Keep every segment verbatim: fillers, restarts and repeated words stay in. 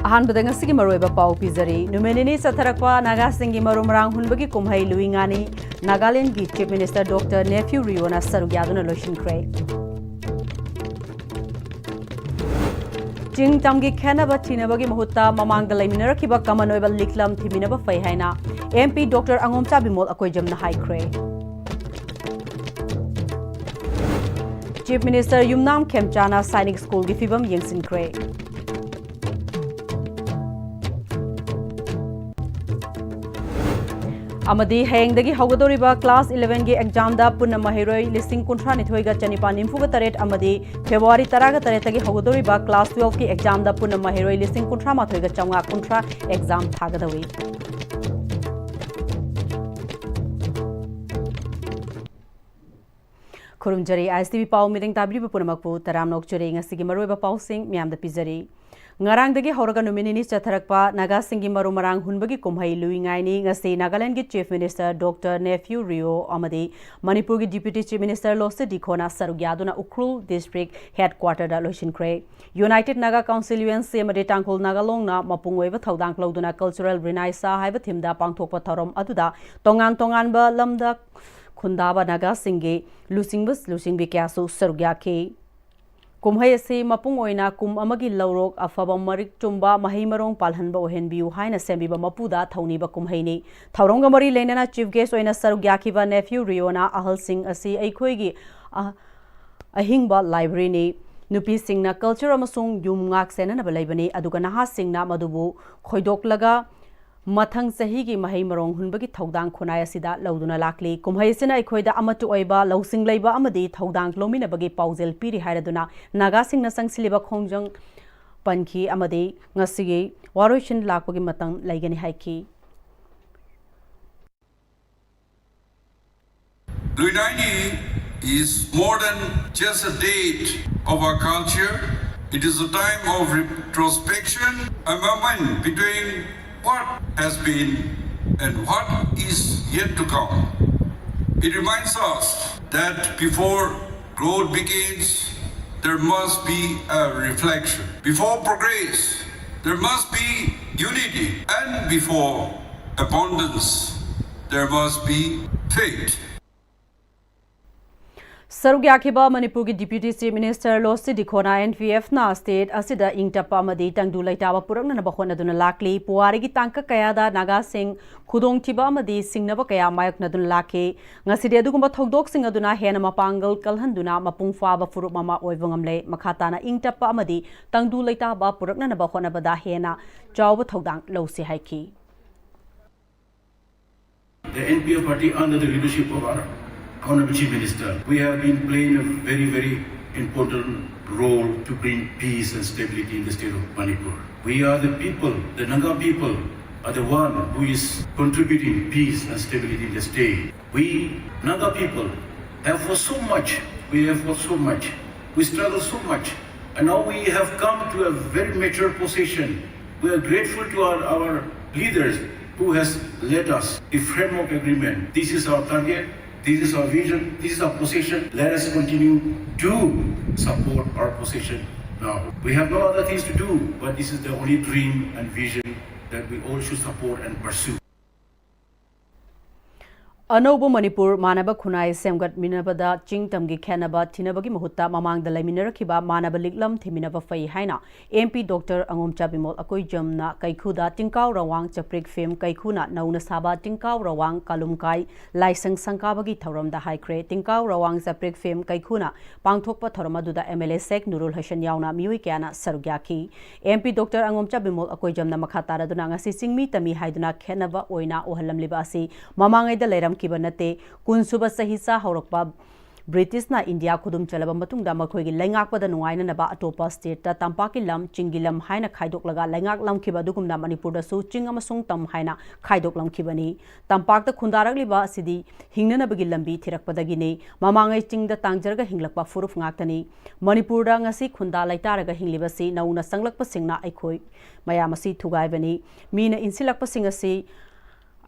ꯑꯍꯥꯟꯕꯗ ꯉꯁꯤꯒꯤ ꯃꯔꯨꯑꯣꯏꯕ ꯄꯥꯎ ꯄꯤꯖꯔꯤ꯫ ꯅꯨꯃꯤꯠ ꯅꯤꯅꯤ ꯆꯠꯊꯔꯛꯄ ꯅꯥꯒꯥꯁꯤꯡꯒꯤ ꯃꯔꯨ ꯃꯔꯥꯡ ꯍꯨꯟꯕꯒꯤ ꯀꯨꯝꯍꯩ ꯂꯨꯏ ꯉꯥꯅꯤ ꯅꯥꯒꯥꯂꯦꯟꯒꯤ Chief Minister Doctor Neiphiu Rio ꯅ ꯁꯔꯨꯛ ꯌꯥꯗꯨꯅ ꯂꯣꯏꯁꯤꯟꯈ꯭ꯔꯦ꯫ ꯆꯤꯡ ꯇꯝꯒꯤ ꯈꯦꯠꯅꯕ ꯊꯤꯅꯕꯒꯤ ꯃꯍꯨꯠꯇ ꯃꯃꯥꯡꯗ ꯂꯩꯃꯤꯟꯅꯔꯛꯈꯤꯕ common ꯑꯣꯏꯕ ꯂꯤꯛꯂꯝ ꯊꯤꯃꯤꯟꯅꯕ ꯐꯩ ꯍꯥꯏꯅ M P Doctor ꯑꯉꯣꯝꯆꯥ ꯕꯤꯃꯣꯜ ꯑꯀꯣꯏꯖꯝꯅ ꯍꯥꯏꯈ꯭ꯔꯦ꯫ Chief Minister ꯌꯨꯝꯅꯥꯝ ꯈꯦꯝꯆꯥꯅ ꯁꯥꯏꯅꯤꯛ ꯁ꯭ꯀꯨꯜꯒꯤ ꯐꯤꯕꯝ ꯌꯦꯡꯁꯤꯟꯈ꯭ꯔꯦ꯫ ꯑꯃꯗꯤ ꯍꯌꯦꯡꯗꯒꯤ ꯍꯧꯒꯗꯧꯔꯤꯕ class eleven ꯒꯤ exam ꯗ ꯄꯨꯟꯅ ꯃꯍꯩꯔꯣꯏ ꯂꯤꯁꯤꯡ ꯀꯨꯟꯊ꯭ꯔꯥ ꯅꯤꯊꯣꯏꯒ ꯆꯅꯤꯄꯥꯟ ꯅꯤꯐꯨꯒ ꯇꯔꯦꯠ ꯑꯃꯗꯤ February ꯇꯔꯥꯒ ꯇꯔꯦꯠꯇꯒꯤ ꯍꯧꯒꯗꯧꯔꯤꯕ class twelve ꯀꯤ exam ꯗ ꯄꯨꯟꯅ ꯃꯍꯩꯔꯣꯏ ꯂꯤꯁꯤꯡ ꯀꯨꯟꯊ꯭ꯔꯥ ꯃꯥꯊꯣꯏꯒ ꯆꯥꯝꯃꯉꯥ ꯀꯨꯟꯊ꯭ꯔꯥ exam ꯊꯥꯒꯗꯧꯔꯤ꯫ ꯈꯨꯔꯨꯝꯖꯔꯤ꯫ I S T V ꯄꯥꯎ meeting ꯇꯥꯕꯤꯔꯤꯕ ꯄꯨꯝꯅꯃꯛꯄꯨ ꯇꯔꯥꯝꯅ ꯑꯣꯛꯆꯔꯤ꯫ ꯉꯁꯤꯒꯤ ꯃꯔꯨꯑꯣꯏꯕ ꯄꯥꯎꯁꯤꯡ ꯃꯌꯥꯝꯗ ꯄꯤꯖꯔꯤ꯫ ꯉꯔꯥꯡꯗꯒꯤ ꯍꯧꯔꯒ ꯅꯨꯃꯤꯠ ꯅꯤꯅꯤ ꯆꯠꯊꯔꯛꯄ ꯅꯥꯒꯥꯁꯤꯡꯒꯤ ꯃꯔꯨ ꯃꯔꯥꯡ ꯍꯨꯟꯕꯒꯤ ꯀꯨꯝꯍꯩ ꯂꯨꯏ ꯉꯥꯏꯅꯤ꯫ ꯉꯁꯤ ꯅꯥꯒꯥꯂꯦꯟꯒꯤ Chief Minister Doctor Neiphiu Rio ꯑꯃꯗꯤ ꯃꯅꯤꯄꯨꯔꯒꯤ Deputy Chief Minister ꯂꯣꯁꯤ ꯗꯤꯈꯣꯅ ꯁꯔꯨꯛ ꯌꯥꯗꯨꯅ ꯎꯈ꯭ꯔꯨꯜ district headquarter ꯗ ꯂꯣꯏꯁꯤꯟꯈ꯭ꯔꯦ꯫ United Naga Council, U N C, ꯑꯃꯗꯤ ꯇꯥꯡꯈꯨꯜ ꯅꯥꯒꯥ ꯂꯣꯡꯅ ꯃꯄꯨꯡ ꯑꯣꯏꯕ ꯊꯧꯗꯥꯡ ꯂꯧꯗꯨꯅ Cultural Renaissance ꯍꯥꯏꯕ theme ꯗ ꯄꯥꯡꯊꯣꯛꯄ ꯊꯧꯔꯝ ꯑꯗꯨꯗ ꯇꯣꯉꯥꯟ ꯇꯣꯉꯥꯟꯕ ꯂꯝꯗ ꯈꯨꯟꯗꯥꯕ ꯅꯥꯒꯥꯁꯤꯡꯒꯤ ꯂꯨꯆꯤꯡꯕ ꯂꯨꯆꯤꯡꯕꯤ ꯀꯌꯥꯁꯨ ꯁꯔꯨꯛ ꯌꯥꯈꯤ꯫ ꯀꯨꯝꯍꯩ ꯑꯁꯤ ꯃꯄꯨꯡ ꯑꯣꯏꯅ ꯀꯨꯝ ꯑꯃꯒꯤ ꯂꯧꯔꯣꯛ ꯑꯐꯕ, ꯃꯔꯤꯛ ꯆꯨꯝꯕ ꯃꯍꯩ ꯃꯔꯣꯡ ꯄꯥꯜꯍꯟꯕ ꯑꯣꯏꯍꯟꯕꯤꯌꯨ ꯍꯥꯏꯅ ꯁꯦꯝꯕꯤꯕ ꯃꯄꯨꯗ ꯊꯧꯅꯤꯕ ꯀꯨꯝꯍꯩꯅꯤ꯫ ꯊꯧꯔꯝꯒ ꯃꯔꯤ ꯂꯩꯅꯅ Chief Guest ꯑꯣꯏꯅ ꯁꯔꯨꯛ ꯌꯥꯈꯤꯕ Neiphiu Rio ꯅ ꯑꯍꯜꯁꯤꯡ ꯑꯁꯤ ꯑꯩꯈꯣꯏꯒꯤ ꯑ-, ꯑꯍꯤꯡꯕ library ꯅꯤ꯫ ꯅꯨꯄꯤꯁꯤꯡꯅ culture ꯑꯃꯁꯨꯡ ꯌꯨꯝ ꯉꯥꯛ ꯁꯦꯟꯅꯅꯕ ꯂꯩꯕꯅꯤ, ꯑꯗꯨꯒ ꯅꯍꯥꯁꯤꯡꯅ ꯃꯗꯨꯕꯨ ꯈꯣꯏꯗꯣꯛꯂꯒ ꯃꯊꯪ ꯆꯍꯤꯒꯤ ꯃꯍꯩ ꯃꯔꯣꯡ ꯍꯨꯟꯕꯒꯤ ꯊꯧꯗꯥꯡ ꯈꯨꯟꯅꯥꯏ ꯑꯁꯤꯗ ꯂꯧꯗꯨꯅ ꯂꯥꯛꯂꯤ꯫ ꯀꯨꯝꯍꯩ ꯑꯁꯤꯅ ꯑꯩꯈꯣꯏꯗ ꯑꯃꯠꯇ ꯑꯣꯏꯕ, ꯂꯧꯁꯤꯡ ꯂꯩꯕ ꯑꯃꯗꯤ ꯊꯧꯗꯥꯡ ꯂꯧꯃꯤꯟꯅꯕꯒꯤ ꯄꯥꯎꯖꯦꯜ ꯄꯤꯔꯤ ꯍꯥꯏꯔꯗꯨꯅ ꯅꯥꯒꯥꯁꯤꯡꯅ ꯆꯪꯁꯤꯜꯂꯤꯕ ꯈꯣꯡꯖꯪ ꯄꯟꯈꯤ꯫ ꯑꯃꯗꯤ ꯉꯁꯤꯒꯤ ꯋꯥꯔꯣꯏꯁꯤꯟ ꯂꯥꯛꯄꯒꯤ ꯃꯇꯝ ꯂꯩꯒꯅꯤ ꯍꯥꯏꯈꯤ꯫ Luinaini is more than just a date of our culture. It is a time of retrospection, a moment between what has been and what is yet to come. It reminds us that before growth begins, there must be a reflection. Before progress, There must be unity, and before abundance, there must be faith. ꯁꯔꯨꯛ ꯌꯥꯈꯤꯕ ꯃꯅꯤꯄꯨꯔꯒꯤ Deputy Chief Minister ꯂꯣꯁꯤ ꯗꯤꯈꯣꯅ N P F ꯅ state ꯑꯁꯤꯗ ꯏꯪ ꯇꯞꯄ ꯑꯃꯗꯤ ꯇꯪꯗꯨ ꯂꯩꯇꯥꯕ ꯄꯨꯔꯛꯅꯅꯕ ꯍꯣꯠꯅꯗꯨꯅ ꯂꯥꯛꯂꯤ꯫ ꯄꯨꯋꯥꯔꯤꯒꯤ ꯇꯥꯡꯀꯛ ꯀꯌꯥꯗ ꯅꯥꯒꯥꯁꯤꯡ ꯈꯨꯗꯣꯡꯊꯤꯕ ꯑꯃꯗꯤ ꯁꯤꯡꯅꯕ ꯀꯌꯥ ꯃꯥꯌꯣꯛꯅꯗꯨꯅ ꯂꯥꯛꯈꯤ꯫ ꯉꯁꯤꯗꯤ ꯑꯗꯨꯒꯨꯝꯕ ꯊꯧꯗꯣꯛꯁꯤꯡ ꯑꯗꯨꯅ ꯍꯦꯟꯅ ꯃꯄꯥꯡꯒꯜ ꯀꯜꯍꯟꯗꯨꯅ ꯃꯄꯨꯡ ꯐꯥꯕ ꯐꯨꯔꯨꯞ ꯑꯃ ꯑꯣꯏꯕ ꯉꯝꯂꯦ꯫ ꯃꯈꯥ ꯇꯥꯅ ꯏꯪ ꯇꯞꯄ ꯑꯃꯗꯤ ꯇꯪꯗꯨ ꯂꯩꯇꯥꯕ ꯄꯨꯔꯛꯅꯅꯕ ꯍꯣꯠꯅꯕꯗ ꯍꯦꯟꯅ ꯆꯥꯎꯕ ꯊꯧꯗꯥꯡ ꯂꯧꯁꯤ ꯍꯥꯏꯈꯤ꯫ The N P F party under the leadership of our Honorable Chief Minister, we have been playing a very, very important role to bring peace and stability in the state of Manipur. We are the people, the Naga people are the one who is contributing peace and stability in the state. We, Naga people, have fought so much, we have fought so much, we struggle so much, and now we have come to a very mature position. We are grateful to our, our leaders who has led us the framework agreement. This is our target. This is our vision. This is our position. Let us continue to support our position now. We have no other things to do, but this is the only dream and vision that we all should support and pursue. ꯑꯅꯧꯕ ꯃꯅꯤꯄꯨꯔ ꯃꯥꯟꯅꯕ ꯈꯨꯟꯅꯥꯏ ꯁꯦꯝꯒꯠꯃꯤꯟꯅꯕꯗ ꯆꯤꯡ ꯇꯝꯒꯤ ꯈꯦꯠꯅꯕ ꯊꯤꯅꯕꯒꯤ ꯃꯍꯨꯠꯇ ꯃꯃꯥꯡꯗ ꯂꯩꯃꯤꯟꯅꯔꯛꯈꯤꯕ ꯃꯥꯟꯅꯕ ꯂꯤꯛꯂꯝ ꯊꯤꯃꯤꯟꯅꯕ ꯐꯩ ꯍꯥꯏꯅ M P Doctor ꯑꯉꯣꯝꯆꯥ ꯕꯤꯃꯣꯜ ꯑꯀꯣꯏꯖꯝꯅ ꯀꯩꯈꯨꯗ ꯇꯤꯡꯀꯥꯎ ꯔꯋꯥꯡ ꯆꯄ꯭ꯔꯤꯛ ꯐꯤꯝ ꯀꯩꯈꯨꯅ ꯅꯧꯅ ꯁꯥꯕ ꯇꯤꯡꯀꯥꯎ ꯔꯋꯥꯡ ꯀꯥꯂꯨꯝꯀꯥꯏ ꯂꯥꯏꯁꯪ ꯁꯪꯒꯥꯕꯒꯤ ꯊꯧꯔꯝꯗ ꯍꯥꯏꯈ꯭ꯔꯦ꯫ ꯇꯤꯡꯀꯥꯎ ꯔꯋꯥꯡ ꯆꯄ꯭ꯔꯤꯛ ꯐꯤꯝ ꯀꯩꯈꯨꯅ ꯄꯥꯡꯊꯣꯛꯄ ꯊꯧꯔꯝ ꯑꯗꯨꯗ M L A ꯁꯦꯈ ꯅꯨꯔꯨꯜ ꯍꯁꯟ ꯌꯥꯎꯅ ꯃꯤꯑꯣꯏ ꯀꯌꯥꯅ ꯁꯔꯨꯛ ꯌꯥꯈꯤ꯫ M P Doctor ꯑꯉꯣꯝꯆꯥ ꯕꯤꯃꯣꯜ ꯑꯀꯣꯏꯖꯝꯅ ꯃꯈꯥ ꯇꯥꯔꯗꯨꯅ ꯉꯁꯤ ꯆꯤꯡꯃꯤ ꯇꯝꯃꯤ ꯍꯥꯏꯗꯨꯅ ꯈꯦꯠꯅꯕ ꯑꯣꯏꯅ ꯎꯍꯜꯂꯝꯂꯤꯕ ꯑꯁꯤ ꯃꯃꯥꯡꯉꯩꯗ ꯂꯩꯔꯝꯈꯤꯕ ꯅꯠꯇꯦ꯫ ꯀꯨꯟꯁꯨꯕ ꯆꯍꯤꯆꯥ ꯍꯧꯔꯛꯄ ꯕ꯭ꯔꯤꯇꯤꯁꯅ ꯏꯟꯗꯤꯌꯥ ꯈꯨꯗꯨꯝ ꯆꯜꯂꯕ ꯃꯇꯨꯡꯗ ꯃꯈꯣꯏꯒꯤ ꯂꯩꯉꯥꯛꯄꯗ ꯅꯨꯡꯉꯥꯏꯅꯅꯕ ꯑꯇꯣꯞꯄ stateꯇ ꯇꯝꯄꯥꯛꯀꯤ ꯂꯝ, ꯆꯤꯡꯒꯤ ꯂꯝ ꯍꯥꯏꯅ ꯈꯥꯏꯗꯣꯛꯂꯒ ꯂꯩꯉꯥꯛꯂꯝꯈꯤꯕ ꯑꯗꯨꯒꯨꯝꯅ ꯃꯅꯤꯄꯨꯔꯗꯁꯨ ꯆꯤꯡ ꯑꯃꯁꯨꯡ ꯇꯝ ꯍꯥꯏꯅ ꯈꯥꯏꯗꯣꯛꯂꯝꯈꯤꯕꯅꯤ꯫ ꯇꯝꯄꯥꯛꯇ ꯈꯨꯟꯗꯥꯔꯛꯂꯤꯕ ꯑꯁꯤꯗꯤ ꯍꯤꯡꯅꯅꯕꯒꯤ ꯂꯝꯕꯤ ꯊꯤꯔꯛꯄꯗꯒꯤꯅꯤ꯫ ꯃꯃꯥꯡꯉꯩ ꯆꯤꯡꯗ ꯇꯥꯡꯖꯔꯒ ꯍꯤꯡꯂꯛꯄ ꯐꯨꯔꯨꯞ ꯉꯥꯛꯇꯅꯤ꯫ ꯃꯅꯤꯄꯨꯔꯗ ꯉꯁꯤ ꯈꯨꯟꯗꯥ ꯂꯩꯇꯥꯔꯒ ꯍꯤꯡꯂꯤꯕꯁꯤ ꯅꯧꯅ ꯆꯪꯂꯛꯄꯁꯤꯡꯅ ꯑꯩꯈꯣꯏ ꯃꯌꯥꯝ ꯑꯁꯤ ꯊꯨꯒꯥꯏꯕꯅꯤ꯫ ꯃꯤꯅ ꯏꯟꯁꯤꯜꯂꯛꯄꯁꯤꯡ ꯑꯁꯤ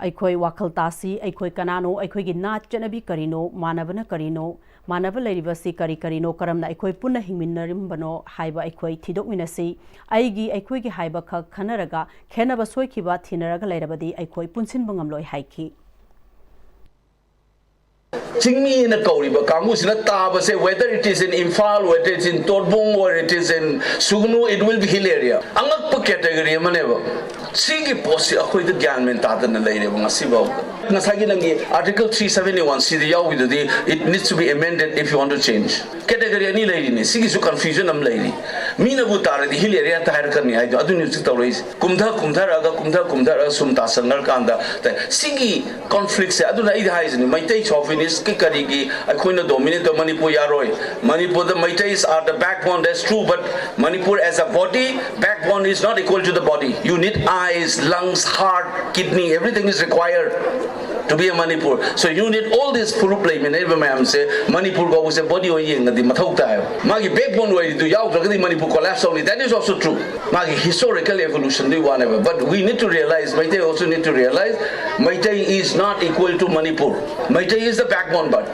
ꯑꯩꯈꯣꯏ ꯋꯥꯈꯜ ꯇꯥꯁꯤ, ꯑꯩꯈꯣꯏ ꯀꯅꯥꯅꯣ, ꯑꯩꯈꯣꯏꯒꯤ ꯅꯥꯠ ꯆꯠꯅꯕꯤ ꯀꯔꯤꯅꯣ, ꯃꯥꯟꯅꯕꯅ ꯀꯔꯤꯅꯣ, ꯃꯥꯟꯅꯕ ꯂꯩꯔꯤꯕꯁꯤ ꯀꯔꯤ ꯀꯔꯤꯅꯣ, ꯀꯔꯝꯅ ꯑꯩꯈꯣꯏ ꯄꯨꯟꯅ ꯍꯤꯡꯃꯤꯟꯅꯔꯝꯕꯅꯣ ꯍꯥꯏꯕ ꯑꯩꯈꯣꯏ ꯊꯤꯗꯣꯛꯃꯤꯟꯅꯁꯤ꯫ ꯑꯩꯒꯤ, ꯑꯩꯈꯣꯏꯒꯤ ꯍꯥꯏꯕ ꯈꯛ ꯈꯟꯅꯔꯒ ꯈꯦꯟꯅꯕ ꯁꯣꯏꯈꯤꯕ ꯊꯤꯅꯔꯒ ꯂꯩꯔꯕꯗꯤ ꯑꯩꯈꯣꯏ ꯄꯨꯟꯁꯤꯟꯕ ꯉꯝꯂꯣꯏ ꯍꯥꯏꯈꯤ꯫ ꯆꯤꯡꯃꯤꯅ ꯀꯧꯔꯤꯕ ꯀꯥꯡꯕꯨꯁꯤꯅ ꯇꯥꯕꯁꯦ, whether it is in Imphal, whether it is in Torbung, or it is in Sugnu, it will be hill area. ꯑꯉꯛꯄ category ꯑꯃꯅꯦꯕ꯫ ꯁꯤꯒꯤ ꯄꯣꯠꯁꯤ ꯑꯩꯈꯣꯏꯗ ꯒ꯭ꯌꯥꯟ ꯃꯦꯟ ꯇꯥꯗꯅ ꯂꯩꯔꯦꯕ ꯉꯁꯤꯐꯥꯎꯗ꯫ ꯉꯁꯥꯏꯒꯤ ꯅꯪꯒꯤ Article three seventy one ꯁꯤꯗ ꯌꯥꯎꯈꯤꯗꯨꯗꯤ, it needs to be amended if you want to change. Category ꯑꯅꯤ ꯂꯩꯔꯤꯅꯤ, ꯁꯤꯒꯤꯁꯨ confusion ꯑꯃ ꯂꯩꯔꯤ꯫ ꯃꯤꯅꯕꯨ ꯇꯥꯔꯗꯤ hill area ꯍꯦꯛꯇ ꯍꯥꯏꯔꯛꯀꯅꯤ ꯍꯥꯏꯗꯣ, ꯑꯗꯨꯅꯤ ꯍꯧꯖꯤꯛ ꯇꯧꯔꯛꯏꯁꯦ꯫ ꯀꯨꯝꯊ ꯀꯨꯝꯊꯔꯛꯑꯒ, ꯀꯨꯝꯊ ꯀꯨꯝꯊꯔꯛꯑꯒ ꯁꯨꯝ ꯇꯥꯁꯟꯈ꯭ꯔꯀꯥꯟꯗ, ꯇ-, ꯁꯤꯒꯤ conflict ꯁꯦ, ꯑꯗꯨꯅ ꯑꯩꯗꯤ ꯍꯥꯏꯁꯤꯅꯤ, ꯃꯩꯇꯩ chauvinist ꯀꯤ ꯀꯔꯤꯒꯤ ꯑꯩꯈꯣꯏꯅ dominate ꯇꯧ ꯃꯅꯤꯄꯨꯔ ꯌꯥꯔꯣꯏ꯫ ꯃꯅꯤꯄꯨꯔꯗ Meiteis are the backbone, that's true, but Manipur as a body, backbone is not equal to the body. You need eyes, lungs, heart, kidney, everything is required to be a Manipur. So you need all this ꯐꯨꯔꯨꯞ ꯂꯩꯃꯤꯟꯅꯔꯤꯕ ꯃꯌꯥꯝꯁꯦ, Manipur ꯀꯧꯕꯁꯦ body ꯑꯣꯏꯅ ꯌꯦꯡꯉꯗꯤ ꯃꯊꯧ ꯇꯥꯏꯕ꯫ ꯃꯥꯒꯤ backbone ꯑꯣꯏꯔꯤꯗꯨ ꯌꯥꯎꯗ꯭ꯔꯒꯗꯤ Manipur collapse ꯇꯧꯅꯤ, that is also true. ꯃꯥꯒꯤ historical evolution ꯗꯨꯒꯤ ꯋꯥꯅꯦꯕ꯫ But we need to realize, Meitei also need to realize, Meitei is not equal to Manipur. Meitei is the backbone, but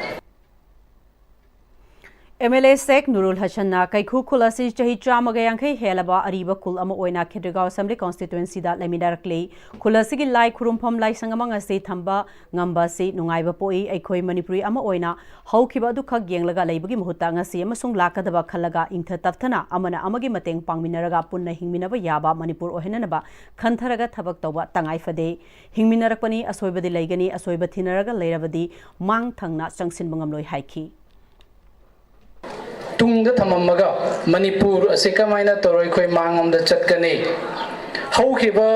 MLA Sheikh Nurul Hassan ꯅ ꯀꯩꯈꯨ ꯈꯨꯜ ꯑꯁꯤ ꯆꯍꯤ ꯆꯥꯝꯃꯒ ꯌꯥꯡꯈꯩ ꯍꯦꯜꯂꯕ ꯑꯔꯤꯕ ꯈꯨꯜ ꯑꯃ ꯑꯣꯏꯅ ꯈꯦꯇ꯭ꯔꯤꯒꯥꯎ Assembly Constituency ꯗ ꯂꯩꯃꯤꯟꯅꯔꯛꯂꯤ꯫ ꯈꯨꯜ ꯑꯁꯤꯒꯤ ꯂꯥꯏ ꯈꯨꯔꯨꯝꯐꯝ, ꯂꯥꯏꯁꯪ ꯑꯃ ꯉꯁꯤ ꯊꯝꯕ ꯉꯝꯕ ꯑꯁꯤ ꯅꯨꯡꯉꯥꯏꯕ ꯄꯣꯛꯏ꯫ ꯑꯩꯈꯣꯏ ꯃꯅꯤꯄꯨꯔꯤ ꯑꯃ ꯑꯣꯏꯅ ꯍꯧꯈꯤꯕ ꯑꯗꯨꯈꯛ ꯌꯦꯡꯂꯒ ꯂꯩꯕꯒꯤ ꯃꯍꯨꯠꯇ ꯉꯁꯤ ꯑꯃꯁꯨꯡ ꯂꯥꯛꯀꯗꯕ ꯈꯜꯂꯒ ꯏꯪꯊ ꯇꯞꯊꯅ ꯑꯃꯅ ꯑꯃꯒꯤ ꯃꯇꯦꯡ ꯄꯥꯡꯃꯤꯟꯅꯔꯒ ꯄꯨꯟꯅ ꯍꯤꯡꯃꯤꯟꯅꯕ ꯌꯥꯕ ꯃꯅꯤꯄꯨꯔ ꯑꯣꯏꯍꯟꯅꯅꯕ ꯈꯟꯊꯔꯒ ꯊꯕꯛ ꯇꯧꯕ ꯇꯉꯥꯏ ꯐꯗꯦ꯫ ꯍꯤꯡꯃꯤꯟꯅꯔꯛꯄꯅꯤ, ꯑꯁꯣꯏꯕꯗꯤ ꯂꯩꯒꯅꯤ, ꯑꯁꯣꯏꯕ ꯊꯤꯅꯔꯒ ꯂꯩꯔꯕꯗꯤ ꯃꯥꯡ ꯊꯪꯅ ꯆꯪꯁꯤꯟꯕ ꯉꯝꯂꯣꯏ ꯍꯥꯏꯈꯤ꯫ ꯇꯨꯡꯗ ꯊꯝꯃꯝꯃꯒ ꯃꯅꯤꯄꯨꯔ ꯑꯁꯤ ꯀꯃꯥꯏꯅ ꯇꯧꯔ ꯑꯩꯈꯣꯏ ꯃꯥꯡꯂꯣꯝꯗ ꯆꯠꯀꯅꯤ? ꯍꯧꯈꯤꯕ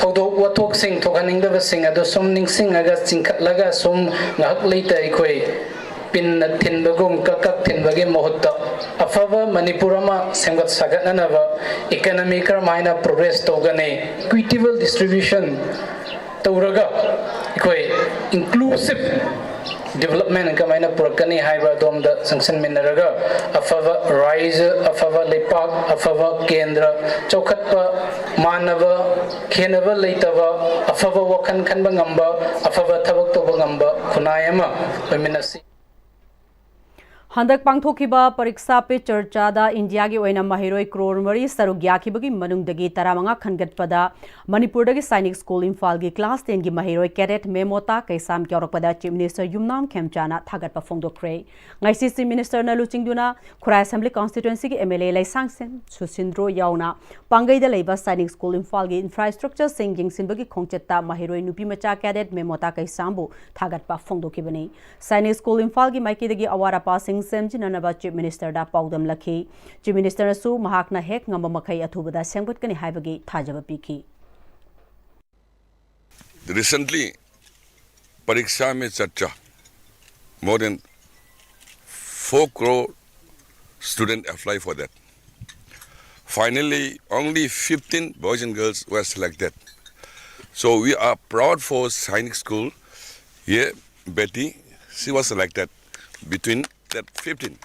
ꯊꯧꯗꯣꯛ ꯋꯥꯊꯣꯛꯁꯤꯡ ꯊꯣꯛꯍꯟꯅꯤꯡꯗꯕꯁꯤꯡ ꯑꯗꯨ ꯁꯨꯝ ꯅꯤꯡꯁꯤꯡꯉꯒ ꯆꯤꯡꯈꯠꯂꯒ ꯁꯨꯝ ꯉꯥꯏꯍꯥꯛ ꯂꯩꯇ ꯑꯩꯈꯣꯏ ꯄꯤꯟꯅ ꯊꯤꯟꯕꯒꯨꯝ ꯀꯛ ꯀꯛ ꯊꯤꯟꯕꯒꯤ ꯃꯍꯨꯠꯇ ꯑꯐꯕ ꯃꯅꯤꯄꯨꯔ ꯑꯃ ꯁꯦꯝꯒꯠ ꯁꯥꯒꯠꯅꯅꯕ economy ꯀꯔꯝꯍꯥꯏꯅ progress ꯇꯧꯒꯅꯤ? Equitable distribution ꯇꯧꯔꯒ ꯑꯩꯈꯣꯏ inclusive Development ꯀꯃꯥꯏꯅ ꯄꯨꯔꯛꯀꯅꯤ ꯍꯥꯏꯕ ꯑꯗꯣꯝꯗ ꯆꯪꯁꯤꯟꯃꯤꯟꯅꯔꯒ ꯑꯐꯕ ꯔꯥꯏꯖ, ꯑꯐꯕ ꯂꯩꯄꯥꯛ, ꯑꯐꯕ ꯀꯦꯟꯗ꯭ꯔ, ꯆꯥꯎꯈꯠꯄ, ꯃꯥꯟꯅꯕ, ꯈꯦꯟꯅꯕ ꯂꯩꯇꯕ, ꯑꯐꯕ ꯋꯥꯈꯜ ꯈꯟꯕ ꯉꯝꯕ, ꯑꯐꯕ ꯊꯕꯛ ꯇꯧꯕ ꯉꯝꯕ ꯈꯨꯟꯅꯥꯏ ꯑꯃ ꯑꯣꯏꯃꯤꯟꯅꯁꯤ꯫ ꯍꯟꯗꯛ ꯄꯥꯡꯊꯣꯛꯈꯤꯕ ꯄꯔꯤꯛꯁꯥ ꯄꯦ ꯆꯔꯆꯥꯗ ꯏꯟꯗꯤꯌꯥꯒꯤ ꯑꯣꯏꯅ ꯃꯍꯩꯔꯣꯏ ꯀ꯭ꯔꯣꯔ ꯃꯔꯤ ꯁꯔꯨꯛ ꯌꯥꯈꯤꯕꯒꯤ ꯃꯅꯨꯡꯗꯒꯤ ꯇꯔꯥꯃꯉꯥ ꯈꯟꯒꯠꯄꯗ ꯃꯅꯤꯄꯨꯔꯗꯒꯤ ꯁꯥꯏꯅꯤꯛ ꯁ꯭ꯀꯨꯜ ꯏꯝꯐꯥꯜꯒꯤ ꯀ꯭ꯂꯥꯁ ꯇꯦꯟꯒꯤ ꯃꯍꯩꯔꯣꯏ ꯀꯦꯗꯦꯠ ꯃꯦꯃꯣꯇꯥ ꯀꯩꯁꯥꯝ ꯌꯥꯎꯔꯛꯄꯗ ꯆꯤꯐ ꯃꯤꯅꯤꯁꯇꯔ ꯌꯨꯝꯅꯥꯝ ꯈꯦꯝꯆꯥꯅ ꯊꯥꯒꯠꯄ ꯐꯣꯡꯗꯣꯛꯈ꯭ꯔꯦ꯫ ꯉꯁꯤ ꯆꯤꯐ ꯃꯤꯅꯤꯁꯇꯔꯅ ꯂꯨꯆꯤꯡꯗꯨꯅ ꯈꯨꯔꯥꯏ ꯑꯁꯦꯝꯕ꯭ꯂꯤ ꯀꯟꯁꯇꯤꯇ꯭ꯋꯦꯟꯁꯤꯒꯤ ꯑꯦꯝ ꯑꯦꯜ ꯑꯦ ꯂꯩꯁꯥꯡꯁꯦꯝ ꯁꯨꯁꯤꯟꯗ꯭ꯔꯣ ꯌꯥꯎꯅ ꯄꯥꯡꯒꯩꯗ ꯂꯩꯕ ꯁꯥꯏꯅꯤꯛ ꯁ꯭ꯀꯨꯜ ꯏꯝꯐꯥꯜꯒꯤ ꯏꯟꯐ꯭ꯔꯥꯁ꯭ꯇ꯭ꯔꯛꯆꯔꯁꯤꯡ ꯌꯦꯡꯁꯤꯟꯕꯒꯤ ꯈꯣꯡꯆꯠꯇ ꯃꯍꯩꯔꯣꯏ ꯅꯨꯄꯤ ꯃꯆꯥ ꯀꯦꯗꯦꯠ ꯃꯦꯃꯣꯇꯥ ꯀꯩꯁꯥꯝꯕꯨ ꯊꯥꯒꯠꯄ ꯐꯣꯡꯗꯣꯛꯈꯤꯕꯅꯤ꯫ ꯁꯥꯏꯅꯤꯛ ꯁ꯭ꯀꯨꯜ ꯏꯝꯐꯥꯜꯒꯤ ꯃꯥꯏꯀꯩꯗꯒꯤ ꯑꯋꯥꯠ ꯑꯄꯥꯁꯤꯡ ꯁꯦꯝꯖꯤꯟꯅꯅꯕ ꯆꯤꯐ ꯃꯤꯅꯤꯁꯇꯔꯗ ꯄꯥꯎꯗꯝꯂꯛꯈꯤ꯫ ꯆꯤꯐ ꯃꯤꯅꯤꯁꯇꯔꯅꯁꯨ ꯃꯍꯥꯛꯅ ꯍꯦꯛ ꯉꯝꯕ ꯃꯈꯩ ꯑꯊꯨꯕꯗ ꯁꯦꯝꯒꯠꯀꯅꯤ ꯍꯥꯏꯕꯒꯤ ꯊꯥꯖꯕ ꯄꯤꯈꯤ꯫ Recently, Pariksha Pe Charcha, more than four crore students apply for that. Finally, only fifteen boys and girls were selected. So we are proud for Sainik School. Yeah, Betty, she was selected between that fifteen.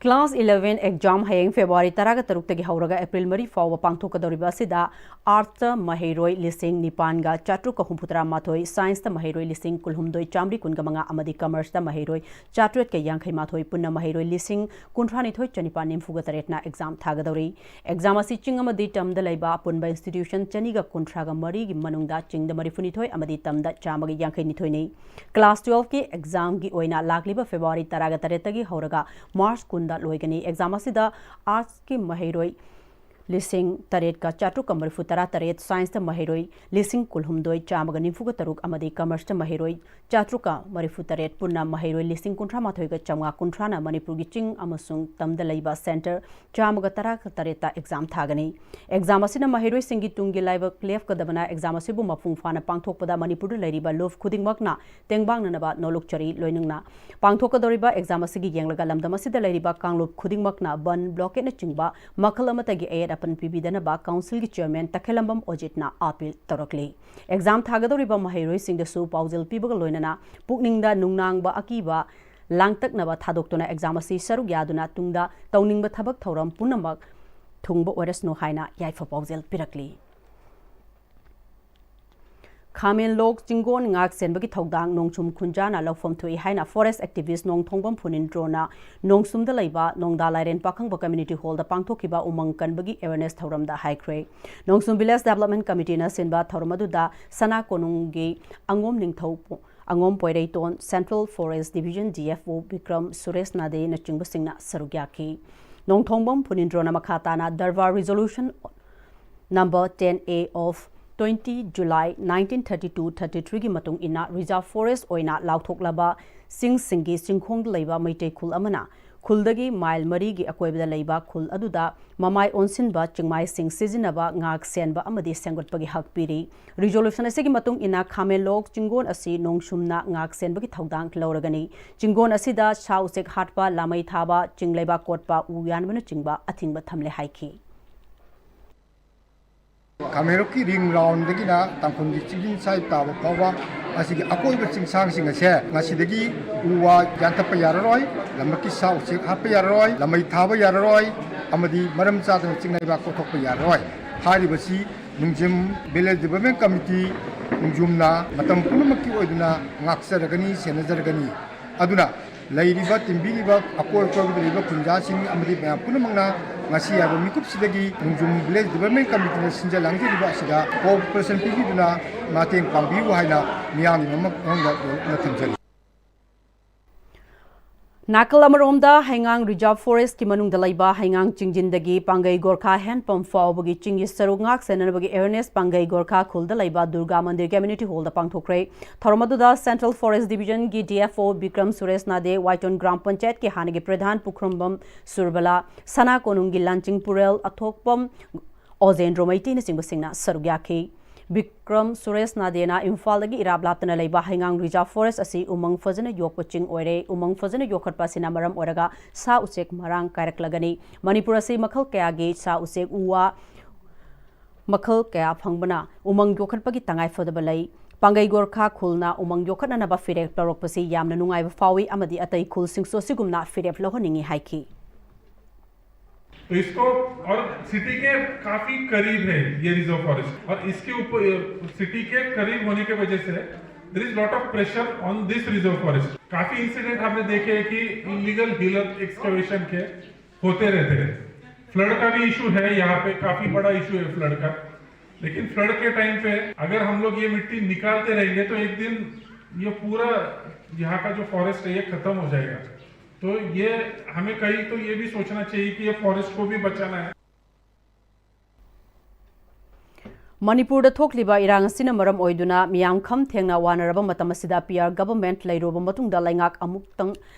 Class eleven exam ꯍꯌꯦꯡ February ꯇꯔꯥꯒ ꯇꯔꯨꯛꯇꯒꯤ ꯍꯧꯔꯒ April ꯃꯔꯤ ꯐꯥꯎꯕ ꯄꯥꯡꯊꯣꯛꯀꯗꯧꯔꯤꯕ ꯑꯁꯤꯗ Arts ꯃꯍꯩꯔꯣꯏ ꯂꯤꯁꯤꯡ ꯅꯤꯄꯥꯟꯒ ꯆꯥꯇ꯭ꯔꯨꯛꯀ ꯍꯨꯝꯐꯨꯇꯔꯥ ꯃꯥꯊꯣꯏ, Science ꯃꯍꯩꯔꯣꯏ ꯂꯤꯁꯤꯡ ꯀꯨꯟꯍꯨꯝꯗꯣꯏ ꯆꯥꯃꯔꯤ ꯀꯨꯟꯒ ꯃꯉꯥ ꯑꯃꯗꯤ Commerce ꯃꯍꯩꯔꯣꯏ ꯆꯥꯇ꯭ꯔꯦꯠꯀ ꯌꯥꯡꯈꯩ ꯃꯥꯊꯣꯏ, ꯄꯨꯟꯅ ꯃꯍꯩꯔꯣꯏ ꯂꯤꯁꯤꯡ ꯀꯨꯟꯊ꯭ꯔꯥꯅꯤꯊꯣꯏ ꯆꯅꯤꯄꯥꯟ ꯅꯤꯐꯨꯒ ꯇꯔꯦꯠꯅ exam ꯊꯥꯒꯗꯧꯔꯤ꯫ Exam ꯑꯁꯤ ꯆꯤꯡ ꯑꯃꯗꯤ ꯇꯝꯗ ꯂꯩꯕ ꯑꯄꯨꯟꯕ institution ꯆꯅꯤꯒ ꯀꯨꯟꯊ꯭ꯔꯥꯒ ꯃꯔꯤꯒꯤ ꯃꯅꯨꯡꯗ ꯆꯤꯡꯗ ꯃꯔꯤꯐꯨꯅꯤꯊꯣꯏ ꯑꯃꯗꯤ ꯇꯝꯗ ꯆꯥꯝꯃꯒ ꯌꯥꯡꯈꯩꯅꯤꯊꯣꯏꯅꯤ꯫ Class twelve ꯀꯤ exam ꯒꯤ ꯑꯣꯏꯅ ꯂꯥꯛꯂꯤꯕ February ꯇꯔꯥꯒ ꯇꯔꯦꯠꯇꯒꯤ ꯍꯧꯔꯒ March ꯀꯨꯟꯗ ꯂꯣꯏꯒꯅꯤ꯫ Exam ꯑꯁꯤꯗ Arts ꯀꯤ ꯃꯍꯩꯔꯣꯏ ꯂꯤꯁꯤꯡ ꯇꯔꯦꯠꯀ ꯆꯥꯇ꯭ꯔꯨꯛꯀ ꯃꯔꯤꯐꯨ ꯇꯔꯥ ꯇꯔꯦꯠ, Science ꯃꯍꯩꯔꯣꯏ ꯂꯤꯁꯤꯡ ꯀꯨꯟꯍꯨꯝꯗꯣꯏ ꯆꯥꯝꯃꯒ ꯅꯤꯐꯨꯒ ꯇꯔꯨꯛ ꯑꯃꯗꯤ Commerce ꯃꯍꯩꯔꯣꯏ ꯆꯥꯇ꯭ꯔꯨꯛꯀ ꯃꯔꯤꯐꯨ ꯇꯔꯦꯠ, ꯄꯨꯟꯅ ꯃꯍꯩꯔꯣꯏ ꯂꯤꯁꯤꯡ ꯀꯨꯟꯊ꯭ꯔꯥ ꯃꯥꯊꯣꯏꯒ ꯆꯥꯝꯃꯉꯥ ꯀꯨꯟꯊ꯭ꯔꯥꯅ ꯃꯅꯤꯄꯨꯔꯒꯤ ꯆꯤꯡ ꯑꯃꯁꯨꯡ ꯇꯝꯗ ꯂꯩꯕ centre ꯆꯥꯝꯃꯒ ꯇꯔꯥꯒ ꯇꯔꯦꯠꯇ exam ꯊꯥꯒꯅꯤ꯫ Exam ꯑꯁꯤꯅ ꯃꯍꯩꯔꯣꯏꯁꯤꯡꯒꯤ ꯇꯨꯡꯒꯤ ꯂꯥꯏꯕꯛ ꯂꯦꯞꯀꯗꯕꯅ exam ꯑꯁꯤꯕꯨ ꯃꯄꯨꯡ ꯐꯥꯅ ꯄꯥꯡꯊꯣꯛꯄꯗ ꯃꯅꯤꯄꯨꯔꯗ ꯂꯩꯔꯤꯕ ꯂꯨꯞ ꯈꯨꯗꯤꯡꯃꯛꯅ ꯇꯦꯡꯕꯥꯡꯅꯅꯕ ꯅꯣꯜꯂꯨꯛꯆꯔꯤ꯫ ꯂꯣꯏꯅꯅ ꯄꯥꯡꯊꯣꯛꯀꯗꯧꯔꯤꯕ exam ꯑꯁꯤꯒꯤ ꯌꯦꯡꯂꯒ ꯂꯝꯗꯝ ꯑꯁꯤꯗ ꯂꯩꯔꯤꯕ ꯀꯥꯡꯂꯨꯞ ꯈꯨꯗꯤꯡꯃꯛꯅ ꯕꯟ, blockade ꯅꯆꯤꯡꯕ ꯃꯈꯜ ꯑꯃꯠꯇꯒꯤ ꯑꯌꯦꯠ ꯄꯟ ꯄꯤꯕꯤꯗꯅꯕ ꯀꯥꯎꯟꯁꯤꯜꯒꯤ ꯆꯤꯌꯔꯃꯦꯟ ꯇꯈꯦꯂꯝꯕꯝ ꯑꯣꯖꯤꯠꯅ ꯑꯥꯄꯤꯜ ꯇꯧꯔꯛꯂꯤ꯫ ꯑꯦꯛꯖꯥꯝ ꯊꯥꯒꯗꯧꯔꯤꯕ ꯃꯍꯩꯔꯣꯏꯁꯤꯡꯗꯁꯨ ꯄꯥꯎꯖꯦꯜ ꯄꯤꯕꯒ ꯂꯣꯏꯅꯅ ꯄꯨꯛꯅꯤꯡꯗ ꯅꯨꯡꯅꯥꯡꯕ ꯑꯀꯤꯕ ꯂꯥꯡꯇꯛꯅꯕ ꯊꯥꯗꯣꯛꯇꯨꯅ ꯑꯦꯛꯖꯥꯝ ꯑꯁꯤ ꯁꯔꯨꯛ ꯌꯥꯗꯨꯅ ꯇꯨꯡꯗ ꯇꯧꯅꯤꯡꯕ ꯊꯕꯛ ꯊꯧꯔꯝ ꯄꯨꯝꯅꯃꯛ ꯊꯨꯡꯕ ꯑꯣꯏꯔꯁꯅꯨ ꯍꯥꯏꯅ ꯌꯥꯏꯐ ꯄꯥꯎꯖꯦꯜ ꯄꯤꯔꯛꯂꯤ꯫ ꯈꯥꯃꯦꯟꯂꯣꯛ ꯆꯤꯡꯒꯣꯟ ꯉꯥꯛ ꯁꯦꯟꯕꯒꯤ ꯊꯧꯗꯥꯡ ꯅꯣꯡꯁꯨꯝ ꯈꯨꯟꯖꯥꯅ ꯂꯧꯐꯝ ꯊꯣꯛꯏ ꯍꯥꯏꯅ ꯐꯣꯔꯦꯁ ꯑꯦꯛꯇꯤꯚꯤꯁ꯭ꯠ ꯅꯣꯡꯊꯣꯡꯕꯝ ꯐꯨꯅꯤꯟꯗ꯭ꯔꯣꯅ ꯅꯣꯡꯁꯨꯝꯗ ꯂꯩꯕ ꯅꯣꯡꯗꯥ ꯂꯥꯏꯔꯦꯟ ꯄꯥꯈꯪꯕ ꯀꯝꯃ꯭ꯌꯨꯅꯤꯇꯤ ꯍꯣꯜꯗ ꯄꯥꯡꯊꯣꯛꯈꯤꯕ ꯎꯃꯪ ꯀꯟꯕꯒꯤ ꯑꯦꯋꯦꯔꯅꯦꯁ ꯊꯧꯔꯝꯗ ꯍꯥꯏꯈ꯭ꯔꯦ꯫ ꯅꯣꯡꯁꯨꯝ ꯚꯤꯂꯦꯖ ꯗꯦꯕꯂꯞꯃꯦꯟ ꯀꯝꯃꯤꯇꯤꯅ ꯁꯤꯟꯕ ꯊꯧꯔꯝ ꯑꯗꯨꯗ ꯁꯅꯥ ꯀꯣꯅꯨꯡꯒꯤ ꯑꯉꯣꯝ ꯅꯤꯡꯊꯧ ꯑꯉꯣꯝ Poireiton, central forest division D F O Bikram Suresh ꯅꯥꯗꯦꯅꯆꯤꯡꯕꯁꯤꯡꯅ ꯁꯔꯨꯛ ꯌꯥꯈꯤ꯫ ꯅꯣꯡꯊꯣꯡꯕꯝ ꯐꯨꯅꯤꯟꯗ꯭ꯔꯣꯅ ꯃꯈꯥ ꯇꯥꯅ darbar resolution number ten A of twenty July nineteen thirty two thirty three ꯒꯤ ꯃꯇꯨꯡ ꯏꯟꯅ ꯔꯤꯖꯥꯔꯚ ꯐꯣꯔꯦꯁ ꯑꯣꯏꯅ ꯂꯥꯎꯊꯣꯛꯂꯕ ꯆꯤꯡꯁꯤꯡꯒꯤ ꯆꯤꯡꯈꯣꯡꯗ ꯂꯩꯕ ꯃꯩꯇꯩ ꯈꯨꯜ ꯑꯃꯅ ꯈꯨꯜꯗꯒꯤ ꯃꯥꯏꯜ ꯃꯔꯤꯒꯤ ꯑꯀꯣꯏꯕꯗ ꯂꯩꯕ ꯈꯨꯜ ꯑꯗꯨꯗ ꯃꯃꯥꯏ ꯑꯣꯟꯁꯤꯟꯕ ꯆꯤꯡꯃꯥꯏꯁꯤꯡ ꯁꯤꯖꯤꯟꯅꯕ ꯉꯥꯛ ꯁꯦꯟꯕ ꯑꯃꯗꯤ ꯁꯦꯝꯒꯠꯄꯒꯤ ꯍꯛ ꯄꯤꯔꯤ꯫ ꯔꯤꯖꯣꯂꯨꯁꯟ ꯑꯁꯤꯒꯤ ꯃꯇꯨꯡ ꯏꯟꯅ ꯈꯥꯃꯦꯟꯂꯣꯛ ꯆꯤꯡꯒꯣꯟ ꯑꯁꯤ ꯅꯣꯡꯁꯨꯝꯅ ꯉꯥꯛ ꯁꯦꯟꯕꯒꯤ ꯊꯧꯗꯥꯡ ꯂꯧꯔꯒꯅꯤ꯫ ꯆꯤꯡꯒꯣꯟ ꯑꯁꯤꯗ ꯁꯥ ꯎꯆꯦꯛ ꯍꯥꯠꯄ, ꯂꯥꯃꯩ ꯊꯥꯕ, ꯆꯤꯡ ꯂꯩꯕꯥꯛ ꯀꯣꯠꯄ, ꯎ ꯌꯥꯟꯕꯅꯆꯤꯡꯕ ꯑꯊꯤꯡꯕ ꯊꯝꯂꯦ ꯍꯥꯏꯈꯤ꯫ ꯈꯥꯃꯦꯟꯂꯣꯛꯀꯤ ꯔꯤꯡ ꯔꯥꯎꯟꯗꯒꯤꯅ ꯇꯥꯡꯈꯨꯜꯒꯤ ꯆꯤꯡꯖꯤꯟ ꯁꯥꯏ ꯇꯥꯕ ꯐꯥꯎꯕ ꯑꯁꯤꯒꯤ ꯑꯀꯣꯏꯕ ꯆꯤꯡꯁꯥꯡꯁꯤꯡ ꯑꯁꯦ ꯉꯁꯤꯗꯒꯤ ꯎ ꯋꯥ ꯌꯥꯟꯊꯠꯄ ꯌꯥꯔꯔꯣꯏ, ꯂꯝꯂꯛꯀꯤ ꯁꯥ ꯎꯆꯦꯛ ꯍꯥꯠꯄ ꯌꯥꯔꯔꯣꯏ, ꯂꯥꯃꯩ ꯊꯥꯕ ꯌꯥꯔꯔꯣꯏ, ꯑꯃꯗꯤ ꯃꯔꯝ ꯆꯥꯗꯅ ꯆꯤꯡ ꯂꯩꯕꯥꯛ ꯀꯣꯊꯣꯛꯄ ꯌꯥꯔꯔꯣꯏ꯫ ꯍꯥꯏꯔꯤꯕꯁꯤ ꯅꯣꯡꯖꯨꯝ ꯚꯤꯂꯦꯖ ꯗꯤꯕꯂꯞꯃꯦꯟ ꯀꯝꯃꯤꯇꯤ ꯅꯣꯡꯖꯨꯝꯅ ꯃꯇꯝ ꯄꯨꯝꯅꯃꯛꯀꯤ ꯑꯣꯏꯗꯨꯅ ꯉꯥꯛꯆꯔꯒꯅꯤ, ꯁꯦꯟꯅꯖꯔꯒꯅꯤ꯫ ꯑꯗꯨꯅ ꯂꯩꯔꯤꯕ, ꯇꯤꯟꯕꯤꯔꯤꯕ, ꯑꯀꯣꯏ ꯑꯀꯣꯏꯕꯗ ꯂꯩꯔꯤꯕ ꯈꯨꯟꯖꯥꯁꯤꯡ ꯑꯃꯗꯤ ꯃꯌꯥꯝ ꯄꯨꯝꯅꯃꯛꯅ ꯉꯁꯤ ꯍꯥꯏꯕ ꯃꯤꯀꯨꯞꯁꯤꯗꯒꯤ ꯅꯣꯡꯖꯨꯝ ꯚꯤꯂꯦꯖ ꯗꯤꯕꯂꯞꯃꯦꯟ ꯀꯝꯃꯤꯇꯤꯅ ꯁꯤꯟꯖ ꯂꯥꯡꯖꯔꯤꯕ ꯑꯁꯤꯗ ꯀꯣꯑꯣꯄꯔꯦꯁꯟ ꯄꯤꯕꯤꯗꯨꯅ ꯃꯇꯦꯡ ꯄꯥꯡꯕꯤꯌꯨ ꯍꯥꯏꯅ ꯃꯤꯌꯥꯝꯒꯤ ꯃꯃꯥꯡꯗ ꯊꯝꯖꯔꯤ꯫ ꯅꯥꯀꯜ ꯑꯃꯔꯣꯝꯗ, ꯍꯩꯉꯥꯡ ꯔꯤꯖꯥꯔꯚ ꯐꯣꯔꯦꯁ꯭ꯠꯀꯤ ꯃꯅꯨꯡꯗ ꯂꯩꯕ ꯍꯩꯉꯥꯡ ꯆꯤꯡꯖꯤꯟꯗꯒꯤ ꯄꯥꯡꯒꯩ ꯒꯣꯔꯈꯥ ꯍꯦꯟꯄꯝ ꯐꯥꯎꯕꯒꯤ ꯆꯤꯡꯒꯤ ꯁꯔꯨꯛ ꯉꯥꯛ ꯁꯦꯟꯅꯅꯕꯒꯤ ꯑꯦꯋꯦꯔꯅꯦꯁ ꯄꯥꯡꯒꯩ ꯒꯣꯔꯈꯥ ꯈꯨꯜꯗ ꯂꯩꯕ ꯗꯨꯔꯒꯥ ꯃꯟꯗꯤꯔ ꯀꯝꯃ꯭ꯌꯨꯅꯤꯇꯤ ꯍꯣꯜꯗ ꯄꯥꯡꯊꯣꯛꯈ꯭ꯔꯦ꯫ ꯊꯧꯔꯝ ꯑꯗꯨꯗ ꯁꯦꯟꯇ꯭ꯔꯦꯜ ꯐꯣꯔꯦꯁ꯭ꯠ ꯗꯤꯕꯤꯖꯟꯒꯤ D F O Bikram Suresh ꯅꯥꯗꯦ, ꯋꯥꯏꯇꯣꯟ ꯒ꯭ꯔꯥꯝ ꯄꯟꯆꯥꯌꯠꯀꯤ ꯍꯥꯟꯅꯒꯤ ꯄ꯭ꯔꯙꯥꯟ ꯄꯨꯈ꯭ꯔꯝꯕꯝ ꯁꯨꯔꯕꯂꯥ, ꯁꯅꯥ ꯀꯣꯅꯨꯡꯒꯤ ꯂꯥꯟꯆꯤꯡ ꯄꯨꯔꯦꯜ ꯑꯊꯣꯛꯄꯝ ꯑꯣꯖꯦꯟꯗ꯭ꯔꯣ ꯃꯩꯇꯩꯅꯆꯤꯡꯕꯁꯤꯡꯅ ꯁꯔꯨꯛ ꯌꯥꯈꯤ꯫ ꯕꯤꯀ꯭ꯔꯝ ꯁꯨꯔꯦꯁ ꯅꯥꯗꯦꯅ ꯏꯝꯐꯥꯜꯗꯒꯤ ꯏꯔꯥꯞ ꯂꯥꯞꯇꯅ ꯂꯩꯕ ꯍꯩꯉꯥꯡ ꯔꯤꯖꯥꯔꯚ ꯐꯣꯔꯦꯁ ꯑꯁꯤ ꯎꯃꯪ ꯐꯖꯅ ꯌꯣꯛꯄ ꯆꯤꯡ ꯑꯣꯏꯔꯦ꯫ ꯎꯃꯪ ꯐꯖꯅ ꯌꯣꯛꯈꯠꯄ ꯑꯁꯤꯅ ꯃꯔꯝ ꯑꯣꯏꯔꯒ ꯁꯥ ꯎꯆꯦꯛ ꯃꯔꯥꯡ ꯀꯥꯏꯔꯛꯂꯒꯅꯤ꯫ ꯃꯅꯤꯄꯨꯔ ꯑꯁꯤ ꯃꯈꯜ ꯀꯌꯥꯒꯤ ꯁꯥ ꯎꯆꯦꯛ, ꯎ ꯋꯥ ꯃꯈꯜ ꯀꯌꯥ ꯐꯪꯕꯅ ꯎꯃꯪ ꯌꯣꯛꯈꯠꯄꯒꯤ ꯇꯉꯥꯏꯐꯗꯕ ꯂꯩ꯫ ꯄꯥꯡꯒꯩ ꯒꯣꯔꯈꯥ ꯈꯨꯜꯅ ꯎꯃꯪ ꯌꯣꯛꯈꯠꯅꯅꯕ ꯐꯤꯔꯦꯞ ꯂꯧꯔꯛꯄꯁꯤ ꯌꯥꯝꯅ ꯅꯨꯡꯉꯥꯏꯕ ꯐꯥꯎꯏ ꯑꯃꯗꯤ ꯑꯇꯩ ꯈꯨꯜꯁꯤꯡꯁꯨ ꯑꯁꯤꯒꯨꯝꯅ ꯐꯤꯔꯦꯞ ꯂꯧꯍꯟꯅꯤꯡꯏ ꯍꯥꯏꯈꯤ꯫ तो इसको, और सिटी के काफी करीब है ये रिजर्व फॉरेस्ट, और इसके ऊपर, सिटी के करीब होने के वजह से there is lot of pressure on this reserve forest। काफी इंसिडेंट हमने देखे हैं कि इलीगल हिल एक्सकेवेशन के होते रहते हैं। फ्लड का भी इशू है यहाँ पे, काफी बड़ा इशू है फ्लड का। लेकिन फ्लड के टाइम पे अगर हम लोग ये मिट्टी निकालते रहेंगे तो एक दिन ये पूरा यहाँ का जो फॉरेस्ट है ये खत्म हो जाएगा। तो ये हमें कहीं तो ये भी सोचना चाहिए कि ये फॉरेस्ट को भी बचाना है। ꯃꯅꯤꯄꯨꯔꯗ ꯊꯣꯛꯂꯤꯕ ꯏꯔꯥꯡ ꯑꯁꯤꯅ ꯃꯔꯝ ꯑꯣꯏꯗꯨꯅ ꯃꯤꯌꯥꯝ ꯈꯝ ꯊꯦꯡꯅ ꯋꯥꯅꯔꯕ ꯃꯇꯝ ꯑꯁꯤꯗ ꯄꯤ ꯑꯥꯔ ꯒꯚꯔꯟꯃꯦꯟꯠ ꯂꯩꯔꯨꯕ ꯃꯇꯨꯡꯗ ꯂꯩꯉꯥꯛ ꯑꯃꯨꯛꯇꯪ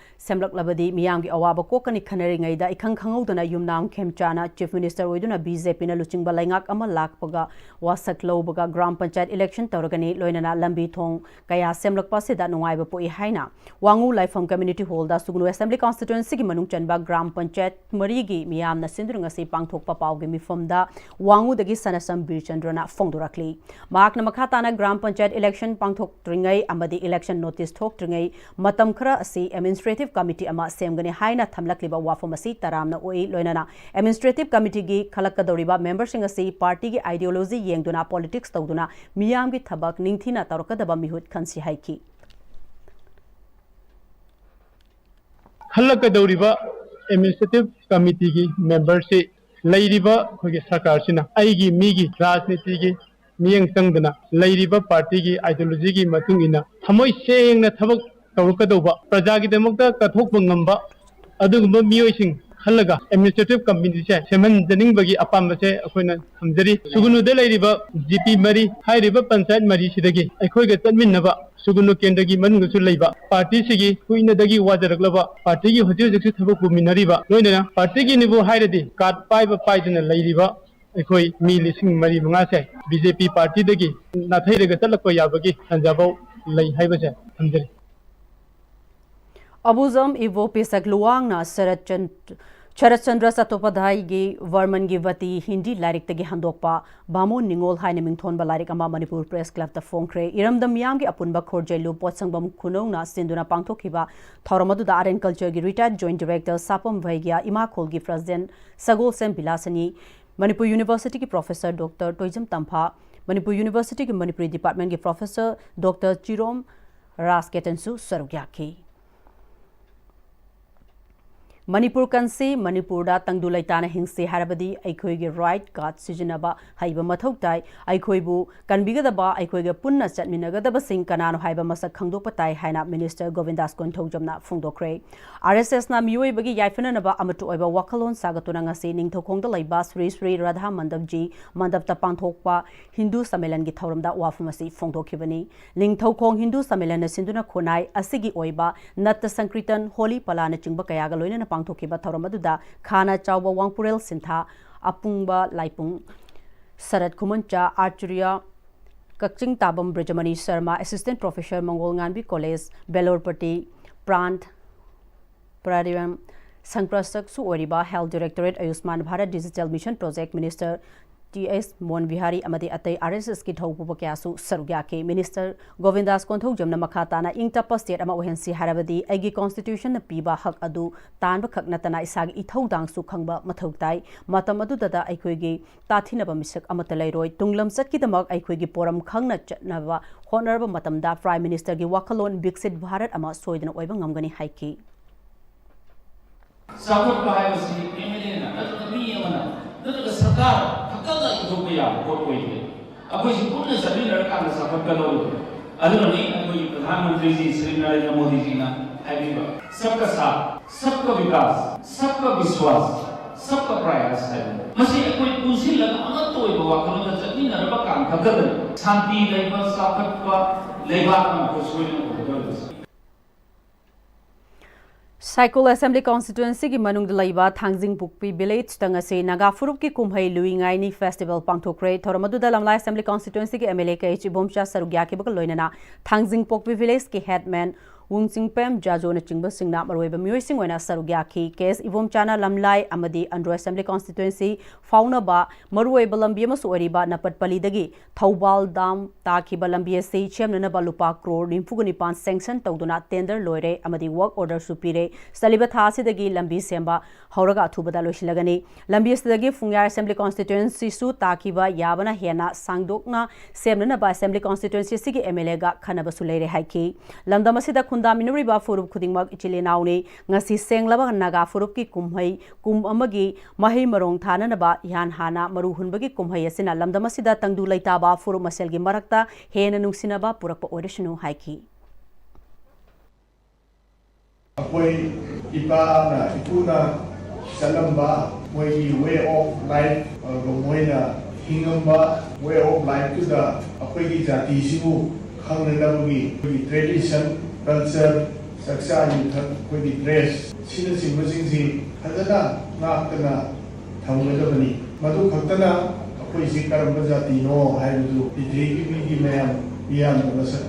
ꯁꯦꯝꯂꯛꯂꯕꯗꯤ ꯃꯤꯌꯥꯝꯒꯤ ꯑꯋꯥꯕ ꯀꯣꯛꯀꯅꯤ ꯈꯟꯅꯔꯤꯉꯩꯗ ꯏꯈꯪ ꯈꯪꯍꯧꯗꯅ ꯌꯨꯝꯅꯥꯝ ꯈꯦꯝꯆꯥꯅ ꯆꯤꯐ ꯃꯤꯅꯤꯁꯇꯔ ꯑꯣꯏꯗꯨꯅ ꯕꯤ ꯖꯦ ꯄꯤꯅ ꯂꯨꯆꯤꯡꯕ ꯂꯩꯉꯥꯛ ꯑꯃ ꯂꯥꯛꯄꯒ ꯋꯥꯁꯛ ꯂꯧꯕꯒ ꯒ꯭ꯔꯥꯝ ꯄꯟꯆꯥꯌꯠ ꯏꯂꯦꯛꯁꯟ ꯇꯧꯔꯒꯅꯤ꯫ ꯂꯣꯏꯅꯅ ꯂꯝꯕꯤ ꯊꯣꯡ ꯀꯌꯥ ꯁꯦꯝꯂꯛꯄ ꯑꯁꯤꯗ ꯅꯨꯡꯉꯥꯏꯕ ꯄꯣꯛꯏ ꯍꯥꯏꯅ ꯋꯥꯉꯨ ꯂꯥꯏꯐꯝ ꯀꯝꯃ꯭ꯌꯨꯅꯤꯇꯤ ꯍꯣꯜꯗ ꯁꯨꯒꯅꯨ ꯑꯦꯁꯦꯝꯕ꯭ꯂꯤ ꯀꯟꯁꯇꯤꯇ꯭ꯋꯦꯟꯁꯤꯒꯤ ꯃꯅꯨꯡ ꯆꯟꯕ ꯒ꯭ꯔꯥꯝ ꯄꯟꯆꯥꯌꯠ ꯃꯔꯤꯒꯤ ꯃꯤꯌꯥꯝꯅ ꯁꯤꯟꯗꯨꯅ ꯉꯁꯤ ꯄꯥꯡꯊꯣꯛꯄ ꯄꯥꯎꯒꯤ ꯃꯤꯐꯝꯗ ꯋꯥꯉꯨꯗꯒꯤ ꯁꯅꯥꯁꯝ ꯕꯤꯔꯆꯟꯗ꯭ꯔꯅ ꯐꯣꯡꯗꯣꯔꯛꯂꯤ꯫ ꯃꯍꯥꯛꯅ ꯃꯈꯥ ꯇꯥꯅ ꯒ꯭ꯔꯥꯝ ꯄꯟꯆꯥꯌꯠ ꯏꯂꯦꯛꯁꯟ ꯄꯥꯡꯊꯣꯛꯇ꯭ꯔꯤꯉꯩ ꯑꯃꯗꯤ ꯏꯂꯦꯛꯁꯟ ꯅꯣꯇꯤꯁ ꯊꯣꯛꯇ꯭ꯔꯤꯉꯩ ꯃꯇꯝ ꯈꯔ ꯑꯁꯤ ꯑꯦꯗꯃꯤꯅꯤꯁꯇ꯭ꯔꯦꯇꯤꯚ ꯀꯃꯤꯇꯤ ꯑꯃ ꯁꯦꯝꯒꯅꯤ ꯍꯥꯏꯅ ꯊꯝꯂꯛꯂꯤꯕ ꯋꯥꯐꯝ ꯑꯁꯤ ꯇꯔꯥꯝꯅ ꯑꯣꯛꯏ꯫ ꯂꯣꯏꯅꯅ ꯑꯦꯗꯃꯤꯅꯤꯁꯇ꯭ꯔꯦꯇꯤꯚ ꯀꯃꯤꯇꯤꯒꯤ ꯈꯜꯂꯛꯀꯗꯧꯔꯤꯕ ꯃꯦꯝꯕꯔꯁꯤꯡ ꯑꯁꯤ ꯄꯥꯔꯇꯤꯒꯤ ꯑꯥꯏꯗꯤꯌꯣꯂꯣꯖꯤ ꯌꯦꯡꯗꯨꯅ ꯄꯣꯂꯤꯇꯤꯛꯁ ꯇꯧꯗꯨꯅ ꯃꯤꯌꯥꯝꯒꯤ ꯊꯕꯛ ꯅꯤꯡꯊꯤꯅ ꯇꯧꯔꯛꯀꯗꯕ ꯃꯤꯍꯨꯠ ꯈꯟꯁꯤ ꯍꯥꯏꯈꯤ꯫ ꯈꯜꯂꯛꯀꯗꯧꯔꯤꯕ ꯑꯦꯗꯃꯤꯅꯤꯁꯇ꯭ꯔꯦꯇꯤꯚ ꯀꯃꯤꯇꯤꯒꯤ ꯃꯦꯝꯕꯔꯁꯤ ꯂꯩꯔꯤꯕ ꯑꯩꯈꯣꯏꯒꯤ ꯁꯔꯀꯥꯔꯁꯤꯅ ꯑꯩꯒꯤ ꯃꯤꯒꯤ ꯔꯥꯖꯅꯤꯇꯤꯒꯤ ꯃꯤꯠꯌꯦꯡ ꯆꯪꯗꯅ ꯂꯩꯔꯤꯕ ꯄꯥꯔꯇꯤꯒꯤ ꯑꯥꯏꯗꯤꯌꯣꯂꯣꯖꯤꯒꯤ ꯃꯇꯨꯡ ꯏꯟꯅ ꯊꯃꯣꯏ ꯁꯦꯡꯅ ꯊꯕꯛ ꯇꯧꯔꯛꯀꯗꯧꯕ, ꯄ꯭ꯔꯖꯥꯒꯤꯗꯃꯛꯇ ꯀꯠꯊꯣꯛꯄ ꯉꯝꯕ ꯑꯗꯨꯒꯨꯝꯕ ꯃꯤꯑꯣꯏꯁꯤꯡ ꯈꯜꯂꯒ ꯑꯦꯗꯃꯤꯅꯤꯁꯇ꯭ꯔꯦꯇꯤꯚ ꯀꯃꯤꯇꯤꯁꯦ ꯁꯦꯝꯍꯟꯖꯅꯤꯡꯕꯒꯤ ꯑꯄꯥꯝꯕꯁꯦ ꯑꯩꯈꯣꯏꯅ ꯊꯝꯖꯔꯤ꯫ ꯁꯨꯒꯅꯨꯗ ꯂꯩꯔꯤꯕ ꯖꯤ ꯄꯤ ꯃꯔꯤ ꯍꯥꯏꯔꯤꯕ ꯄꯟꯆꯥꯌꯠ ꯃꯔꯤꯁꯤꯗꯒꯤ ꯑꯩꯈꯣꯏꯒ ꯆꯠꯃꯤꯟꯅꯕ ꯁꯨꯒꯅꯨ ꯀꯦꯟꯗ꯭ꯔꯒꯤ ꯃꯅꯨꯡꯗꯁꯨ ꯂꯩꯕ ꯄꯥꯔꯇꯤꯁꯤꯒꯤ ꯀꯨꯏꯅꯗꯒꯤ ꯋꯥꯖꯔꯛꯂꯕ ꯄꯥꯔꯇꯤꯒꯤ ꯍꯧꯖꯤꯛ ꯍꯧꯖꯤꯛꯁꯨ ꯊꯕꯛ ꯄꯨꯃꯤꯟꯅꯔꯤꯕ, ꯂꯣꯏꯅꯅ ꯄꯥꯔꯇꯤꯒꯤꯅꯤꯕꯨ ꯍꯥꯏꯔꯗꯤ ꯀꯥꯔꯗ ꯄꯥꯏꯕ ꯄꯥꯏꯗꯅ ꯂꯩꯔꯤꯕ ꯑꯩꯈꯣꯏ ꯃꯤ ꯂꯤꯁꯤꯡ ꯃꯔꯤ ꯃꯉꯥꯁꯦ ꯕꯤ ꯖꯦ ꯄꯤ ꯄꯥꯔꯇꯤꯗꯒꯤ ꯅꯥꯊꯩꯔꯒ ꯆꯠꯂꯛꯄ ꯌꯥꯕꯒꯤ ꯇꯥꯟꯖꯥꯐꯥꯎ ꯂꯩ ꯍꯥꯏꯕꯁꯦ ꯊꯝꯖꯔꯤ꯫ Abuzam Ivo Pisak Luwangna Sharat Chan- Sharat Chandra Chattopadhyayagi Varmangi Vati Hindi ꯂꯥꯏꯔꯤꯛꯇꯒꯤ ꯍꯟꯗꯣꯛꯄ ꯕꯥꯃꯣꯟ ꯅꯤꯉꯣꯜ ꯍꯥꯏꯅ ꯃꯤꯡꯊꯣꯟꯕ ꯂꯥꯏꯔꯤꯛ ꯑꯃ ꯃꯅꯤꯄꯨꯔ ꯄ꯭ꯔꯦꯁ ꯀ꯭ꯂꯕꯇ ꯐꯣꯡꯈ꯭ꯔꯦ꯫ ꯏꯔꯝꯗꯝ ꯃꯤꯌꯥꯝꯒꯤ ꯑꯄꯨꯟꯕ ꯈꯣꯔꯖꯩꯂꯨ ꯄꯣꯠꯁꯪꯕꯝ ꯈꯨꯅꯧꯅ ꯁꯤꯟꯗꯨꯅ ꯄꯥꯡꯊꯣꯛꯈꯤꯕ ꯊꯧꯔꯝ ꯑꯗꯨꯗ Art and Cultureꯒꯤ retired joint director ꯁꯥꯄꯝ ꯚꯩꯒ꯭ꯌꯥ, ꯏꯃꯥꯈꯣꯜꯒꯤ president ꯁꯒꯣꯜꯁꯦꯝ ꯕꯤꯂꯥꯁꯅꯤ, ꯃꯅꯤꯄꯨꯔ ꯌꯨꯅꯤꯚꯔꯁꯤꯇꯤꯒꯤ professor Doctor ꯇꯣꯏꯖꯝ ꯇꯝꯐꯥ, ꯃꯅꯤꯄꯨꯔ ꯌꯨꯅꯤꯚꯔꯁꯤꯇꯤꯒꯤ ꯃꯅꯤꯄꯨꯔꯤ departmentꯀꯤ professor Doctor ꯆꯤꯔꯣꯝ ꯔꯥꯖꯀꯦꯇꯟꯁꯨ ꯁꯔꯨꯛ ꯌꯥꯈꯤ꯫ ꯃꯅꯤꯄꯨꯔ ꯀꯟꯁꯤ, ꯃꯅꯤꯄꯨꯔꯗ ꯇꯪꯗꯨ ꯂꯩꯇꯥꯅ ꯍꯤꯡꯁꯤ ꯍꯥꯏꯔꯕꯗꯤ ꯑꯩꯈꯣꯏꯒꯤ right card ꯁꯤꯖꯤꯟꯅꯕ ꯍꯩꯕ ꯃꯊꯧ ꯇꯥꯏ꯫ ꯑꯩꯈꯣꯏꯕꯨ ꯀꯟꯕꯤꯒꯗꯕ, ꯑꯩꯈꯣꯏꯒ ꯄꯨꯟꯅ ꯆꯠꯃꯤꯟꯅꯒꯗꯕꯁꯤꯡ ꯀꯅꯥꯅꯣ ꯍꯥꯏꯕ ꯃꯁꯛ ꯈꯪꯗꯣꯛꯄ ꯇꯥꯏ ꯍꯥꯏꯅ minister ꯒꯣꯕꯤꯟꯗꯥꯁ ꯀꯣꯟꯊꯧꯖꯝꯅ ꯐꯣꯡꯗꯣꯛꯈ꯭ꯔꯦ꯫ R S Sꯅ ꯃꯤꯑꯣꯏꯕꯒꯤ ꯌꯥꯏꯐꯅꯅꯕ ꯑꯃꯠꯇ ꯑꯣꯏꯕ ꯋꯥꯈꯜꯂꯣꯟ ꯁꯥꯒꯠꯇꯨꯅ ꯉꯁꯤ ꯅꯤꯡꯊꯧꯈꯣꯡꯗ ꯂꯩꯕ ꯁ꯭ꯔꯤ ꯁ꯭ꯔꯤ ꯔꯥꯙꯥ ꯃꯟꯗꯞꯖꯤ ꯃꯟꯗꯞꯇ ꯄꯥꯡꯊꯣꯛꯄ ꯍꯤꯟꯗꯨ ꯁꯝꯃꯦꯂꯟꯒꯤ ꯊꯧꯔꯝꯗ ꯋꯥꯐꯝ ꯑꯁꯤ ꯐꯣꯡꯗꯣꯛꯈꯤꯕꯅꯤ꯫ ꯅꯤꯡꯊꯧꯈꯣꯡ ꯍꯤꯟꯗꯨ ꯁꯝꯃꯦꯂꯟꯅ ꯁꯤꯟꯗꯨꯅ ꯈꯨꯟꯅꯥꯏ ꯑꯁꯤꯒꯤ ꯑꯣꯏꯕ ꯅꯠꯇ ꯁꯪꯀ꯭ꯔꯤꯇꯟ, ꯍꯣꯂꯤ ꯄꯂꯥꯅꯆꯤꯡꯕ ꯀꯌꯥꯒ ꯂꯣꯏꯅꯅ ꯄꯥꯡꯊꯣꯛꯈꯤꯕ ꯊꯧꯔꯝ ꯑꯗꯨꯗ ꯈꯥꯅ ꯆꯥꯎꯕ ꯋꯥꯡꯄꯨꯔꯦꯜ ꯁꯤꯟꯊꯥ, ꯑꯄꯨꯡꯕ ꯂꯥꯏꯄꯨꯡ ꯁꯔꯠ ꯈꯨꯃꯟꯆꯥ, ꯑꯥꯔꯆꯔꯤꯌꯥ ꯀꯛꯆꯤꯡ ꯇꯥꯕꯝ ꯕ꯭ꯔꯖꯃꯅꯤ ꯁꯔꯃ, assistant professor ꯃꯪꯒꯣꯜ ꯉꯥꯟꯕꯤ ꯀꯣꯂꯦꯖ, ꯕꯦꯂꯣꯔꯄꯇꯤ ꯄ꯭ꯔꯥꯟꯠ ꯄ꯭ꯔꯥꯔꯤꯌꯝ ꯁꯪꯄ꯭ꯔꯁꯛꯁꯨ ꯑꯣꯏꯔꯤꯕ Health Directorate, Ayushman Bharat Digital Mission Project Minister T S Mohan Bihari ꯑꯃꯗꯤ ꯑꯇꯩ R S Sꯀꯤ ꯊꯧ ꯄꯨꯕ ꯀꯌꯥꯁꯨ ꯁꯔꯨꯛ ꯌꯥꯈꯤ꯫ Minister ꯒꯣꯕꯤꯟꯗꯥꯁ ꯀꯣꯟꯊꯧꯖꯝꯅ ꯃꯈꯥ ꯇꯥꯅ ꯏꯪ ꯇꯞꯄ state ꯑꯃ ꯑꯣꯏꯍꯟꯁꯤ ꯍꯥꯏꯔꯕꯗꯤ ꯑꯩꯒꯤ constitutionꯅ ꯄꯤꯕ ꯍꯛ ꯑꯗꯨ ꯇꯥꯟꯕ ꯈꯛ ꯅꯠꯇꯅ ꯏꯁꯥꯒꯤ ꯏꯊꯧꯗꯥꯡꯁꯨ ꯈꯪꯕ ꯃꯊꯧ ꯇꯥꯏ꯫ ꯃꯇꯝ ꯑꯗꯨꯗꯇ ꯑꯩꯈꯣꯏꯒꯤ ꯇꯥꯊꯤꯅꯕ ꯃꯤꯁꯛ ꯑꯃꯠꯇ ꯂꯩꯔꯣꯏ꯫ ꯇꯨꯡ ꯂꯝꯆꯠꯀꯤꯗꯃꯛ ꯑꯩꯈꯣꯏꯒꯤ ꯄꯣꯔꯝ ꯈꯪꯅ ꯆꯠꯅꯕ ꯍꯣꯠꯅꯔꯕ ꯃꯇꯝꯗ Prime Ministerꯒꯤ ꯋꯥꯈꯜꯂꯣꯟ ꯕꯤꯛꯁꯤꯠ ꯚꯥꯔꯠ ꯑꯃ ꯁꯣꯏꯗꯅ ꯑꯣꯏꯕ ꯉꯝꯒꯅꯤ ꯍꯥꯏꯈꯤ꯫ ꯆꯥꯎꯈꯠꯄ ꯍꯥꯏꯕꯁꯤ MLAꯅ ꯅꯠꯇ꯭ꯔꯒ ꯃꯤ ꯑꯃꯅ ꯅꯠꯇ꯭ꯔꯒ ꯁꯔꯀꯥꯔ ꯈꯛꯇꯅ ꯏꯊꯣꯛꯄ ꯌꯥꯕ ꯄꯣꯠ ꯑꯣꯏꯗꯦ꯫ ꯑꯩꯈꯣꯏꯁꯤ ꯄꯨꯟꯅ ꯆꯠꯃꯤꯟꯅꯔꯀꯥꯟꯗ ꯆꯥꯎꯈꯠꯀꯗꯧꯔꯤꯕꯅꯤ꯫ ꯑꯗꯨꯅꯅꯤ ꯑꯩꯈꯣꯏꯒꯤ ꯄ꯭ꯔꯙꯥꯟ ꯃꯟꯇ꯭ꯔꯤꯖꯤ ꯁ꯭ꯔꯤ ꯅꯔꯦꯟꯗ꯭ꯔ ꯃꯣꯗꯤꯖꯤꯅ ꯍꯥꯏꯕꯤꯕ, "ꯁꯕꯀꯥ ꯁꯥꯊ, ꯁꯕꯀꯥ ꯕꯤꯀꯥꯁ, ꯁꯕꯀꯥ ꯕꯤꯁ꯭ꯋꯥꯁ, ꯁꯕꯀꯥ ꯄ꯭ꯔꯌꯥꯁ" ꯍꯥꯏꯕ꯫ ꯃꯁꯤ ꯑꯩꯈꯣꯏ ꯄꯨꯟꯁꯤꯜꯂꯒ ꯑꯃꯠꯇ ꯑꯣꯏꯕ ꯋꯥꯈꯜꯂꯣꯟꯗ ꯆꯠꯃꯤꯟꯅꯔꯕ ꯀꯥꯟ ꯈꯛꯇꯗꯅꯤ ꯁꯥꯟꯇꯤ ꯂꯩꯕ, ꯆꯥꯎꯈꯠꯄ ꯂꯩꯕꯥꯛ ꯑꯃ ꯑꯩꯈꯣꯏ ꯁꯣꯏꯗꯅ ꯑꯣꯏꯒꯗꯧꯔꯤꯕꯁꯤ꯫ ꯁꯥꯏꯀꯨꯜ Assembly Constituency ꯒꯤ ꯃꯅꯨꯡꯗ ꯂꯩꯕ ꯊꯥꯡꯖꯤꯡ ꯄꯣꯛꯄꯤ Village ꯇ ꯉꯁꯤ ꯅꯥꯒꯥ ꯐꯨꯔꯨꯞꯀꯤ ꯀꯨꯝꯍꯩ ꯂꯨꯏ ꯉꯥꯏꯅꯤ Festival ꯄꯥꯡꯊꯣꯛꯈ꯭ꯔꯦ꯫ ꯊꯧꯔꯝ ꯑꯗꯨꯗ ꯂꯝꯂꯥꯏ Assembly Constituency ꯒꯤ M L A K H Ibomcha ꯁꯔꯨꯛ ꯌꯥꯈꯤꯕꯒ ꯂꯣꯏꯅꯅ ꯊꯥꯡꯖꯤꯡ ꯄꯣꯛꯄꯤ Village ꯀꯤ Headman ꯋꯨꯡꯆꯤꯡꯄꯦꯝ ꯖꯥꯖꯣꯅꯆꯤꯡꯕꯁꯤꯡꯅ ꯃꯔꯨꯑꯣꯏꯕ ꯃꯤꯑꯣꯏꯁꯤꯡ ꯑꯣꯏꯅ ꯁꯔꯨꯛ ꯌꯥꯈꯤ꯫ K H ꯏꯕꯣꯝꯆꯥꯅ ꯂꯝꯂꯥꯏ ꯑꯃꯗꯤ ꯑꯟꯗ꯭ꯔꯣ Assembly Constituency ꯐꯥꯎꯅꯕ ꯃꯔꯨꯑꯣꯏꯕ ꯂꯝꯕꯤ ꯑꯃꯁꯨ ꯑꯣꯏꯔꯤꯕ ꯅꯄꯠꯄꯂꯤꯗꯒꯤ ꯊꯧꯕꯥꯜ ꯗꯥꯝ ꯇꯥꯈꯤꯕ ꯂꯝꯕꯤ ꯑꯁꯤ ꯁꯦꯝꯅꯅꯕ ꯂꯨꯄꯥ ꯀ꯭ꯔꯣꯔ ꯅꯤꯐꯨꯒ ꯅꯤꯄꯥꯟ sanction ꯇꯧꯗꯨꯅ tender ꯂꯣꯏꯔꯦ ꯑꯃꯗꯤ work order ꯁꯨ ꯄꯤꯔꯦ꯫ ꯆꯠꯂꯤꯕ ꯊꯥ ꯑꯁꯤꯗꯒꯤ ꯂꯝꯕꯤ ꯁꯦꯝꯕ ꯍꯧꯔꯒ ꯑꯊꯨꯕꯗ ꯂꯣꯏꯁꯤꯜꯂꯒꯅꯤ꯫ ꯂꯝꯕꯤ ꯑꯁꯤꯗꯒꯤ ꯐꯨꯡꯌꯥꯔ Assembly Constituency ꯁꯨ ꯇꯥꯈꯤꯕ ꯌꯥꯕꯅ ꯍꯦꯟꯅ ꯁꯥꯡꯗꯣꯛꯅ ꯁꯦꯝꯅꯅꯕ Assembly Constituency ꯑꯁꯤꯒꯤ M L A ꯒ ꯈꯟꯅꯕꯁꯨ ꯂꯩꯔꯦ ꯍꯥꯏꯈꯤ꯫ ꯂꯝꯗꯝ ꯑꯁꯤꯗ ꯈꯨꯟꯗꯥꯃꯤꯟꯅꯔꯤꯕ ꯐꯨꯔꯨꯞ ꯈꯨꯗꯤꯡꯃꯛ ꯏꯆꯤꯜ ꯏꯅꯥꯎꯅꯤ꯫ ꯉꯁꯤ ꯁꯦꯡꯂꯕ ꯅꯥꯒꯥ ꯐꯨꯔꯨꯞꯀꯤ ꯀꯨꯝꯍꯩ ꯀꯨꯝ ꯑꯃꯒꯤ ꯃꯍꯩ ꯃꯔꯣꯡ ꯊꯥꯅꯅꯕ ꯏꯍꯥꯟ ꯍꯥꯟꯅ ꯃꯔꯨ ꯍꯨꯟꯕꯒꯤ ꯀꯨꯝꯍꯩ ꯑꯁꯤꯅ ꯂꯝꯗꯝ ꯑꯁꯤꯗ ꯇꯪꯗꯨ ꯂꯩꯇꯥꯕ ꯐꯨꯔꯨꯞ ꯃꯁꯦꯜꯒꯤ ꯃꯔꯛꯇ ꯍꯦꯟꯅ ꯅꯨꯡꯁꯤꯅꯕ ꯄꯨꯔꯛꯄ ꯑꯣꯏꯔꯁꯅꯨ ꯍꯥꯏꯈꯤ꯫ ꯑꯩꯈꯣꯏ ꯏꯄꯥꯅ ꯏꯄꯨꯅ ꯆꯠꯂꯝꯕ ꯃꯣꯏꯒꯤ way of life, ꯑꯗꯨꯒ ꯃꯣꯏꯅ ꯍꯤꯡꯉꯝꯕ way of life ꯇꯨꯗ ꯑꯩꯈꯣꯏꯒꯤ ꯖꯥꯇꯤꯁꯤꯕꯨ ꯈꯪꯅꯅꯕꯒꯤ ꯑꯩꯈꯣꯏꯒꯤ tradition, culture, ꯆꯥꯛꯆꯥ ꯌꯨꯊꯛ, ꯑꯩꯈꯣꯏꯒꯤ dress, ꯁꯤꯅꯆꯤꯡꯕꯁꯤꯡꯁꯤ ꯐꯖꯅ ꯉꯥꯛꯇꯅ ꯊꯝꯒꯗꯕꯅꯤ꯫ ꯃꯗꯨ ꯈꯛꯇꯅ ꯑꯩꯈꯣꯏꯁꯤ ꯀꯔꯝꯕ ꯖꯥꯇꯤꯅꯣ ꯍꯥꯏꯕꯗꯨ ꯄ꯭ꯔꯤꯊꯤꯕꯤꯒꯤ ꯃꯤꯒꯤ ꯃꯌꯥꯝ ꯃꯤꯌꯥꯝꯅ ꯃꯁꯛ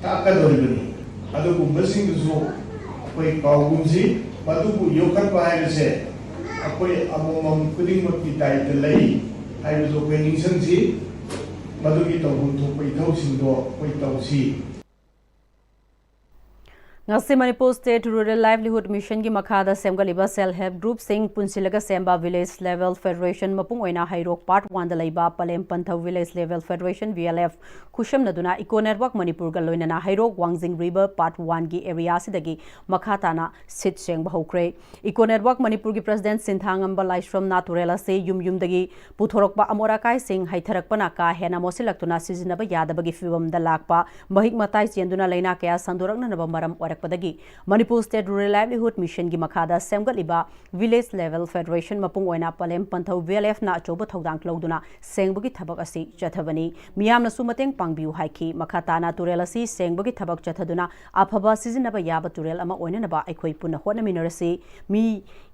ꯇꯥꯛꯀꯗꯧꯔꯤꯕꯅꯤ꯫ ꯑꯗꯨꯒꯨꯝꯕꯁꯤꯡꯗꯨꯁꯨ ꯑꯩꯈꯣꯏ ꯀꯥꯎꯒꯨꯝꯁꯤ꯫ ꯃꯗꯨꯕꯨ ꯌꯣꯛꯈꯠꯄ ꯍꯥꯏꯕꯁꯦ ꯑꯩꯈꯣꯏ ꯑꯃꯃꯝ ꯈꯨꯗꯤꯡꯃꯛꯀꯤ ꯗꯥꯏꯇ ꯂꯩ ꯍꯥꯏꯕꯗꯨ ꯑꯩꯈꯣꯏ ꯅꯤꯡꯁꯤꯡꯁꯤ꯫ ꯃꯗꯨꯒꯤ ꯇꯧꯐꯝ ꯊꯣꯛꯄ ꯏꯊꯧꯁꯤꯡꯗꯣ ꯑꯩꯈꯣꯏ ꯇꯧꯁꯤ꯫ ꯉꯁꯤ Manipur State Rural Livelihood Mission ꯒꯤ ꯃꯈꯥꯗ ꯁꯦꯝꯒꯠꯂꯤꯕ Self Help Group ꯁꯤꯡ ꯄꯨꯟꯁꯤꯜꯂꯒ ꯁꯦꯝꯕ Village Level Federation ꯃꯄꯨꯡ ꯑꯣꯏꯅ ꯍꯩꯔꯣꯛ Part One ꯗ ꯂꯩꯕ ꯄꯂꯦꯝ ꯄꯟꯊꯧ Village Level Federation, V L F, ꯈꯨꯠꯁꯝꯅꯗꯨꯅ Eco Network ꯃꯅꯤꯄꯨꯔꯒ ꯂꯣꯏꯅꯅ ꯍꯩꯔꯣꯛ ꯋꯥꯡꯖꯤꯡ River Part One ꯒꯤ area ꯑꯁꯤꯗꯒꯤ ꯃꯈꯥ ꯇꯥꯅ ꯁꯤꯠ ꯁꯦꯡꯕ ꯍꯧꯈ꯭ꯔꯦ꯫ Eco Network ꯃꯅꯤꯄꯨꯔꯒꯤ President ꯁꯤꯟꯊꯥꯉꯝꯕ ꯂꯥꯏꯁ꯭ꯔꯝꯅ ꯇꯨꯔꯦꯜ ꯑꯁꯤ ꯌꯨꯝ ꯌꯨꯝꯗꯒꯤ ꯄꯨꯊꯣꯔꯛꯄ ꯑꯃꯣꯠ ꯑꯀꯥꯏꯁꯤꯡ ꯍꯩꯊꯔꯛꯄꯅ ꯀꯥ ꯍꯦꯟꯅ ꯃꯣꯠꯁꯤꯜꯂꯛꯇꯨꯅ ꯁꯤꯖꯤꯟꯅꯕ ꯌꯥꯗꯕꯒꯤ ꯐꯤꯕꯝꯗ ꯂꯥꯛꯄ, ꯃꯍꯤꯛ ꯃꯇꯥꯏ ꯆꯦꯟꯗꯨꯅ ꯂꯥꯏꯅꯥ ꯀꯌꯥ ꯁꯟꯗꯣꯔꯛꯅꯅꯕ ꯃꯔꯝ ꯑꯣꯏꯔꯛꯄ ꯄꯗꯒꯤ ꯃꯅꯤꯄꯨꯔ ꯁ꯭ꯇꯦꯠ ꯔꯨꯔꯦꯜ ꯂꯥꯏꯚꯂꯤꯍꯨꯗ ꯃꯤꯁꯟꯒꯤ ꯃꯈꯥꯗ ꯁꯦꯝꯒꯠꯂꯤꯕ ꯚꯤꯂꯦꯖ ꯂꯦꯚꯦꯜ ꯐꯦꯗꯔꯦꯁꯟ ꯃꯄꯨꯡ ꯑꯣꯏꯅ ꯄꯂꯦꯝ ꯄꯟꯊꯧ ꯚꯤ ꯑꯦꯜ ꯑꯦꯐꯅ ꯑꯆꯧꯕ ꯊꯧꯗꯥꯡ ꯂꯧꯗꯨꯅ ꯁꯦꯡꯕꯒꯤ ꯊꯕꯛ ꯑꯁꯤ ꯆꯠꯊꯕꯅꯤ꯫ ꯃꯤꯌꯥꯝꯅꯁꯨ ꯃꯇꯦꯡ ꯄꯥꯡꯕꯤꯌꯨ ꯍꯥꯏꯈꯤ꯫ ꯃꯈꯥ ꯇꯥꯅ ꯇꯨꯔꯦꯜ ꯑꯁꯤ ꯁꯦꯡꯕꯒꯤ ꯊꯕꯛ ꯆꯠꯊꯗꯨꯅ ꯑꯐꯕ ꯁꯤꯖꯤꯟꯅꯕ ꯌꯥꯕ ꯇꯨꯔꯦꯜ ꯑꯃ ꯑꯣꯏꯅꯅꯕ ꯑꯩꯈꯣꯏ ꯄꯨꯟꯅ ꯍꯣꯠꯅꯃꯤꯟꯅꯔꯁꯤ꯫ ꯃꯤ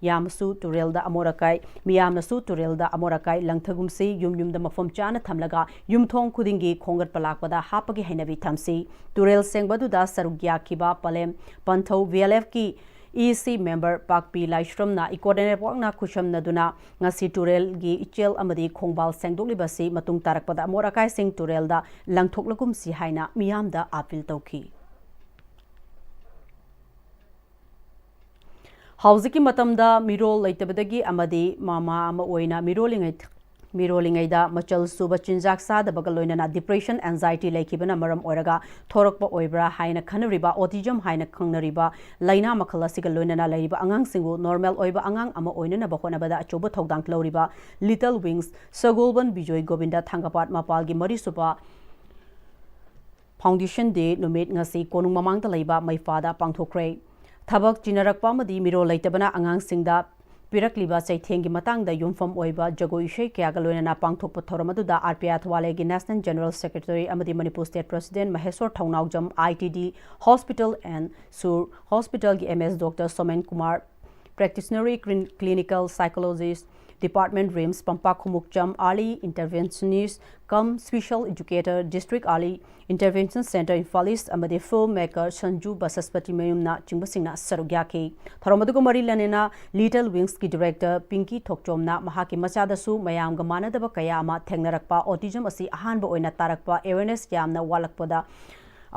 ꯌꯥꯝꯅꯁꯨ ꯇꯨꯔꯦꯜꯗ ꯑꯃꯣꯠ ꯑꯀꯥꯏ, ꯃꯤꯌꯥꯝꯅꯁꯨ ꯇꯨꯔꯦꯜꯗ ꯑꯃꯣꯠ ꯑꯀꯥꯏ ꯂꯪꯊꯒꯨꯝꯁꯤ꯫ ꯌꯨꯝ ꯌꯨꯝꯗ ꯃꯐꯝ ꯆꯥꯅ ꯊꯝꯂꯒ ꯌꯨꯝꯊꯣꯡ ꯈꯨꯗꯤꯡꯒꯤ ꯈꯣꯝꯒꯠꯄ ꯂꯥꯛꯄꯗ ꯍꯥꯞꯄꯒꯤ ꯍꯩꯅꯕꯤ ꯊꯝꯁꯤ꯫ ꯇꯨꯔꯦꯜ ꯁꯦꯡꯕꯗꯨꯗ ꯁꯔꯨꯛ ꯌꯥꯈꯤꯕ ꯄꯂꯦꯝ ꯄꯟꯊꯧ ꯚꯤ ꯑꯦꯜ ꯑꯦꯐꯀꯤ ꯏ ꯁꯤ ꯃꯦꯝꯕꯔ ꯄꯥꯛꯄꯤ ꯂꯥꯏꯁ꯭ꯔꯝꯅ ꯏꯀꯣ ꯅꯦꯠꯋꯥꯛꯅ ꯈꯨꯠꯁꯝꯅꯗꯨꯅ ꯉꯁꯤ ꯇꯨꯔꯦꯜꯒꯤ ꯏꯆꯦꯜ ꯑꯃꯗꯤ ꯈꯣꯡꯕꯥꯜ ꯁꯦꯡꯗꯣꯛꯂꯤꯕꯁꯤ ꯃꯇꯨꯡ ꯇꯥꯔꯛꯄꯗ ꯑꯃꯣꯠ ꯑꯀꯥꯏꯁꯤꯡ ꯇꯨꯔꯦꯜꯗ ꯂꯪꯊꯣꯛꯂꯒꯨꯝꯁꯤ ꯍꯥꯏꯅ ꯃꯤꯌꯥꯝꯗ ꯑꯥꯄꯤꯜ ꯇꯧꯈꯤ꯫ ꯍꯧꯖꯤꯛꯀꯤ ꯃꯇꯝꯗ ꯃꯤꯔꯣꯜ ꯂꯩꯇꯕꯗꯒꯤ ꯑꯃꯗꯤ ꯃꯃꯥ ꯑꯃ ꯑꯣꯏꯅ ꯃꯤꯔꯣꯜꯂꯤꯉꯩ ꯃꯤꯔꯣꯜꯂꯤꯉꯩꯗ ꯃꯆꯜ ꯁꯨꯕ ꯆꯤꯟꯖꯥꯛ ꯆꯥꯗꯕꯒ ꯂꯣꯏꯅꯅ ꯗꯤꯄ꯭ꯔꯦꯁꯟ, ꯑꯦꯟꯖꯥꯏꯇꯤ ꯂꯩꯈꯤꯕꯅ ꯃꯔꯝ ꯑꯣꯏꯔꯒ ꯊꯣꯔꯛꯄ ꯑꯣꯏꯕ꯭ꯔꯥ ꯍꯥꯏꯅ ꯈꯟꯅꯔꯤꯕ ꯑꯣꯇꯤꯖꯝ ꯍꯥꯏꯅ ꯈꯪꯅꯔꯤꯕ ꯂꯥꯏꯅꯥ ꯃꯈꯜ ꯑꯁꯤꯒ ꯂꯣꯏꯅꯅ ꯂꯩꯔꯤꯕ ꯑꯉꯥꯡꯁꯤꯡꯕꯨ ꯅꯣꯔꯃꯦꯜ ꯑꯣꯏꯕ ꯑꯉꯥꯡ ꯑꯃ ꯑꯣꯏꯅꯅꯕ ꯍꯣꯠꯅꯕꯗ ꯑꯆꯧꯕ ꯊꯧꯗꯥꯡ ꯂꯧꯔꯤꯕ ꯂꯤꯇꯜ ꯋꯤꯡꯁ ꯁꯒꯣꯜꯕꯟ ꯕꯤꯖꯣꯏ ꯒꯣꯕꯤꯟꯗ ꯊꯥꯡꯒꯄꯥꯠ ꯃꯄꯥꯜꯒꯤ ꯃꯔꯤꯁꯨꯕ ꯐꯥꯎꯟꯗꯦꯁꯟ ꯗꯦ ꯅꯨꯃꯤꯠ ꯉꯁꯤ ꯀꯣꯅꯨꯡ ꯃꯃꯥꯡꯗ ꯂꯩꯕ ꯃꯩꯐꯥꯗ ꯄꯥꯡꯊꯣꯛꯈ꯭ꯔꯦ꯫ ꯊꯕꯛ ꯆꯤꯟꯅꯔꯛꯄ ꯑꯃꯗꯤ ꯃꯤꯔꯣꯜ ꯂꯩꯇꯕꯅ ꯑꯉꯥꯡꯁꯤꯡꯗ ꯄꯤꯔꯛꯂꯤꯕ ꯆꯩꯊꯦꯡꯒꯤ ꯃꯇꯥꯡꯗ ꯌꯨꯝꯐꯝ ꯑꯣꯏꯕ ꯖꯒꯣꯏ ꯏꯁꯩ ꯀꯌꯥꯒ ꯂꯣꯏꯅꯅ ꯄꯥꯡꯊꯣꯛꯄ ꯊꯧꯔꯝ ꯑꯗꯨꯗ ꯑꯥꯔ ꯄꯤ ꯑꯥꯏ ꯊꯧꯕꯥꯜꯒꯤ ꯅꯦꯁꯅꯦꯜ ꯖꯦꯅꯔꯦꯜ ꯁꯦꯀ꯭ꯔꯦꯇꯔꯤ ꯑꯃꯗꯤ Manipur state president Maheshor Thounaojam, I T D hospital N ꯁꯨꯔ ꯍꯣꯁꯄꯤꯇꯥꯜꯒꯤ M S doctor Somen Kumar, practitioner, clin-, clinical psychologist, department, ꯔꯤꯝꯁ, ꯄꯝꯄꯥꯛ ꯈꯨꯃꯨꯛꯆꯝ, early interventionist cum special educator, district early intervention center, Imphal East, ꯑꯃꯗꯤ film maker Sanju ꯕꯁꯁꯄꯇꯤ ꯃꯌꯨꯝꯅ ꯆꯤꯡꯕꯁꯤꯡꯅ ꯁꯔꯨꯛ ꯌꯥꯈꯤ꯫ ꯊꯧꯔꯝ ꯑꯗꯨꯒ ꯃꯔꯤ ꯂꯩꯅꯅ ꯂꯤꯇꯜ ꯋꯤꯡꯁꯀꯤ ꯗꯤꯔꯦꯛꯇꯔ ꯄꯤꯡꯀꯤ ꯊꯣꯛꯆꯣꯝꯅ ꯃꯍꯥꯛꯀꯤ ꯃꯆꯥꯗꯁꯨ ꯃꯌꯥꯝꯒ ꯃꯥꯟꯅꯗꯕ ꯀꯌꯥ ꯑꯃ ꯊꯦꯡꯅꯔꯛꯄ, ꯑꯣꯇꯤꯖꯝ ꯑꯁꯤ ꯑꯍꯥꯟꯕ ꯑꯣꯏꯅ ꯇꯥꯔꯛꯄ, ꯑꯦꯋꯦꯔꯅꯦꯁ ꯌꯥꯝꯅ ꯋꯥꯠꯂꯛꯄꯗ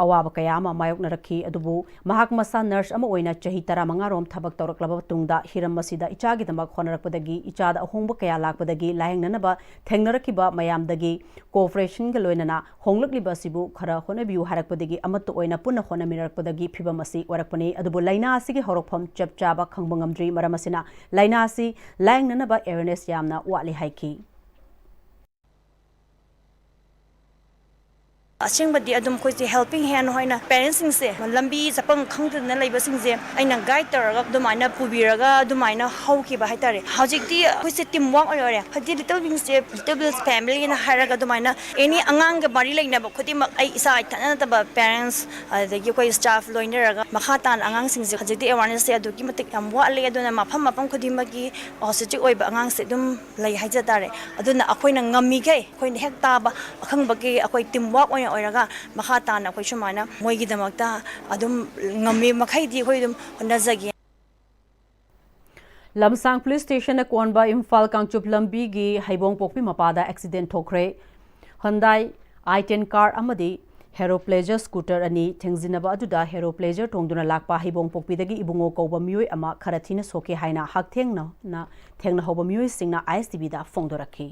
ꯑꯋꯥꯕ ꯀꯌꯥ ꯑꯃ ꯃꯥꯌꯣꯛꯅꯔꯛꯈꯤ꯫ ꯑꯗꯨꯕꯨ ꯃꯍꯥꯛ ꯃꯁꯥ ꯅꯔꯁ ꯑꯃ ꯑꯣꯏꯅ ꯆꯍꯤ ꯇꯔꯥꯃꯉꯥ ꯔꯣꯝ ꯊꯕꯛ ꯇꯧꯔꯛꯂꯕ ꯃꯇꯨꯡꯗ ꯍꯤꯔꯝ ꯑꯁꯤꯗ ꯏꯆꯥꯒꯤꯗꯃꯛ ꯍꯣꯠꯅꯔꯛꯄꯗꯒꯤ, ꯏꯆꯥꯗ ꯑꯍꯣꯡꯕ ꯀꯌꯥ ꯂꯥꯛꯄꯗꯒꯤ ꯂꯥꯌꯦꯡꯅꯅꯕ ꯊꯦꯡꯅꯔꯛꯈꯤꯕ ꯃꯌꯥꯝꯗꯒꯤ cooperation ꯒ ꯂꯣꯏꯅꯅ ꯍꯣꯡꯂꯛꯂꯤꯕ ꯑꯁꯤꯕꯨ ꯈꯔ ꯍꯣꯠꯅꯕꯤꯌꯨ ꯍꯥꯏꯔꯛꯄꯗꯒꯤ ꯑꯃꯠꯇ ꯑꯣꯏꯅ ꯄꯨꯟꯅ ꯍꯣꯠꯅꯃꯤꯟꯅꯔꯛꯄꯗꯒꯤ ꯐꯤꯚꯝ ꯑꯁꯤ ꯑꯣꯏꯔꯛꯄꯅꯤ꯫ ꯑꯗꯨꯕꯨ ꯂꯥꯏꯅꯥ ꯑꯁꯤꯒꯤ ꯍꯧꯔꯛꯐꯝ ꯆꯞ ꯆꯥꯕ ꯈꯪꯕ ꯉꯝꯗ꯭ꯔꯤ꯫ ꯃꯔꯝ ꯑꯁꯤꯅ ꯂꯥꯏꯅꯥ ꯑꯁꯤ ꯂꯥꯌꯦꯡꯅꯅꯕ awareness ꯌꯥꯝꯅ ꯋꯥꯠꯂꯤ ꯍꯥꯏꯈꯤ꯫ ꯑꯁꯦꯡꯕꯗꯤ ꯑꯗꯨꯝ ꯑꯩꯈꯣꯏꯁꯦ helping hand ꯑꯣꯏꯅ parents ꯁꯤꯡꯁꯦ ꯂꯝꯕꯤ ꯆꯠꯐꯝ ꯈꯪꯗꯗꯅ ꯂꯩꯕꯁꯤꯡꯁꯦ ꯑꯩꯅ guide ꯇꯧꯔꯒ ꯑꯗꯨꯃꯥꯏꯅ ꯄꯨꯕꯤꯔꯒ ꯑꯗꯨꯃꯥꯏꯅ ꯍꯧꯈꯤꯕ ꯍꯥꯏꯇꯥꯔꯦ꯫ ꯍꯧꯖꯤꯛꯇꯤ ꯑꯩꯈꯣꯏꯁꯦ team work ꯑꯣꯏꯅ ꯑꯣꯏꯔꯦ꯫ ꯍꯥꯏꯗꯤ Little Wings ꯁꯦ Little Wings family ꯅ ꯍꯥꯏꯔꯒ ꯑꯗꯨꯃꯥꯏꯅ any ꯑꯉꯥꯡꯒ ꯃꯔꯤ ꯂꯩꯅꯕ ꯈꯨꯗꯤꯡꯃꯛ ꯑꯩ ꯏꯁꯥ ꯏꯊꯟꯇ ꯅꯠꯇꯕ parents ꯑꯗꯒꯤ ꯑꯩꯈꯣꯏ staff ꯂꯣꯏꯅꯔꯒ ꯃꯈꯥ ꯇꯥꯅ ꯑꯉꯥꯡꯁꯤꯡꯁꯦ ꯍꯧꯖꯤꯛꯇꯤ awareness ꯁꯦ ꯑꯗꯨꯛꯀꯤ ꯃꯇꯤꯛ ꯌꯥꯝ ꯋꯥꯠꯂꯦ꯫ ꯑꯗꯨꯅ ꯃꯐꯝ ꯃꯐꯝ ꯈꯨꯗꯤꯡꯃꯛꯀꯤ autistic ꯑꯣꯏꯕ ꯑꯉꯥꯡꯁꯦ ꯑꯗꯨꯝ ꯂꯩ ꯍꯥꯏꯖ ꯇꯥꯔꯦ꯫ ꯑꯗꯨꯅ ꯑꯩꯈꯣꯏꯅ ꯉꯝꯃꯤꯈꯩ ꯑꯩꯈꯣꯏꯅ ꯍꯦꯛ ꯇꯥꯕ ꯑꯈꯪꯕꯒꯤ ꯑꯩꯈꯣꯏ team work ꯑꯣꯏꯅ ꯑꯣꯏꯔꯒ ꯃꯈꯥ ꯇꯥꯅ ꯑꯩꯈꯣꯏ ꯁꯨꯃꯥꯏꯅ ꯃꯣꯏꯒꯤꯗꯃꯛꯇ ꯑꯗꯨꯝ ꯉꯝꯃꯤ ꯃꯈꯩꯗꯤ ꯑꯩꯈꯣꯏ ꯑꯗꯨꯝ ꯍꯣꯠꯅꯖꯒꯦ꯫ ꯂꯝꯁꯥꯡ police station ꯅ ꯀꯣꯟꯕ ꯏꯝꯐꯥꯜ ꯀꯥꯡꯆꯨꯞ ꯂꯝꯕꯤꯒꯤ ꯍꯩꯕꯣꯡ ꯄꯣꯛꯄꯤ ꯃꯄꯥꯗ accident ꯊꯣꯛꯈ꯭ꯔꯦ꯫ Hyundai i ten car ꯑꯃꯗꯤ Hero Pleasure scooter ꯑꯅꯤ ꯊꯦꯡꯖꯤꯟꯅꯕ ꯑꯗꯨꯗ Hero Pleasure ꯇꯣꯡꯗꯨꯅ ꯂꯥꯛꯄ ꯍꯩꯕꯣꯡ ꯄꯣꯛꯄꯤꯗꯒꯤ ꯏꯕꯨꯡꯉꯣ ꯀꯧꯕ ꯃꯤꯑꯣꯏ ꯑꯃ ꯈꯔ ꯊꯤꯅ ꯁꯣꯛꯈꯤ ꯍꯥꯏꯅ ꯍꯛꯊꯦꯡꯅꯅ ꯊꯦꯡꯅꯍꯧꯕ ꯃꯤꯑꯣꯏꯁꯤꯡꯅ I S T V the ꯐꯣꯡꯗꯣꯔꯛꯈꯤ꯫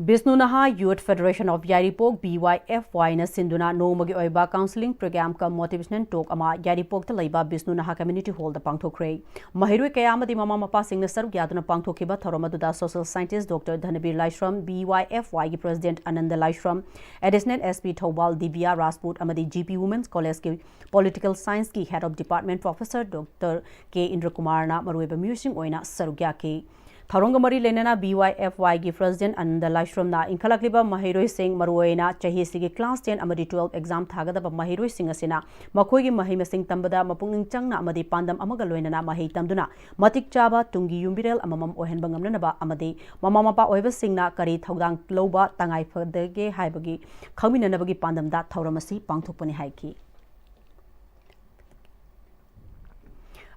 Bishnu Naha Youth Federation of Yairipok, B Y F Y ꯅ ꯁꯤꯟꯗꯨꯅ ꯅꯣꯡꯃꯒꯤ ꯑꯣꯏꯕ counselling program cum motivational talk ꯑꯃ ꯌꯥꯏꯔꯤꯄꯣꯛꯇ ꯂꯩꯕ Bishnu Naha Community Hall ꯗ ꯄꯥꯡꯊꯣꯛꯈ꯭ꯔꯦ꯫ ꯃꯍꯩꯔꯣꯏ ꯀꯌꯥ ꯑꯃꯗꯤ ꯃꯃꯥ ꯃꯄꯥꯁꯤꯡꯅ ꯁꯔꯨꯛ ꯌꯥꯗꯨꯅ ꯄꯥꯡꯊꯣꯛꯈꯤꯕ ꯊꯧꯔꯝ ꯑꯗꯨꯗ social scientist Doctor ꯙꯅꯕꯤꯔ ꯂꯥꯏꯁ꯭ꯔꯝ, B Y F Y ꯒꯤ president ꯑꯅꯟꯗ ꯂꯥꯏꯁ꯭ꯔꯝ, additional S P ꯊꯧꯕꯥꯜ ꯗꯤꯕꯤꯌꯥ ꯔꯥꯖꯄꯨꯠ ꯑꯃꯗꯤ G P Women's College ꯀꯤ political science ꯀꯤ head of department professor Doctor K ꯏꯟꯗ꯭ꯔꯀꯨꯃꯥꯔꯅ ꯃꯔꯨꯑꯣꯏꯕ ꯃꯤꯑꯣꯏꯁꯤꯡ ꯑꯣꯏꯅ ꯁꯔꯨꯛ ꯌꯥꯈꯤ꯫ ꯊꯧꯔꯝꯒ ꯃꯔꯤ ꯂꯩꯅꯅ B Y F Y ꯒꯤ president ꯑꯅꯟꯗ ꯂꯥꯏꯁ꯭ꯔꯝꯅ ꯏꯟꯈꯠꯂꯛꯂꯤꯕ ꯃꯍꯩꯔꯣꯏꯁꯤꯡ, ꯃꯔꯨꯑꯣꯏꯅ ꯆꯍꯤꯁꯤꯒꯤ class ten ꯑꯃꯗꯤ twelve exam ꯊꯥꯒꯗꯕ ꯃꯍꯩꯔꯣꯏꯁꯤꯡ ꯑꯁꯤꯅ ꯃꯈꯣꯏꯒꯤ ꯃꯍꯩ ꯃꯁꯤꯡ ꯇꯝꯕꯗ ꯃꯄꯨꯛꯅꯤꯡ ꯆꯪꯅ ꯑꯃꯗꯤ ꯄꯥꯟꯗꯝ ꯑꯃꯒ ꯂꯣꯏꯅꯅ ꯃꯍꯩ ꯇꯝꯗꯨꯅ ꯃꯇꯤꯛ ꯆꯥꯕ ꯇꯨꯡꯒꯤ ꯌꯨꯝꯕꯤꯔꯦꯜ ꯑꯃꯃꯝ ꯑꯣꯏꯍꯟꯕ ꯉꯝꯅꯅꯕ ꯑꯃꯗꯤ ꯃꯃꯥ ꯃꯄꯥ ꯑꯣꯏꯕꯁꯤꯡꯅ ꯀꯔꯤ ꯊꯧꯗꯥꯡ ꯂꯧꯕ ꯇꯉꯥꯏ ꯐꯗꯒꯦ ꯍꯥꯏꯕꯒꯤ ꯈꯪꯃꯤꯟꯅꯅꯕꯒꯤ ꯄꯥꯟꯗꯝꯗ ꯊꯧꯔꯝ ꯑꯁꯤ ꯄꯥꯡꯊꯣꯛꯄꯅꯤ ꯍꯥꯏꯈꯤ꯫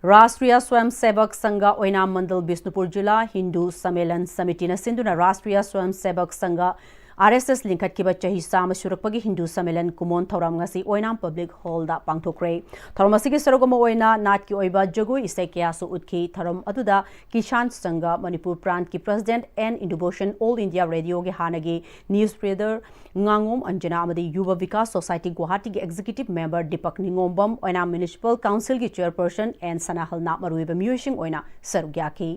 Rashtriya Swayamsevak Sangha ꯑꯣꯏꯅꯥꯝ ꯃꯟꯗꯜ ꯕꯤꯁꯅꯨꯄꯨꯔ ꯖꯤꯂꯥ ꯍꯤꯟꯗꯨ ꯁꯃꯦꯂꯟ ꯁꯃꯤꯇꯤꯅ ꯁꯤꯟꯗꯨꯅ Rashtriya Swayamsevak Sangha, R S S ꯂꯤꯡꯈꯠꯈꯤꯕ ꯆꯍꯤ ꯆꯥꯝꯃ ꯁꯨꯔꯛꯄꯒꯤ ꯍꯤꯟꯗꯨ ꯁꯃꯦꯂꯟ ꯀꯨꯃꯣꯟ ꯊꯧꯔꯝ ꯉꯁꯤ ꯑꯣꯏꯅꯥꯝ public hall ꯗ ꯄꯥꯡꯊꯣꯛꯈ꯭ꯔꯦ꯫ ꯊꯧꯔꯝ ꯑꯁꯤꯒꯤ ꯁꯔꯨꯛ ꯑꯃ ꯑꯣꯏꯅ ꯅꯥꯠꯀꯤ ꯑꯣꯏꯕ ꯖꯒꯣꯏ ꯏꯁꯩ ꯀꯌꯥꯁꯨ ꯎꯠꯈꯤ꯫ ꯊꯧꯔꯝ ꯑꯗꯨꯗ ꯀꯤꯁꯥꯟ ꯁꯪꯒ Manipur ꯄ꯭ꯔꯥꯟꯠꯀꯤ president and Indoboshan All India Radio ꯒꯤ ꯍꯥꯟꯅꯒꯤ news reader ꯉꯥꯉꯣꯝ ꯑꯟꯖꯅꯥ ꯑꯃꯗꯤ ꯌꯨꯕ ꯕꯤꯀꯥꯁ ꯁꯣꯁꯥꯏꯇꯤ ꯒꯨꯋꯥꯍꯥꯇꯤꯒꯤ executive member ꯗꯤꯄꯛ ꯅꯤꯉꯣꯝꯕꯝ, ꯑꯣꯏꯅꯥꯝ municipal council ꯒꯤ chairperson ꯑꯦꯟ ꯁꯅꯥꯍꯜꯅ ꯃꯔꯨꯑꯣꯏꯕ ꯃꯤꯑꯣꯏꯁꯤꯡ ꯑꯣꯏꯅ ꯁꯔꯨꯛ ꯌꯥꯈꯤ꯫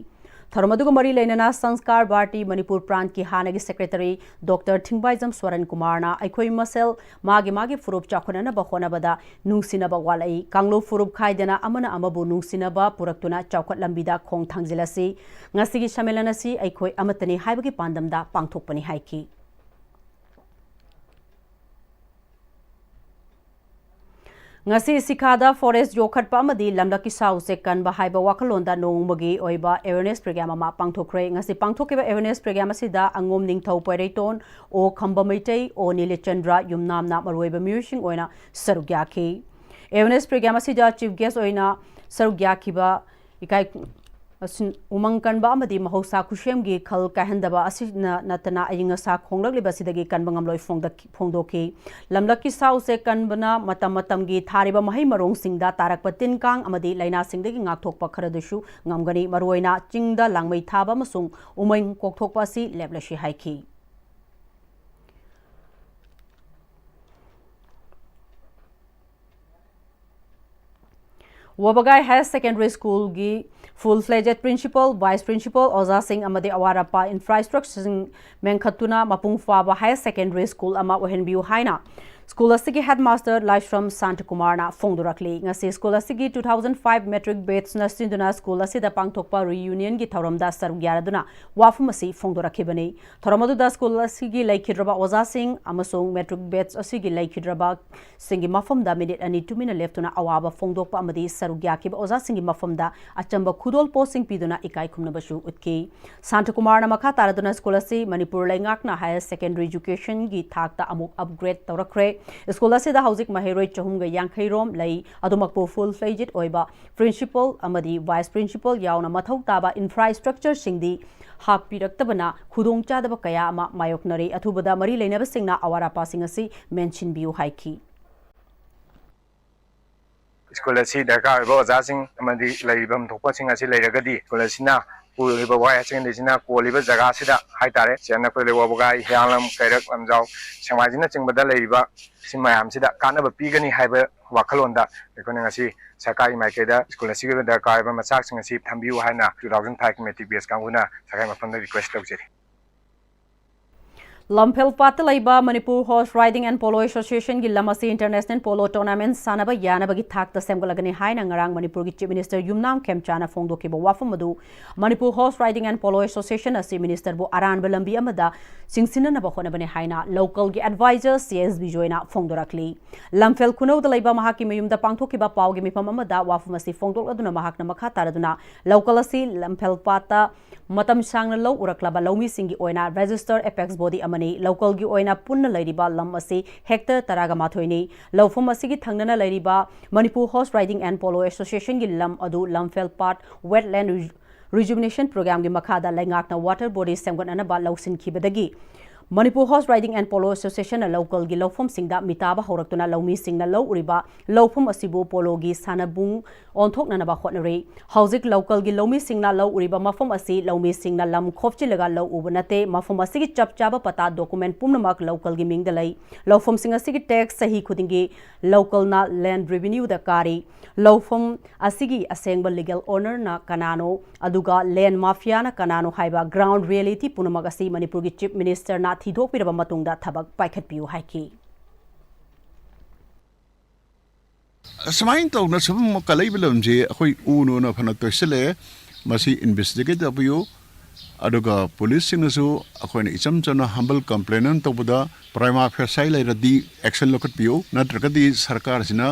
ꯊꯧꯔꯝ ꯑꯗꯨꯒ ꯃꯔꯤ ꯂꯩꯅꯅ ꯁꯪꯁꯀꯥꯔ ꯚꯥꯔꯇꯤ ꯃꯅꯤꯄꯨꯔ ꯄ꯭ꯔꯥꯟꯠꯀꯤ ꯍꯥꯟꯅꯒꯤ ꯁꯦꯀ꯭ꯔꯦꯇꯔꯤ ꯗꯣꯛꯇꯔ ꯊꯤꯡꯕꯥꯏꯖꯝ ꯁ꯭ꯋꯔꯟ ꯀꯨꯃꯥꯔꯅ ꯑꯩꯈꯣꯏ ꯃꯁꯦꯜ ꯃꯥꯒꯤ ꯃꯥꯒꯤ ꯐꯨꯔꯨꯞ ꯆꯥꯎꯈꯠꯅꯅꯕ ꯍꯣꯠꯅꯕꯗ ꯅꯨꯡꯁꯤꯅꯕ ꯋꯥꯠꯂꯛꯏ꯫ ꯀꯥꯡꯂꯨꯞ ꯐꯨꯔꯨꯞ ꯈꯥꯏꯗꯅ ꯑꯃꯅ ꯑꯃꯕꯨ ꯅꯨꯡꯁꯤꯅꯕ ꯄꯨꯔꯛꯇꯨꯅ ꯆꯥꯎꯈꯠ ꯂꯝꯕꯤꯗ ꯈꯣꯡ ꯊꯥꯡꯖꯤꯜꯂꯁꯤ꯫ ꯉꯁꯤꯒꯤ ꯁꯝꯃꯦꯂꯟ ꯑꯁꯤ ꯑꯩꯈꯣꯏ ꯑꯃꯠꯇꯅꯤ ꯍꯥꯏꯕꯒꯤ ꯄꯥꯟꯗꯝꯗ ꯄꯥꯡꯊꯣꯛꯄꯅꯤ ꯍꯥꯏꯈꯤ꯫ ꯉꯁꯤ ꯁꯤꯈꯥꯗ ꯐꯣꯔꯦꯁ ꯌꯣꯛꯈꯠꯄ ꯑꯃꯗꯤ ꯂꯝꯂꯛꯀꯤ ꯁꯥ ꯎꯆꯦꯛ ꯀꯟꯕ ꯍꯥꯏꯕ ꯋꯥꯈꯜꯂꯣꯟꯗ ꯅꯣꯡꯃꯒꯤ ꯑꯣꯏꯕ ꯑꯦꯋꯦꯔꯅꯦꯁ ꯄ꯭ꯔꯣꯒ꯭ꯔꯥꯝ ꯑꯃ ꯄꯥꯡꯊꯣꯛꯈ꯭ꯔꯦ꯫ ꯉꯁꯤ ꯄꯥꯡꯊꯣꯛꯈꯤꯕ ꯑꯦꯋꯦꯔꯅꯦꯁ ꯄ꯭ꯔꯣꯒ꯭ꯔꯥꯝ ꯑꯁꯤꯗ ꯑꯉꯣꯝ ꯅꯤꯡꯊꯧ ꯄꯣꯏꯔꯩꯇꯣꯟ, ꯑꯣ ꯈꯝꯕ ꯃꯩꯇꯩ, ꯑꯣ ꯅꯤꯂꯆꯟꯗ꯭ꯔ ꯌꯨꯝꯅꯥꯝꯅ ꯃꯔꯨꯑꯣꯏꯕ ꯃꯤꯑꯣꯏꯁꯤꯡ ꯑꯣꯏꯅ ꯁꯔꯨꯛ ꯌꯥꯈꯤ꯫ ꯑꯦꯋꯦꯔꯅꯦꯁ ꯄ꯭ꯔꯣꯒ꯭ꯔꯥꯝ ꯑꯁꯤꯗ ꯆꯤꯐ ꯒꯦꯁ ꯑꯣꯏꯅ ꯁꯔꯨꯛ ꯌꯥꯈꯤꯕ ꯏꯀꯥꯏ ꯑꯁꯤꯟ-, ꯎꯃꯪ ꯀꯟꯕ ꯑꯃꯗꯤ ꯃꯍꯧꯁꯥ ꯈꯨꯠꯁꯦꯝꯒꯤ ꯈꯜ ꯀꯥꯏꯍꯟꯗꯕ ꯑꯁꯤꯅ ꯅꯠꯇꯅ ꯑꯏꯪ ꯑꯁꯥ ꯍꯣꯡꯂꯛꯂꯤꯕ ꯑꯁꯤꯗꯒꯤ ꯀꯟꯕ ꯉꯝꯂꯣꯏ ꯐꯣꯡꯗꯛ-, ꯐꯣꯡꯗꯣꯛꯈꯤ꯫ ꯂꯝꯂꯛꯀꯤ ꯁꯥ ꯎꯆꯦꯛ ꯀꯟꯕꯅ ꯃꯇꯝ ꯃꯇꯝꯒꯤ ꯊꯥꯔꯤꯕ ꯃꯍꯩ ꯃꯔꯣꯡꯁꯤꯡꯗ ꯇꯥꯔꯛꯄ ꯇꯤꯟ ꯀꯥꯡ ꯑꯃꯗꯤ ꯂꯥꯏꯅꯥꯁꯤꯡꯗꯒꯤ ꯉꯥꯛꯊꯣꯛꯄ ꯈꯔꯗꯨꯁꯨ ꯉꯝꯒꯅꯤ꯫ ꯃꯔꯨꯑꯣꯏꯅ ꯆꯤꯡꯗ ꯂꯥꯡꯃꯩ ꯊꯥꯕ ꯑꯃꯁꯨꯡ ꯎꯃꯪ ꯀꯣꯛꯊꯣꯛꯄ ꯑꯁꯤ ꯂꯦꯞꯂꯁꯤ ꯍꯥꯏꯈꯤ꯫ ꯋꯥꯕꯒꯥꯏ ꯍꯥꯌꯔ ꯁꯦꯀꯦꯟꯗꯔꯤ ꯁ꯭ꯀꯨꯜꯒꯤ full fledged principal, vice principal, ꯑꯣꯖꯥꯁꯤꯡ ꯑꯃꯗꯤ ꯑꯋꯥꯠ ꯑꯄꯥ ꯏꯟꯐ꯭ꯔꯥꯁ꯭ꯇ꯭ꯔꯛꯆꯔꯁꯤꯡ ꯃꯦꯟꯈꯠꯇꯨꯅ ꯃꯄꯨꯡ ꯐꯥꯕ ꯍꯥꯌꯔ ꯁꯦꯀꯦꯟꯗꯔꯤ ꯁ꯭ꯀꯨꯜ ꯑꯃ ꯑꯣꯏꯍꯟꯕꯤꯌꯨ ꯍꯥꯏꯅ ꯁ꯭ꯀꯨꯜ ꯑꯁꯤꯒꯤ ꯍꯦꯗꯃꯥꯁꯇꯔ ꯂꯥꯏꯁ꯭ꯔꯝ ꯁꯥꯟꯇꯀꯨꯃꯥꯔꯅ ꯐꯣꯡꯗꯣꯔꯛꯂꯤ꯫ ꯉꯁꯤ ꯁ꯭ꯀꯨꯜ ꯑꯁꯤꯒꯤ two thousand five matric batchꯅ ꯁꯤꯟꯗꯨꯅ ꯁ꯭ꯀꯨꯜ ꯑꯁꯤꯗ ꯄꯥꯡꯊꯣꯛꯄ reunionꯒꯤ ꯊꯧꯔꯝꯗ ꯁꯔꯨꯛ ꯌꯥꯔꯗꯨꯅ ꯋꯥꯐꯝ ꯑꯁꯤ ꯐꯣꯡꯗꯣꯔꯛꯈꯤꯕꯅꯤ꯫ ꯊꯧꯔꯝ ꯑꯗꯨꯗ ꯁ꯭ꯀꯨꯜ ꯑꯁꯤꯒꯤ ꯂꯩꯈꯤꯗ꯭ꯔꯕ ꯑꯣꯖꯥꯁꯤꯡ ꯑꯃꯁꯨꯡ matric batch ꯑꯁꯤꯒꯤ ꯂꯩꯈꯤꯗ꯭ꯔꯕ ꯁꯤꯡꯒꯤ ꯃꯐꯝꯗ ꯃꯤꯅꯤꯠ ꯑꯅꯤ ꯇꯨꯃꯤꯟꯅ ꯂꯦꯞꯇꯨꯅ ꯑꯋꯥꯕ ꯐꯣꯡꯗꯣꯛꯄ ꯑꯃꯗꯤ ꯁꯔꯨꯛ ꯌꯥꯈꯤꯕ ꯑꯣꯖꯥꯁꯤꯡꯒꯤ ꯃꯐꯝꯗ ꯑꯆꯝꯕ ꯈꯨꯗꯣꯜꯄꯣꯠꯁꯤꯡ ꯄꯤꯗꯨꯅ ꯏꯀꯥꯏ ꯈꯨꯝꯅꯕꯁꯨ ꯎꯠꯈꯤ꯫ ꯁꯥꯟꯇꯀꯨꯃꯥꯔꯅ ꯃꯈꯥ ꯇꯥꯔꯗꯨꯅ ꯁ꯭ꯀꯨꯜ ꯑꯁꯤ ꯃꯅꯤꯄꯨꯔ ꯂꯩꯉꯥꯛꯅ ꯍꯥꯌꯔ ꯁꯦꯀꯦꯟꯗꯔꯤ ꯏꯖꯨꯀꯦꯁꯟꯒꯤ ꯊꯥꯛꯇ ꯑꯃꯨꯛ ꯑꯞꯒ꯭ꯔꯦꯗ ꯇꯧꯔꯛꯈ꯭ꯔꯦ꯫ ꯁ꯭ꯀꯨꯜ ꯑꯁꯤꯗ ꯍꯧꯖꯤꯛ ꯃꯍꯩꯔꯣꯏ ꯆꯍꯨꯝꯒ ꯌꯥꯡꯈꯩ ꯔꯣꯝ ꯂꯩ꯫ ꯑꯗꯨꯃꯛꯄꯨ full fledged ꯑꯣꯏꯕ principal ꯑꯃꯗꯤ vice principal ꯌꯥꯎꯅ ꯃꯊꯧ ꯇꯥꯕ ꯏꯟꯐ꯭ꯔꯥꯁ꯭ꯇ꯭ꯔꯛꯆꯔꯁꯤꯡꯗꯤ ꯍꯥꯞꯄꯤꯔꯛꯇꯕꯅ ꯈꯨꯗꯣꯡꯆꯥꯗꯕ ꯀꯌꯥ ꯑꯃ ꯃꯥꯌꯣꯛꯅꯔꯤ꯫ ꯑꯊꯨꯕꯗ ꯃꯔꯤ ꯂꯩꯅꯕꯁꯤꯡꯅ ꯑꯋꯥꯠ ꯑꯄꯥꯁꯤꯡ ꯑꯁꯤ ꯃꯦꯟꯁꯤꯟꯕꯤꯌꯨ ꯍꯥꯏꯈꯤ꯫ ꯁ꯭ꯀꯨꯜ ꯑꯁꯤ ꯗꯔꯀꯥꯔ ꯑꯣꯏꯕ ꯑꯣꯖꯥꯁꯤꯡ ꯑꯃꯗꯤ ꯂꯩꯐꯝ ꯊꯣꯛꯄꯁꯤꯡ ꯑꯁꯤ ꯂꯩꯔꯒꯗꯤ ꯁ꯭ꯀꯨꯜ ꯑꯁꯤꯅ ꯄꯨꯔꯤꯕ ꯋꯥꯏ ꯍꯥꯌꯔ ꯁꯦꯀꯦꯟꯗꯔꯤꯁꯤꯅ ꯀꯣꯜꯂꯤꯕ ꯖꯒꯥꯁꯤꯗ ꯍꯥꯏꯇꯥꯔꯦ, ꯆꯦꯟꯅ ꯑꯩꯈꯣꯏ ꯂꯩꯋꯥ ꯕꯨꯒꯥꯏ, ꯍꯤꯌꯥꯡꯂꯝ, ꯀꯩꯔꯛ, ꯂꯝꯖꯥꯎ, ꯁꯦꯛꯃꯥꯏꯖꯤꯡꯅꯆꯤꯡꯕꯗ ꯂꯩꯔꯤꯕ ꯁꯤ ꯃꯌꯥꯝꯁꯤꯗ ꯀꯥꯟꯅꯕ ꯄꯤꯒꯅꯤ ꯍꯥꯏꯕ ꯋꯥꯈꯜꯂꯣꯟꯗ ꯑꯩꯈꯣꯏꯅ ꯉꯁꯤ ꯁꯔꯀꯥꯔꯒꯤ ꯃꯥꯏꯀꯩꯗ ꯁ꯭ꯀꯨꯜ ꯑꯁꯤꯒꯤ ꯑꯣꯏꯅ ꯗꯔꯀꯥꯔ ꯑꯣꯏꯕ ꯃꯆꯥꯛꯁꯤꯡ ꯑꯁꯤ ꯊꯝꯕꯤꯌꯨ ꯍꯥꯏꯅ two thousand five ꯀꯤ ꯃꯦꯇ꯭ꯔꯤꯛ ꯕꯦꯆ ꯀꯥꯡꯕꯨꯅ ꯁꯔꯀꯥꯔꯒꯤ ꯃꯐꯝꯗ ꯔꯤꯀ꯭ꯋꯦꯁ ꯇꯧꯖꯔꯤ꯫ ꯂꯝꯐꯦꯜ ꯄꯥꯠꯇ ꯂꯩꯕ Manipur horse riding and polo ꯑꯦꯁꯣꯁꯤꯌꯦꯁꯟꯒꯤ ꯂꯝ ꯑꯁꯤ ꯏꯟꯇꯔꯅꯦꯁꯅꯦꯜ ꯄꯣꯂꯣ ꯇꯣꯔꯅꯥꯃꯦꯟꯠ ꯁꯥꯟꯅꯕ ꯌꯥꯅꯕꯒꯤ ꯊꯥꯛꯇ ꯁꯦꯝꯒꯠꯂꯒꯅꯤ ꯍꯥꯏꯅ ꯉꯔꯥꯡ ꯃꯅꯤꯄꯨꯔꯒꯤ ꯆꯤꯐ ꯃꯤꯅꯤꯁꯇꯔ ꯌꯨꯝꯅꯥꯝ ꯈꯦꯝꯆꯥꯅ ꯐꯣꯡꯗꯣꯛꯈꯤꯕ ꯋꯥꯐꯝ ꯑꯗꯨ Manipur horse riding and polo association ꯑꯁꯤ ꯃꯤꯅꯤꯁꯇꯔꯕꯨ ꯑꯔꯥꯟꯕ ꯂꯝꯕꯤ ꯑꯃꯗ ꯆꯤꯡꯁꯤꯟꯅꯅꯕ ꯍꯣꯠꯅꯕꯅꯤ ꯍꯥꯏꯅ ꯂꯣꯀꯦꯜꯒꯤ ꯑꯦꯗꯚꯥꯏꯖꯔ ꯁꯤ ꯑꯦꯁ ꯕꯤꯖꯣꯏꯅ ꯐꯣꯡꯗꯣꯔꯛꯂꯤ꯫ ꯂꯝꯐꯦꯜ ꯈꯨꯅꯧꯗ ꯂꯩꯕ ꯃꯍꯥꯛꯀꯤ ꯃꯌꯨꯝꯗ ꯄꯥꯡꯊꯣꯛꯈꯤꯕ ꯄꯥꯎꯒꯤ ꯃꯤꯐꯝ ꯑꯃꯗ ꯋꯥꯐꯝ ꯑꯁꯤ ꯐꯣꯡꯗꯣꯛꯂꯗꯨꯅ ꯃꯍꯥꯛꯅ ꯃꯈꯥ ꯇꯥꯔꯗꯨꯅ ꯂꯣꯀꯦꯜ ꯑꯁꯤ ꯂꯝꯐꯦꯜ ꯄꯥꯠꯇ ꯃꯇꯝ ꯁꯥꯡꯅ ꯂꯧ ꯎꯔꯛꯂꯕ ꯂꯧꯃꯤꯁꯤꯡꯒꯤ ꯑꯣꯏꯅ ꯔꯦꯖꯤꯁꯇꯔ ꯑꯦꯄꯦꯛꯁ ꯕꯣꯗꯤ ꯑꯃꯅꯤ꯫ ꯂꯣꯀꯦꯜꯒꯤ ꯑꯣꯏꯅ ꯄꯨꯟꯅ ꯂꯩꯔꯤꯕ ꯂꯝ ꯑꯁꯤ ꯍꯦꯛꯇꯔ ꯇꯔꯥꯒ ꯃꯥꯊꯣꯏꯅꯤ꯫ ꯂꯧꯐꯝ ꯑꯁꯤꯒꯤ ꯊꯪꯅꯅ ꯂꯩꯔꯤꯕ Manipur horse riding and polo ꯑꯦꯁꯣꯁꯤꯌꯦꯁꯟꯒꯤ ꯂꯝ ꯑꯗꯨ ꯂꯝꯐꯦꯜ ꯄꯥꯠ ꯋꯦꯠꯂꯦꯟ ꯔꯤꯖꯨꯃꯤꯅꯦꯁꯟ ꯄ꯭ꯔꯣꯒ꯭ꯔꯥꯝꯒꯤ ꯃꯈꯥꯗ ꯂꯩꯉꯥꯛꯅ ꯋꯥꯇꯔ ꯕꯣꯗꯤ ꯁꯦꯝꯒꯠꯅꯅꯕ ꯂꯧꯁꯤꯟꯈꯤꯕꯗꯒꯤ Manipur horse riding and polo ꯑꯦꯁꯣꯁꯤꯌꯦꯁꯟꯅ ꯂꯣꯀꯦꯜꯒꯤ ꯂꯧꯐꯝꯁꯤꯡꯗ ꯃꯤꯇꯥꯕ ꯍꯧꯔꯛꯇꯨꯅ ꯂꯧꯃꯤꯁꯤꯡꯅ ꯂꯧ ꯎꯔꯤꯕ ꯂꯧꯐꯝ ꯑꯁꯤꯕꯨ ꯄꯣꯂꯣꯒꯤ ꯁꯥꯟꯅꯕꯨꯡ ꯑꯣꯟꯊꯣꯛꯅꯅꯕ ꯍꯣꯠꯅꯔꯤ꯫ ꯍꯧꯖꯤꯛ ꯂꯣꯀꯦꯜꯒꯤ ꯂꯧꯃꯤꯁꯤꯡꯅ ꯂꯧ ꯎꯔꯤꯕ ꯃꯐꯝ ꯑꯁꯤ ꯂꯧꯃꯤꯁꯤꯡꯅ ꯂꯝ ꯈꯣꯞꯆꯤꯜꯂꯒ ꯂꯧ ꯎꯕ ꯅꯠꯇꯦ꯫ ꯃꯐꯝ ꯑꯁꯤꯒꯤ ꯆꯞ ꯆꯥꯕ ꯄꯇꯥ ꯗꯣꯀꯨꯃꯦꯟꯠ ꯄꯨꯝꯅꯃꯛ ꯂꯣꯀꯦꯜꯒꯤ ꯃꯤꯡꯗ ꯂꯩ꯫ ꯂꯧꯐꯝꯁꯤꯡ ꯑꯁꯤꯒꯤ ꯇꯦꯛꯁ ꯆꯍꯤ ꯈꯨꯗꯤꯡꯒꯤ ꯂꯣꯀꯦꯜꯅ ꯂꯦꯟ ꯔꯦꯚꯤꯅ꯭ꯌꯨꯗ ꯀꯥꯔꯤ꯫ ꯂꯧꯐꯝ ꯑꯁꯤꯒꯤ ꯑꯁꯦꯡꯕ ꯂꯤꯒꯦꯜ ꯑꯣꯅꯔꯅ ꯀꯅꯥꯅꯣ, ꯑꯗꯨꯒ ꯂꯦꯟ ꯃꯥꯐꯤꯌꯥꯅ ꯀꯅꯥꯅꯣ ꯍꯥꯏꯕ ꯒ꯭ꯔꯥꯎꯟ ꯔꯤꯌꯦꯂꯤꯇꯤ ꯄꯨꯝꯅꯃꯛ ꯑꯁꯤ ꯃꯅꯤꯄꯨꯔꯒꯤ ꯆꯤꯐ ꯃꯤꯅꯤꯁꯇꯔꯅ ꯊꯤꯗꯣꯛꯄꯤꯔꯕ ꯃꯇꯨꯡꯗ ꯊꯕꯛ ꯄꯥꯏꯈꯠꯄꯤꯌꯨ ꯍꯥꯏꯈꯤ꯫ ꯑꯁꯨꯃꯥꯏꯅ ꯇꯧꯅ ꯁꯨꯝ ꯀꯜꯂꯛꯏꯕ ꯂꯝꯁꯤ ꯑꯩꯈꯣꯏ ꯎ ꯅꯨꯅ ꯐꯅ ꯇꯣꯏꯁꯤꯜꯂꯛꯑꯦ꯫ ꯃꯁꯤ ꯏꯟꯚꯦꯁꯇꯤꯒꯦꯠ ꯇꯧꯕꯤꯌꯨ꯫ ꯑꯗꯨꯒ ꯄꯨꯂꯤꯁꯁꯤꯡꯅꯁꯨ ꯑꯩꯈꯣꯏꯅ ꯏꯆꯝ ꯆꯝꯅ ꯍꯝꯕꯜ ꯀꯝꯄ꯭ꯂꯦꯟ ꯑꯃ ꯇꯧꯕꯗ ꯄ꯭ꯔꯥꯏꯃꯥ ꯐꯦꯁꯥꯏ ꯂꯩꯔꯗꯤ ꯑꯦꯛꯁꯟ ꯂꯧꯈꯠꯄꯤꯌꯨ, ꯅꯠꯇ꯭ꯔꯒꯗꯤ ꯁꯔꯀꯥꯔꯁꯤꯅ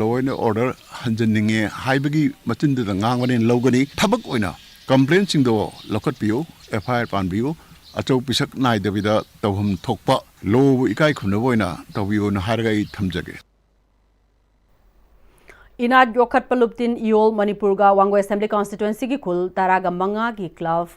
ꯂꯣ ꯑꯦꯟ ꯑꯣꯔꯗꯔ ꯍꯟꯖꯟꯅꯤꯡꯉꯦ ꯍꯥꯏꯕꯒꯤ ꯃꯆꯤꯟꯗꯨꯗ ꯉꯥꯡꯕꯅꯦꯅ ꯂꯧꯒꯅꯤ꯫ ꯊꯕꯛ ꯑꯣꯏꯅ ꯀꯝꯄ꯭ꯂꯦꯟꯁꯤꯡꯗꯣ ꯂꯧꯈꯠꯄꯤꯌꯨ, ꯑꯦꯐ ꯑꯥꯏ ꯑꯥꯔ ꯄꯥꯟꯕꯤꯌꯨ, ꯑꯆꯧ ꯄꯤꯁꯛ ꯅꯥꯏꯗꯕꯤꯗ ꯇꯧꯐꯝ ꯊꯣꯛꯄ ꯂꯣꯕꯨ ꯏꯀꯥꯏ ꯈꯨꯝꯅꯕ ꯑꯣꯏꯅ ꯇꯧꯕꯤꯌꯨꯅ ꯍꯥꯏꯔꯒ ꯑꯩ ꯊꯝꯖꯒꯦ꯫ ꯏꯅꯥꯠ ꯌꯣꯛꯈꯠꯄ ꯂꯨꯞꯇꯤꯟ ꯏꯌꯣꯜ ꯃꯅꯤꯄꯨꯔꯒ ꯋꯥꯡꯒꯣꯏ ꯑꯦꯁꯦꯝꯕ꯭ꯂꯤ ꯀꯟꯁꯇꯤꯇ꯭ꯋꯦꯟꯁꯤꯒꯤ ꯈꯨꯜ ꯇꯔꯥꯒ ꯃꯉꯥꯒꯤ ꯀ꯭ꯂꯕ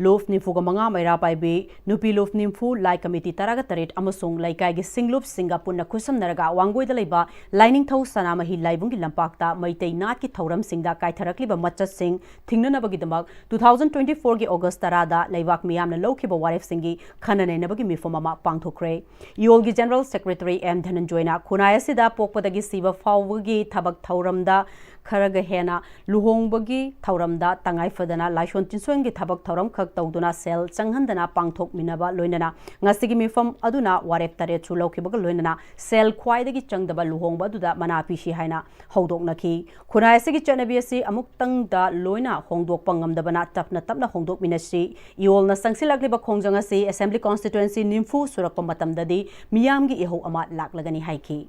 ꯂꯨꯞ ꯅꯤꯐꯨꯒ ꯃꯉꯥ ꯃꯩꯔꯥ ꯄꯥꯏꯕꯤ, ꯅꯨꯄꯤ ꯂꯨꯞ ꯅꯤꯐꯨ, ꯂꯥꯏ ꯀꯃꯤꯇꯤ ꯇꯔꯥꯒ ꯇꯔꯦꯠ ꯑꯃꯁꯨꯡ ꯂꯩꯀꯥꯏꯒꯤ ꯁꯤꯡꯂꯨꯞꯁꯤꯡꯒ ꯄꯨꯟꯅ ꯈꯨꯠꯁꯝꯅꯔꯒ ꯋꯥꯡꯒꯣꯏꯗ ꯂꯩꯕ ꯂꯥꯏꯅꯤꯡꯊꯧ ꯁꯅꯥꯃꯍꯤ ꯂꯥꯏꯕꯨꯡꯒꯤ ꯂꯝꯄꯥꯛꯇ ꯃꯩꯇꯩ ꯅꯥꯠꯀꯤ ꯊꯧꯔꯝꯁꯤꯡꯗ ꯀꯥꯏꯊꯔꯛꯂꯤꯕ ꯃꯆꯠꯁꯤꯡ ꯊꯤꯡꯅꯅꯕꯒꯤꯗꯃꯛ two thousand twenty-fourꯒꯤ August ꯇꯔꯥꯗ ꯂꯩꯕꯥꯛ ꯃꯤꯌꯥꯝꯅ ꯂꯧꯈꯤꯕ ꯋꯥꯔꯦꯞꯁꯤꯡꯒꯤ ꯈꯟꯅ ꯅꯩꯅꯕꯒꯤ ꯃꯤꯐꯝ ꯑꯃ ꯄꯥꯡꯊꯣꯛꯈ꯭ꯔꯦ꯫ ꯏꯌꯣꯜꯒꯤ General Secretary ꯑꯦꯝ ꯙꯅꯟꯖꯣꯏꯅ ꯈꯨꯟꯅꯥꯏ ꯑꯁꯤꯗ ꯄꯣꯛꯄꯗꯒꯤ ꯁꯤꯕ ꯐꯥꯎꯕꯒꯤ ꯊꯕꯛ ꯊꯧꯔꯝꯗ ꯈꯔꯒ ꯍꯦꯟꯅ ꯂꯨꯍꯣꯡꯕꯒꯤ ꯊꯧꯔꯝꯗ ꯇꯉꯥꯏ ꯐꯗꯅ ꯂꯥꯏꯁꯣꯟ ꯇꯤꯟꯁꯣꯟꯒꯤ ꯊꯕꯛ ꯊꯧꯔꯝ ꯈꯛ ꯇꯧꯗꯨꯅ ꯁꯦꯜ ꯆꯪꯍꯟꯗꯅ ꯄꯥꯡꯊꯣꯛꯃꯤꯟꯅꯕ ꯂꯣꯏꯅꯅ ꯉꯁꯤꯒꯤ ꯃꯤꯐꯝ ꯑꯗꯨꯅ ꯋꯥꯔꯦꯞ ꯇꯔꯦꯠꯁꯨ ꯂꯧꯈꯤꯕꯒ ꯂꯣꯏꯅꯅ ꯁꯦꯜ ꯈ꯭ꯋꯥꯏꯗꯒꯤ ꯆꯪꯗꯕ ꯂꯨꯍꯣꯡꯕ ꯑꯗꯨꯗ ꯃꯅꯥ ꯄꯤꯁꯤ ꯍꯥꯏꯅ ꯍꯧꯗꯣꯛꯅꯈꯤ꯫ ꯈꯨꯟꯅꯥꯏ ꯑꯁꯤꯒꯤ ꯆꯠꯅꯕꯤ ꯑꯁꯤ ꯑꯃꯨꯛꯇꯪꯗ ꯂꯣꯏꯅ ꯍꯣꯡꯗꯣꯛꯄ ꯉꯝꯗꯕꯅ ꯇꯞꯅ ꯇꯞꯅ ꯍꯣꯡꯗꯣꯛꯃꯤꯟꯅꯁꯤ꯫ ꯏꯌꯣꯜꯅ ꯆꯪꯁꯤꯜꯂꯛꯂꯤꯕ ꯈꯣꯡꯖꯪ ꯑꯁꯤ Assembly Constituency ꯅꯤꯐꯨ ꯁꯨꯔꯛꯄ ꯃꯇꯝꯗꯗꯤ ꯃꯤꯌꯥꯝꯒꯤ ꯏꯍꯧ ꯑꯃ ꯂꯥꯛꯂꯒꯅꯤ ꯍꯥꯏꯈꯤ꯫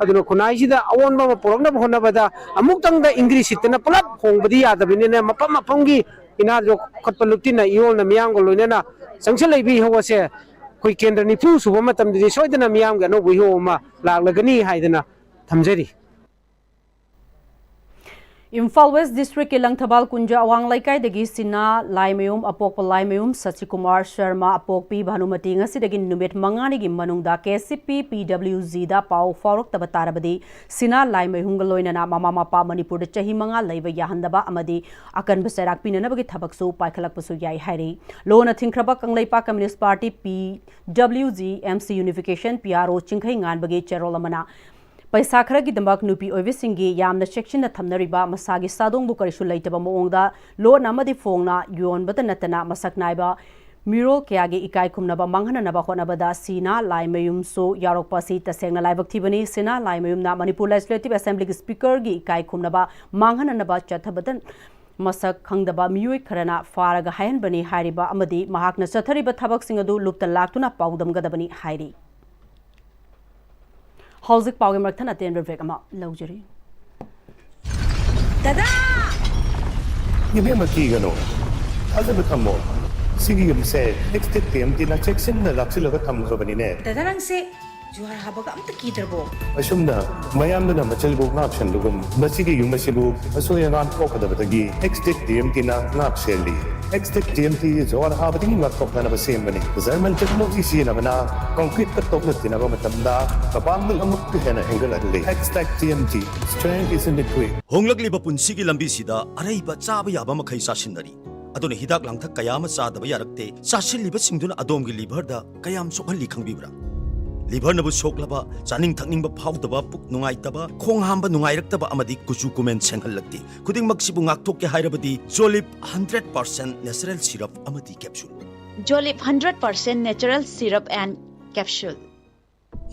ꯑꯗꯨꯅ ꯈꯨꯟꯅꯥꯏꯁꯤꯗ ꯑꯑꯣꯟꯕ ꯑꯃ ꯄꯨꯔꯛꯅꯕ ꯍꯣꯠꯅꯕꯗ ꯑꯃꯨꯛꯇꯪꯗ ꯏꯪꯒ꯭ꯔꯤ ꯁꯤꯠꯇꯅ ꯄꯨꯂꯞ ꯍꯣꯡꯕꯗꯤ ꯌꯥꯗꯕꯅꯤꯅ ꯃꯐꯝ ꯃꯐꯝꯒꯤ ꯏꯅꯥꯠ ꯌꯣꯛꯈꯠꯄ ꯂꯨꯞꯇꯤꯟꯅ ꯏꯌꯣꯜꯅ ꯃꯤꯌꯥꯝꯒ ꯂꯣꯏꯅꯅ ꯆꯪꯁꯤꯜꯂꯛꯏꯕ ꯏꯍꯧ ꯑꯁꯦ ꯑꯩꯈꯣꯏ ꯀꯦꯟꯗ꯭ꯔ ꯅꯤꯐꯨ ꯁꯨꯕ ꯃꯇꯝꯗꯗꯤ ꯁꯣꯏꯗꯅ ꯃꯤꯌꯥꯝꯒꯤ ꯑꯅꯧꯕ ꯏꯍꯧ ꯑꯃ ꯂꯥꯛꯂꯒꯅꯤ ꯍꯥꯏꯗꯅ ꯊꯝꯖꯔꯤ꯫ ꯏꯝꯐꯥꯜ West Districtꯀꯤ ꯂꯪꯊꯕꯥꯜ ꯀꯨꯟꯖ ꯑꯋꯥꯡ ꯂꯩꯀꯥꯏꯗꯒꯤ ꯁꯤꯅꯥ ꯂꯥꯏꯃꯌꯨꯝ ꯑꯄꯣꯛꯄ ꯂꯥꯏꯃꯌꯨꯝ ꯁꯁꯤꯀꯨꯃꯥꯔ ꯁꯔꯃ ꯑꯄꯣꯛꯄꯤ ꯚꯥꯅꯨꯃꯇꯤ ꯉꯁꯤꯗꯒꯤ ꯅꯨꯃꯤꯠ ꯃꯉꯥꯅꯤꯒꯤ ꯃꯅꯨꯡꯗ KCP PWGꯗ ꯄꯥꯎ ꯐꯥꯎꯔꯛꯇꯕ ꯇꯥꯔꯕꯗꯤ ꯁꯤꯅꯥ ꯂꯥꯏꯃꯌꯨꯝꯒ ꯂꯣꯏꯅꯅ ꯃꯃꯥ ꯃꯄꯥ ꯃꯅꯤꯄꯨꯔꯗ ꯆꯍꯤ ꯃꯉꯥ ꯂꯩꯕ ꯌꯥꯍꯟꯗꯕ ꯑꯃꯗꯤ ꯑꯀꯟꯕ ꯆꯩꯔꯥꯛ ꯄꯤꯅꯅꯕꯒꯤ ꯊꯕꯛꯁꯨ ꯄꯥꯏꯈꯠꯂꯛꯄꯁꯨ ꯌꯥꯏ ꯍꯥꯏꯔꯤ꯫ ꯂꯣꯟꯅ ꯊꯤꯡꯈ꯭ꯔꯕ Kangleipak Communist Party PWG MC Unification PRO ꯆꯤꯡꯈꯩ ꯉꯥꯟꯕꯒꯤ ꯆꯦꯔꯣꯜ ꯑꯃꯅ ꯄꯩꯁꯥ ꯈꯔꯒꯤꯗꯃꯛ ꯅꯨꯄꯤ ꯑꯣꯏꯕꯤꯁꯤꯡꯒꯤ ꯌꯥꯝꯅ ꯆꯦꯛꯁꯤꯟꯅ ꯊꯝꯅꯔꯤꯕ ꯃꯁꯥꯒꯤ ꯁꯥꯗꯣꯡꯕꯨ ꯀꯔꯤꯁꯨ ꯂꯩꯇꯕ ꯃꯑꯣꯡꯗ ꯂꯣꯠꯅ ꯑꯃꯗꯤ ꯐꯣꯡꯅ ꯌꯣꯟꯕꯗ ꯅꯠꯇꯅ ꯃꯁꯛ ꯅꯥꯏꯕ ꯃꯤꯔꯣꯜ ꯀꯌꯥꯒꯤ ꯏꯀꯥꯏ ꯈꯨꯝꯅꯕ ꯃꯥꯡꯍꯟꯅꯅꯕ ꯍꯣꯠꯅꯕꯗ ꯁꯤꯅꯥ ꯂꯥꯏꯃꯌꯨꯝꯁꯨ ꯌꯥꯎꯔꯛꯄ ꯑꯁꯤ ꯇꯁꯦꯡꯅ ꯂꯥꯏꯕꯛ ꯊꯤꯕꯅꯤ꯫ ꯁꯤꯅꯥ ꯂꯥꯏꯃꯌꯨꯝꯅ Manipur Legislative Assemblyꯒꯤ Speakerꯒꯤ ꯏꯀꯥꯏ ꯈꯨꯝꯅꯕ ꯃꯥꯡꯍꯟꯅꯅꯕ ꯆꯠꯊꯕꯗ ꯃꯁꯛ ꯈꯪꯗꯕ ꯃꯤꯑꯣꯏ ꯈꯔꯅ ꯐꯥꯔꯒ ꯍꯥꯏꯍꯟꯕꯅꯤ ꯍꯥꯏꯔꯤꯕ ꯑꯃꯗꯤ ꯃꯍꯥꯛꯅ ꯆꯠꯊꯔꯤꯕ ꯊꯕꯛꯁꯤꯡ ꯑꯗꯨ ꯂꯨꯞꯇ ꯂꯥꯛꯇꯨꯅ ꯄꯥꯎꯗꯝꯒꯗꯕꯅꯤ ꯍꯥꯏꯔꯤ꯫ ꯍꯧꯖꯤꯛ ꯄꯥꯎꯒꯤ ꯃꯔꯛꯊꯠꯅ ꯑꯇꯦꯟꯕ break ꯑꯃ ꯂꯧꯖꯔꯤ꯫ ꯗꯗꯥ! ꯏꯕꯦꯝꯃ ꯀꯤꯒꯅꯣ꯫ ꯊꯥꯖꯕ ꯊꯝꯃꯣ꯫ ꯁꯤꯒꯤ ꯌꯨꯝꯁꯦ ꯅꯦꯛꯁꯇꯦꯠ ꯇꯤ ꯑꯦꯝ ꯇꯤꯅ ꯆꯦꯛꯁꯤꯟꯅ ꯂꯥꯛꯁꯤꯜꯂꯒ ꯊꯝꯈ꯭ꯔꯕꯅꯤꯅꯦ꯫ ꯗꯗꯥ ꯅꯪꯁꯦ ꯖꯨꯍꯥꯔ ꯍꯥꯕꯒ ꯑꯝꯇ ꯀꯤꯗ꯭ꯔꯕꯣ? ꯑꯁꯨꯝꯅ ꯃꯌꯥꯝꯗꯨꯅ ꯃꯆꯜꯕꯨ ꯉꯥꯛ ꯁꯦꯟꯕꯒꯨꯝ ꯃꯁꯤꯒꯤ ꯌꯨꯝ ꯑꯁꯤꯕꯨ ꯑꯁꯣꯏ ꯑꯉꯥꯝ ꯊꯣꯛꯀꯗꯕꯗꯒꯤ ꯑꯦꯛꯁꯇꯦꯛ ꯇꯤ ꯑꯦꯝ ꯇꯤꯅ ꯉꯥꯛ ꯁꯦꯜꯂꯤ꯫ ꯑꯦꯛꯁꯇꯦꯛ ꯇꯤ ꯑꯦꯝ ꯇꯤ ꯖꯨꯍꯥꯔ ꯍꯥꯕꯗꯒꯤ ꯉꯥꯛꯊꯣꯛꯅꯅꯕ ꯁꯦꯝꯕꯅꯤ꯫ ꯖꯔꯃꯟ ꯇꯦꯛꯅꯣꯂꯣꯖꯤ ꯁꯤꯖꯤꯟꯅꯕꯅ ꯀꯪꯀ꯭ꯔꯤꯠꯀ ꯇꯣꯛꯅ ꯇꯤꯟꯅꯕ ꯃꯇꯝꯗ ꯃꯄꯥꯡꯒꯜ ꯑꯃꯨꯛꯀ ꯍꯦꯟꯅ ꯍꯦꯟꯒꯠꯍꯜꯂꯤ꯫ ꯑꯦꯛꯁꯇꯦꯛ T M T, strength is in the grit. ꯍꯣꯡꯂꯛꯂꯤꯕ ꯄꯨꯟꯁꯤꯒꯤ ꯂꯝꯕꯤꯁꯤꯗ ꯑꯔꯩꯕ ꯆꯥꯕ ꯌꯥꯕ ꯃꯈꯩ ꯆꯥꯁꯤꯟꯅꯔꯤ꯫ ꯑꯗꯨꯅ ꯍꯤꯗꯥꯛ ꯂꯥꯡꯊꯛ ꯀꯌꯥ ꯑꯃ ꯆꯥꯗꯕ ꯌꯥꯔꯛꯇꯦ꯫ ꯆꯥꯁꯤꯜꯂꯤꯕꯁꯤꯡꯗꯨꯅ ꯑꯗꯣꯝꯒꯤ ꯂꯤꯚꯔꯗ ꯀꯌꯥꯝ ꯁꯣꯛꯍꯜꯂꯤ ꯈꯪꯕꯤꯕ꯭ꯔꯥ? ꯂꯤꯚꯔꯅꯕꯨ ꯁꯣꯛꯂꯕ, ꯆꯥꯅꯤꯡ ꯊꯛꯅꯤꯡꯕ ꯐꯥꯎꯗꯕ, ꯄꯨꯛ ꯅꯨꯡꯉꯥꯏꯇꯕ, ꯈꯣꯡ ꯍꯥꯝꯕ ꯅꯨꯡꯉꯥꯏꯔꯛꯇꯕ ꯑꯃꯗꯤ ꯀꯨꯆꯨ ꯀꯨꯃꯦꯟ ꯁꯦꯡꯍꯜꯂꯛꯇꯦ꯫ ꯈꯨꯗꯤꯡꯃꯛꯁꯤꯕꯨ ꯉꯥꯛꯊꯣꯛꯀꯦ ꯍꯥꯏꯔꯕꯗꯤ ꯖꯣꯂꯤꯞ ꯍꯟꯗ꯭ꯔꯦꯠ ꯄꯥꯔꯁꯦꯟ ꯅꯦꯆꯔꯦꯜ ꯁꯤꯔꯞ ꯑꯃꯗꯤ capsule. Jolip hundred percent natural syrup and capsule.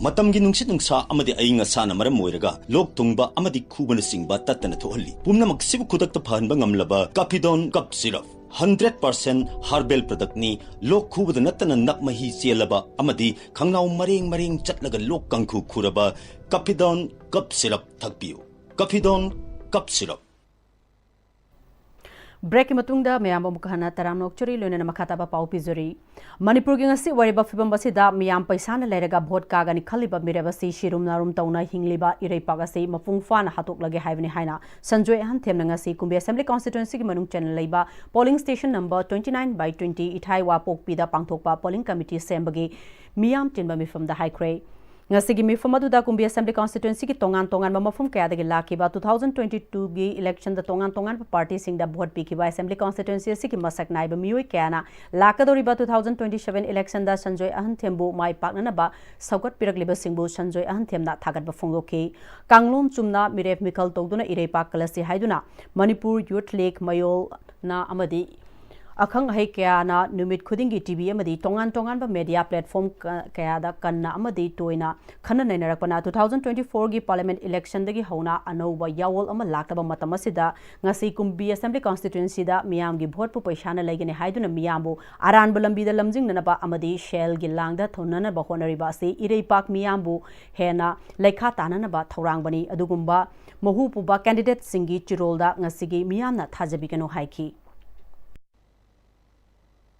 ꯃꯇꯝꯒꯤ ꯅꯨꯡꯁꯤꯠ ꯅꯨꯡꯁꯥ ꯑꯃꯗꯤ ꯑꯏꯪ ꯑꯁꯥꯅ ꯃꯔꯝ ꯑꯣꯏꯔꯒ ꯂꯣꯛ ꯊꯨꯡꯕ ꯑꯃꯗꯤ ꯈꯨꯕꯅꯆꯤꯡꯕ ꯇꯠꯇꯅ ꯊꯣꯛꯍꯜꯂꯤ꯫ ꯄꯨꯝꯅꯃꯛꯁꯤꯕꯨ ꯈꯨꯗꯛꯇ ꯐꯍꯟꯕ ꯉꯝꯂꯕ ꯀꯥꯐꯤꯗꯣꯟ cough syrup. Hundred percent herbal ꯄ꯭ꯔꯗꯛꯅꯤ꯫ ꯂꯣꯛ ꯈꯨꯕꯗ ꯅꯠꯇꯅ ꯅꯞ ꯃꯍꯤ ꯆꯦꯜꯂꯕ ꯑꯃꯗꯤ ꯈꯪꯅꯥꯎ ꯃꯔꯦꯡ ꯃꯔꯦꯡ ꯆꯠꯂꯒ ꯂꯣꯛ ꯀꯥꯡꯈꯨ ꯈꯨꯔꯕ ꯀꯥꯐꯤꯗꯣꯟ ꯀꯞ ꯁꯤꯔꯞ ꯊꯛꯄꯤꯌꯨ꯫ ꯀꯥꯐꯤꯗꯣꯟ cough syrup. ꯕ꯭ꯔꯦꯛꯀꯤ ꯃꯇꯨꯡꯗ ꯃꯌꯥꯝ ꯑꯃꯨꯛ ꯍꯟꯅ ꯇꯔꯥꯝꯅ ꯑꯣꯛꯆꯔꯤ, ꯂꯣꯏꯅꯅ ꯃꯈꯥ ꯇꯥꯕ ꯄꯥꯎ ꯄꯤꯖꯔꯤ꯫ ꯃꯅꯤꯄꯨꯔꯒꯤ ꯉꯁꯤ ꯑꯣꯏꯔꯤꯕ ꯐꯤꯕꯝ ꯑꯁꯤꯗ ꯃꯤꯌꯥꯝ ꯄꯩꯁꯥꯅ ꯂꯩꯔꯒ ꯚꯣꯠ ꯀꯥꯒꯅꯤ ꯈꯜꯂꯤꯕ ꯃꯤꯔꯦꯞ ꯑꯁꯤ ꯁꯤꯔꯨꯝ ꯅꯥꯔꯨꯝ ꯇꯧꯅ ꯍꯤꯡꯂꯤꯕ ꯏꯔꯩꯄꯥꯛ ꯑꯁꯤ ꯃꯄꯨꯡ ꯐꯥꯅ ꯍꯥꯠꯇꯣꯛꯂꯒꯦ ꯍꯥꯏꯕꯅꯤ ꯍꯥꯏꯅ ꯁꯟꯖꯣꯏ ꯑꯍꯟꯊꯦꯝꯅ ꯉꯁꯤ ꯀꯨꯝꯕꯤ ꯑꯦꯁꯦꯝꯕ꯭ꯂꯤ ꯀꯣꯟꯁꯇꯤꯇ꯭ꯋꯦꯟꯁꯤꯒꯤ ꯃꯅꯨꯡ ꯆꯟꯅ ꯂꯩꯕ polling station number twenty nine by twenty ꯏꯊꯥꯏ ꯋꯥꯄꯣꯛꯄꯤꯗ ꯄꯥꯡꯊꯣꯛꯄ ꯄꯣꯂꯤꯡ ꯀꯃꯤꯇꯤ ꯁꯦꯝꯕꯒꯤ ꯃꯤꯌꯥꯝ ꯇꯤꯟꯕ ꯃꯤꯐꯝꯗ ꯍꯥꯏꯈ꯭ꯔꯦ꯫ ꯉꯁꯤꯒꯤ ꯃꯤꯐꯝ ꯑꯗꯨꯗ ꯀꯨꯝꯕꯤ ꯑꯦꯁꯦꯝꯕ꯭ꯂꯤ ꯀꯣꯟꯁꯇꯤꯇ꯭ꯋꯦꯟꯁꯤꯒꯤ ꯇꯣꯉꯥꯟ ꯇꯣꯉꯥꯟꯕ ꯃꯐꯝ ꯀꯌꯥꯗꯒꯤ ꯂꯥꯛꯈꯤꯕ ꯇꯨ ꯊꯥꯎꯖꯟ ꯇ꯭ꯋꯦꯟꯇꯤ ꯇꯨꯒꯤ ꯏꯂꯦꯛꯁꯟꯗ ꯇꯣꯉꯥꯟ ꯇꯣꯉꯥꯟꯕ ꯄꯥꯔꯇꯤꯁꯤꯡꯗ ꯚꯣꯠ ꯄꯤꯈꯤꯕ ꯑꯦꯁꯦꯝꯕ꯭ꯂꯤ ꯀꯣꯟꯁꯇꯤꯇ꯭ꯋꯦꯟꯁꯤ ꯑꯁꯤꯒꯤ ꯃꯁꯛ ꯅꯥꯏꯕ ꯃꯤꯑꯣꯏ ꯀꯌꯥꯅ ꯂꯥꯛꯀꯗꯧꯔꯤꯕ two thousand twenty seven ꯏꯂꯦꯛꯁꯟꯗ Sanjoy ꯑꯍꯟꯊꯦꯝꯕꯨ ꯃꯥꯏ ꯄꯥꯛꯅꯅꯕ ꯁꯧꯒꯠꯄꯤꯔꯛꯂꯤꯕꯁꯤꯡꯕꯨ ꯁꯟꯖꯣꯏ ꯑꯍꯟꯊꯦꯝꯅ ꯊꯥꯒꯠꯄ ꯐꯣꯡꯗꯣꯛꯈꯤ꯫ ꯀꯥꯡꯂꯣꯟ ꯆꯨꯝꯅ ꯃꯤꯔꯦꯞ ꯃꯤꯈꯜ ꯇꯧꯗꯨꯅ ꯏꯔꯩꯄꯥꯛ ꯀꯂꯁꯤ ꯍꯥꯏꯗꯨꯅ ꯃꯅꯤꯄꯨꯔ ꯌꯨꯊ ꯂꯤꯒ, ꯃꯌꯣꯜꯅ ꯑꯃꯗꯤ ꯑꯈꯪ ꯑꯍꯩ ꯀꯌꯥꯅ ꯅꯨꯃꯤꯠ ꯈꯨꯗꯤꯡꯒꯤ ꯇꯤ ꯚꯤ ꯑꯃꯗꯤ ꯇꯣꯉꯥꯟ ꯇꯣꯉꯥꯟꯕ ꯃꯦꯗꯤꯌꯥ ꯄ꯭ꯂꯦꯠꯐꯣꯝ ꯀ-, ꯀꯌꯥꯗ ꯀꯟꯅ ꯑꯃꯗꯤ ꯇꯣꯏꯅ ꯈꯟꯅ ꯅꯩꯅꯔꯛꯄꯅ ꯇꯨ ꯊꯥꯎꯖꯟ ꯇ꯭ꯋꯦꯟꯇꯤ ꯐꯣꯔꯒꯤ ꯄꯥꯔꯂꯤꯌꯥꯃꯦꯟꯠ ꯏꯂꯦꯛꯁꯟꯗꯒꯤ ꯍꯧꯅ ꯑꯅꯧꯕ ꯌꯥꯑꯣꯜ ꯑꯃ ꯂꯥꯛꯇꯕ ꯃꯇꯝ ꯑꯁꯤꯗ ꯉꯁꯤ ꯀꯨꯝꯕꯤ ꯑꯦꯁꯦꯝꯕ꯭ꯂꯤ ꯀꯣꯟꯁꯇꯤꯇ꯭ꯋꯦꯟꯁꯤꯗ ꯃꯤꯌꯥꯝꯒꯤ ꯚꯣꯠꯄꯨ ꯄꯩꯁꯥꯅ ꯂꯩꯒꯅꯤ ꯍꯥꯏꯗꯨꯅ ꯃꯤꯌꯥꯝꯕꯨ ꯑꯔꯥꯟꯕ ꯂꯝꯕꯤꯗ ꯂꯝꯖꯤꯡꯅꯅꯕ ꯑꯃꯗꯤ ꯁꯦꯜꯒꯤ ꯂꯥꯡꯗ ꯊꯧꯅꯅꯕ ꯍꯣꯠꯅꯔꯤꯕ ꯑꯁꯤ ꯏꯔꯩꯄꯥꯛ ꯃꯤꯌꯥꯝꯕꯨ ꯍꯦꯟꯅ ꯂꯩꯈꯥ ꯇꯥꯅꯅꯕ ꯊꯧꯔꯥꯡꯕꯅꯤ꯫ ꯑꯗꯨꯒꯨꯝꯕ ꯃꯍꯨ ꯄꯨꯕ ꯀꯦꯟꯗꯤꯗꯦꯠꯁꯤꯡꯒꯤ ꯆꯤꯔꯣꯜꯗ ꯉꯁꯤꯒꯤ ꯃꯤꯌꯥꯝꯅ ꯊꯥꯖꯕꯤꯒꯅꯨ ꯍꯥꯏꯈꯤ꯫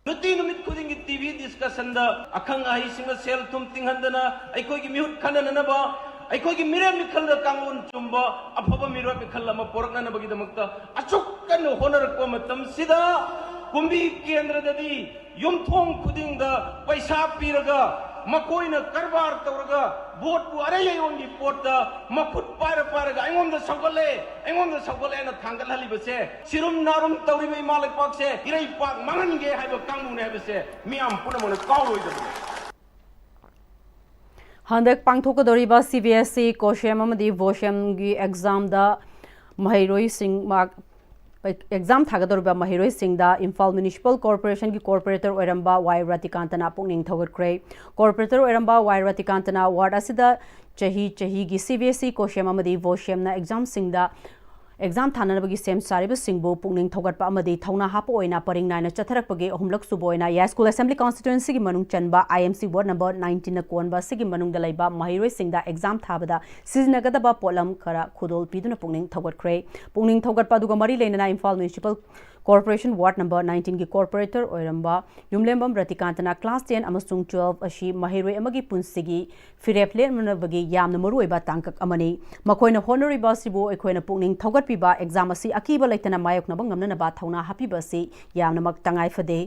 ꯅꯨꯡꯇꯤ ꯅꯨꯃꯤꯠ ꯈꯨꯗꯤꯡꯒꯤ ꯇꯤ ꯚꯤ ꯗꯤꯁꯀꯁꯟ ꯁꯟꯗ ꯑꯈꯪ ꯑꯍꯩꯁꯤꯡꯅ ꯁꯦꯜ ꯊꯨꯝ ꯇꯤꯡꯍꯟꯗꯅ ꯑꯩꯈꯣꯏꯒꯤ ꯃꯤꯍꯨꯠ ꯈꯟꯅꯅꯅꯕ, ꯑꯩꯈꯣꯏꯒꯤ ꯃꯤꯔꯦꯝ ꯃꯤꯈꯜꯗ ꯀꯥꯡꯂꯣꯟ ꯆꯨꯝꯕ ꯑꯐꯕ ꯃꯤꯔꯣꯜ ꯃꯤꯈꯜ ꯑꯃ ꯄꯣꯔꯛꯅꯅꯕꯒꯤꯗꯃꯛꯇ ꯑꯁꯨꯛ ꯀꯟꯅ ꯍꯣꯠꯅꯔꯛꯄ ꯃꯇꯝꯁꯤꯗ ꯀꯨꯝꯕꯤ ꯀꯦꯟꯗ꯭ꯔꯗꯗꯤ ꯌꯨꯝꯊꯣꯡ ꯈꯨꯗꯤꯡꯗ ꯄꯩꯁꯥ ꯄꯤꯔꯒ ꯃꯈꯣꯏꯅ ꯀꯔꯕꯥꯔ ꯇꯧꯔꯒ ꯚꯣꯠꯄꯨ ꯑꯔꯩ ꯑꯩꯌꯣꯟꯒꯤ ꯄꯣꯠꯇ ꯃꯈꯨꯠ ꯄꯥꯏꯔ ꯄꯥꯏꯔꯒ "ꯑꯩꯉꯣꯟꯗ ꯁꯧꯒꯠꯂꯦ, ꯑꯩꯉꯣꯟꯗ ꯁꯧꯒꯠꯂꯦ" ꯍꯥꯏꯅ ꯊꯥꯡꯒꯠꯍꯜꯂꯤꯕꯁꯦ, ꯁꯤꯔꯨꯝ ꯅꯥꯔꯨꯝ ꯇꯧꯔꯤꯕ ꯏꯃꯥ ꯂꯩꯄꯥꯛꯁꯦ ꯏꯔꯩꯄꯥꯛ ꯃꯥꯡꯍꯟꯒꯦ ꯍꯥꯏꯕ ꯀꯥꯡꯕꯨꯅꯦ ꯍꯥꯏꯕꯁꯦ ꯃꯤꯌꯥꯝ ꯄꯨꯝꯅꯃꯛꯅ ꯀꯥꯎꯔꯣꯏꯗꯕꯅꯤ꯫ ꯍꯟꯗꯛ ꯄꯥꯡꯊꯣꯛꯀꯗꯧꯔꯤꯕ ꯁꯤ ꯕꯤ ꯑꯦꯁ ꯏ ꯀꯣꯁꯦꯝ ꯑꯃꯗꯤ ꯕꯣꯁꯦꯝꯒꯤ ꯑꯦꯛꯖꯥꯝꯗ ꯃꯍꯩꯔꯣꯏꯁꯤꯡ ꯃꯥꯔꯛ ꯑꯦꯛꯖꯥꯝ ꯊꯥꯒꯗꯧꯔꯤꯕ ꯃꯍꯩꯔꯣꯏꯁꯤꯡꯗ ꯏꯝꯐꯥꯜ ꯃ꯭ꯌꯨꯅꯤꯁꯤꯄꯥꯜ ꯀꯣꯔꯄꯣꯔꯦꯁꯟꯒꯤ ꯀꯣꯔꯄꯣꯔꯦꯇꯔ ꯑꯣꯏꯔꯝꯕ ꯋꯥꯏ ꯔꯥꯇꯤꯀꯥꯟꯇꯅ ꯄꯨꯛꯅꯤꯡ ꯊꯧꯒꯠꯈ꯭ꯔꯦ꯫ ꯀꯣꯔꯄꯣꯔꯦꯇꯔ ꯑꯣꯏꯔꯝꯕ ꯋꯥꯏ ꯔꯥꯇꯤꯀꯥꯟꯇꯅ ꯋꯥꯔꯗ ꯑꯁꯤꯗ ꯆꯍꯤ ꯆꯍꯤꯒꯤ ꯁꯤ ꯕꯤ ꯑꯦꯁ ꯏ ꯀꯣꯁꯦꯝ ꯑꯃꯗꯤ ꯕꯣꯁꯦꯝꯅ ꯑꯦꯛꯖꯥꯝꯁꯤꯡꯗ ꯑꯦꯛꯖꯥꯝ ꯊꯥꯅꯅꯕꯒꯤ ꯁꯦꯝ ꯁꯥꯔꯤꯕꯁꯤꯡꯕꯨ ꯄꯨꯛꯅꯤꯡ ꯊꯧꯒꯠꯄ ꯑꯃꯗꯤ ꯊꯧꯅꯥ ꯍꯥꯞꯄ ꯑꯣꯏꯅ ꯄꯔꯤꯡ ꯅꯥꯏꯅ ꯆꯠꯊꯔꯛꯄꯒꯤ ꯑꯍꯨꯝꯂꯛ ꯁꯨꯕ ꯑꯣꯏꯅ ꯌꯥꯏꯁ꯭ꯀꯨꯜ ꯑꯦꯁꯦꯝꯕ꯭ꯂꯤ ꯀꯣꯟꯁꯇꯤꯇ꯭ꯋꯦꯟꯁꯤꯒꯤ ꯃꯅꯨꯡ ꯆꯟꯕ ꯑꯥꯏ ꯑꯦꯝ ꯁꯤ ꯋꯥꯔꯗ ꯅꯝꯕꯔ ꯅꯥꯏꯟꯇꯤꯟꯅ ꯀꯣꯟꯕ ꯑꯁꯤꯒꯤ ꯃꯅꯨꯡꯗ ꯂꯩꯕ ꯃꯍꯩꯔꯣꯏꯁꯤꯡꯗ ꯑꯦꯛꯖꯥꯝ ꯊꯥꯕꯗ ꯁꯤꯖꯤꯟꯅꯒꯗꯕ ꯄꯣꯠꯂꯝ ꯈꯔ ꯈꯨꯗꯣꯜ ꯄꯤꯗꯨꯅ ꯄꯨꯛꯅꯤꯡ ꯊꯧꯒꯠꯈ꯭ꯔꯦ꯫ ꯄꯨꯛꯅꯤꯡ ꯊꯧꯒꯠꯄ ꯑꯗꯨꯒ ꯃꯔꯤ ꯂꯩꯅꯅ Imphal municipal corporation ward number ꯅꯥꯏꯟꯇꯤꯟꯒꯤ ꯀꯣꯔꯄꯣꯔꯦꯇꯔ ꯑꯣꯏꯔꯝꯕ ꯌꯨꯝꯂꯦꯝꯕꯝ ꯔꯇꯤꯀꯥꯟꯇꯅ ꯀ꯭ꯂꯥꯁ ꯇꯦꯟ ꯑꯃꯁꯨꯡ ꯇꯨꯋꯦꯜꯐ ꯑꯁꯤ ꯃꯍꯩꯔꯣꯏ ꯑꯃꯒꯤ ꯄꯨꯟꯁꯤꯒꯤ ꯐꯤꯔꯦꯞ ꯂꯦꯞꯅꯅꯕꯒꯤ ꯌꯥꯝꯅ ꯃꯔꯨꯑꯣꯏꯕ ꯇꯥꯡꯀꯛ ꯑꯃꯅꯤ꯫ ꯃꯈꯣꯏꯅ ꯍꯣꯠꯅꯔꯤꯕ ꯑꯁꯤꯕꯨ ꯑꯩꯈꯣꯏꯅ ꯄꯨꯛꯅꯤꯡ ꯊꯧꯒꯠꯄꯤꯕ, ꯑꯦꯛꯖꯥꯝ ꯑꯁꯤ ꯑꯀꯤꯕ ꯂꯩꯇꯅ ꯃꯥꯌꯣꯛꯅꯕ ꯉꯝꯅꯅꯕ ꯊꯧꯅꯥ ꯍꯥꯞꯄꯤꯕ ꯑꯁꯤ ꯌꯥꯝꯅꯃꯛ ꯇꯉꯥꯏ ꯐꯗꯦ꯫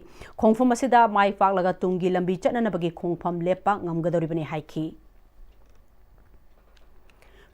ꯈꯣꯡꯐꯝ ꯑꯁꯤꯗ ꯃꯥꯏ ꯄꯥꯛꯂꯒ ꯇꯨꯡꯒꯤ ꯂꯝꯕꯤ ꯆꯠꯅꯅꯕꯒꯤ ꯈꯣꯡꯐꯝ ꯂꯦꯞꯄ ꯉꯝꯒꯗꯧꯔꯤꯕꯅꯤ ꯍꯥꯏꯈꯤ꯫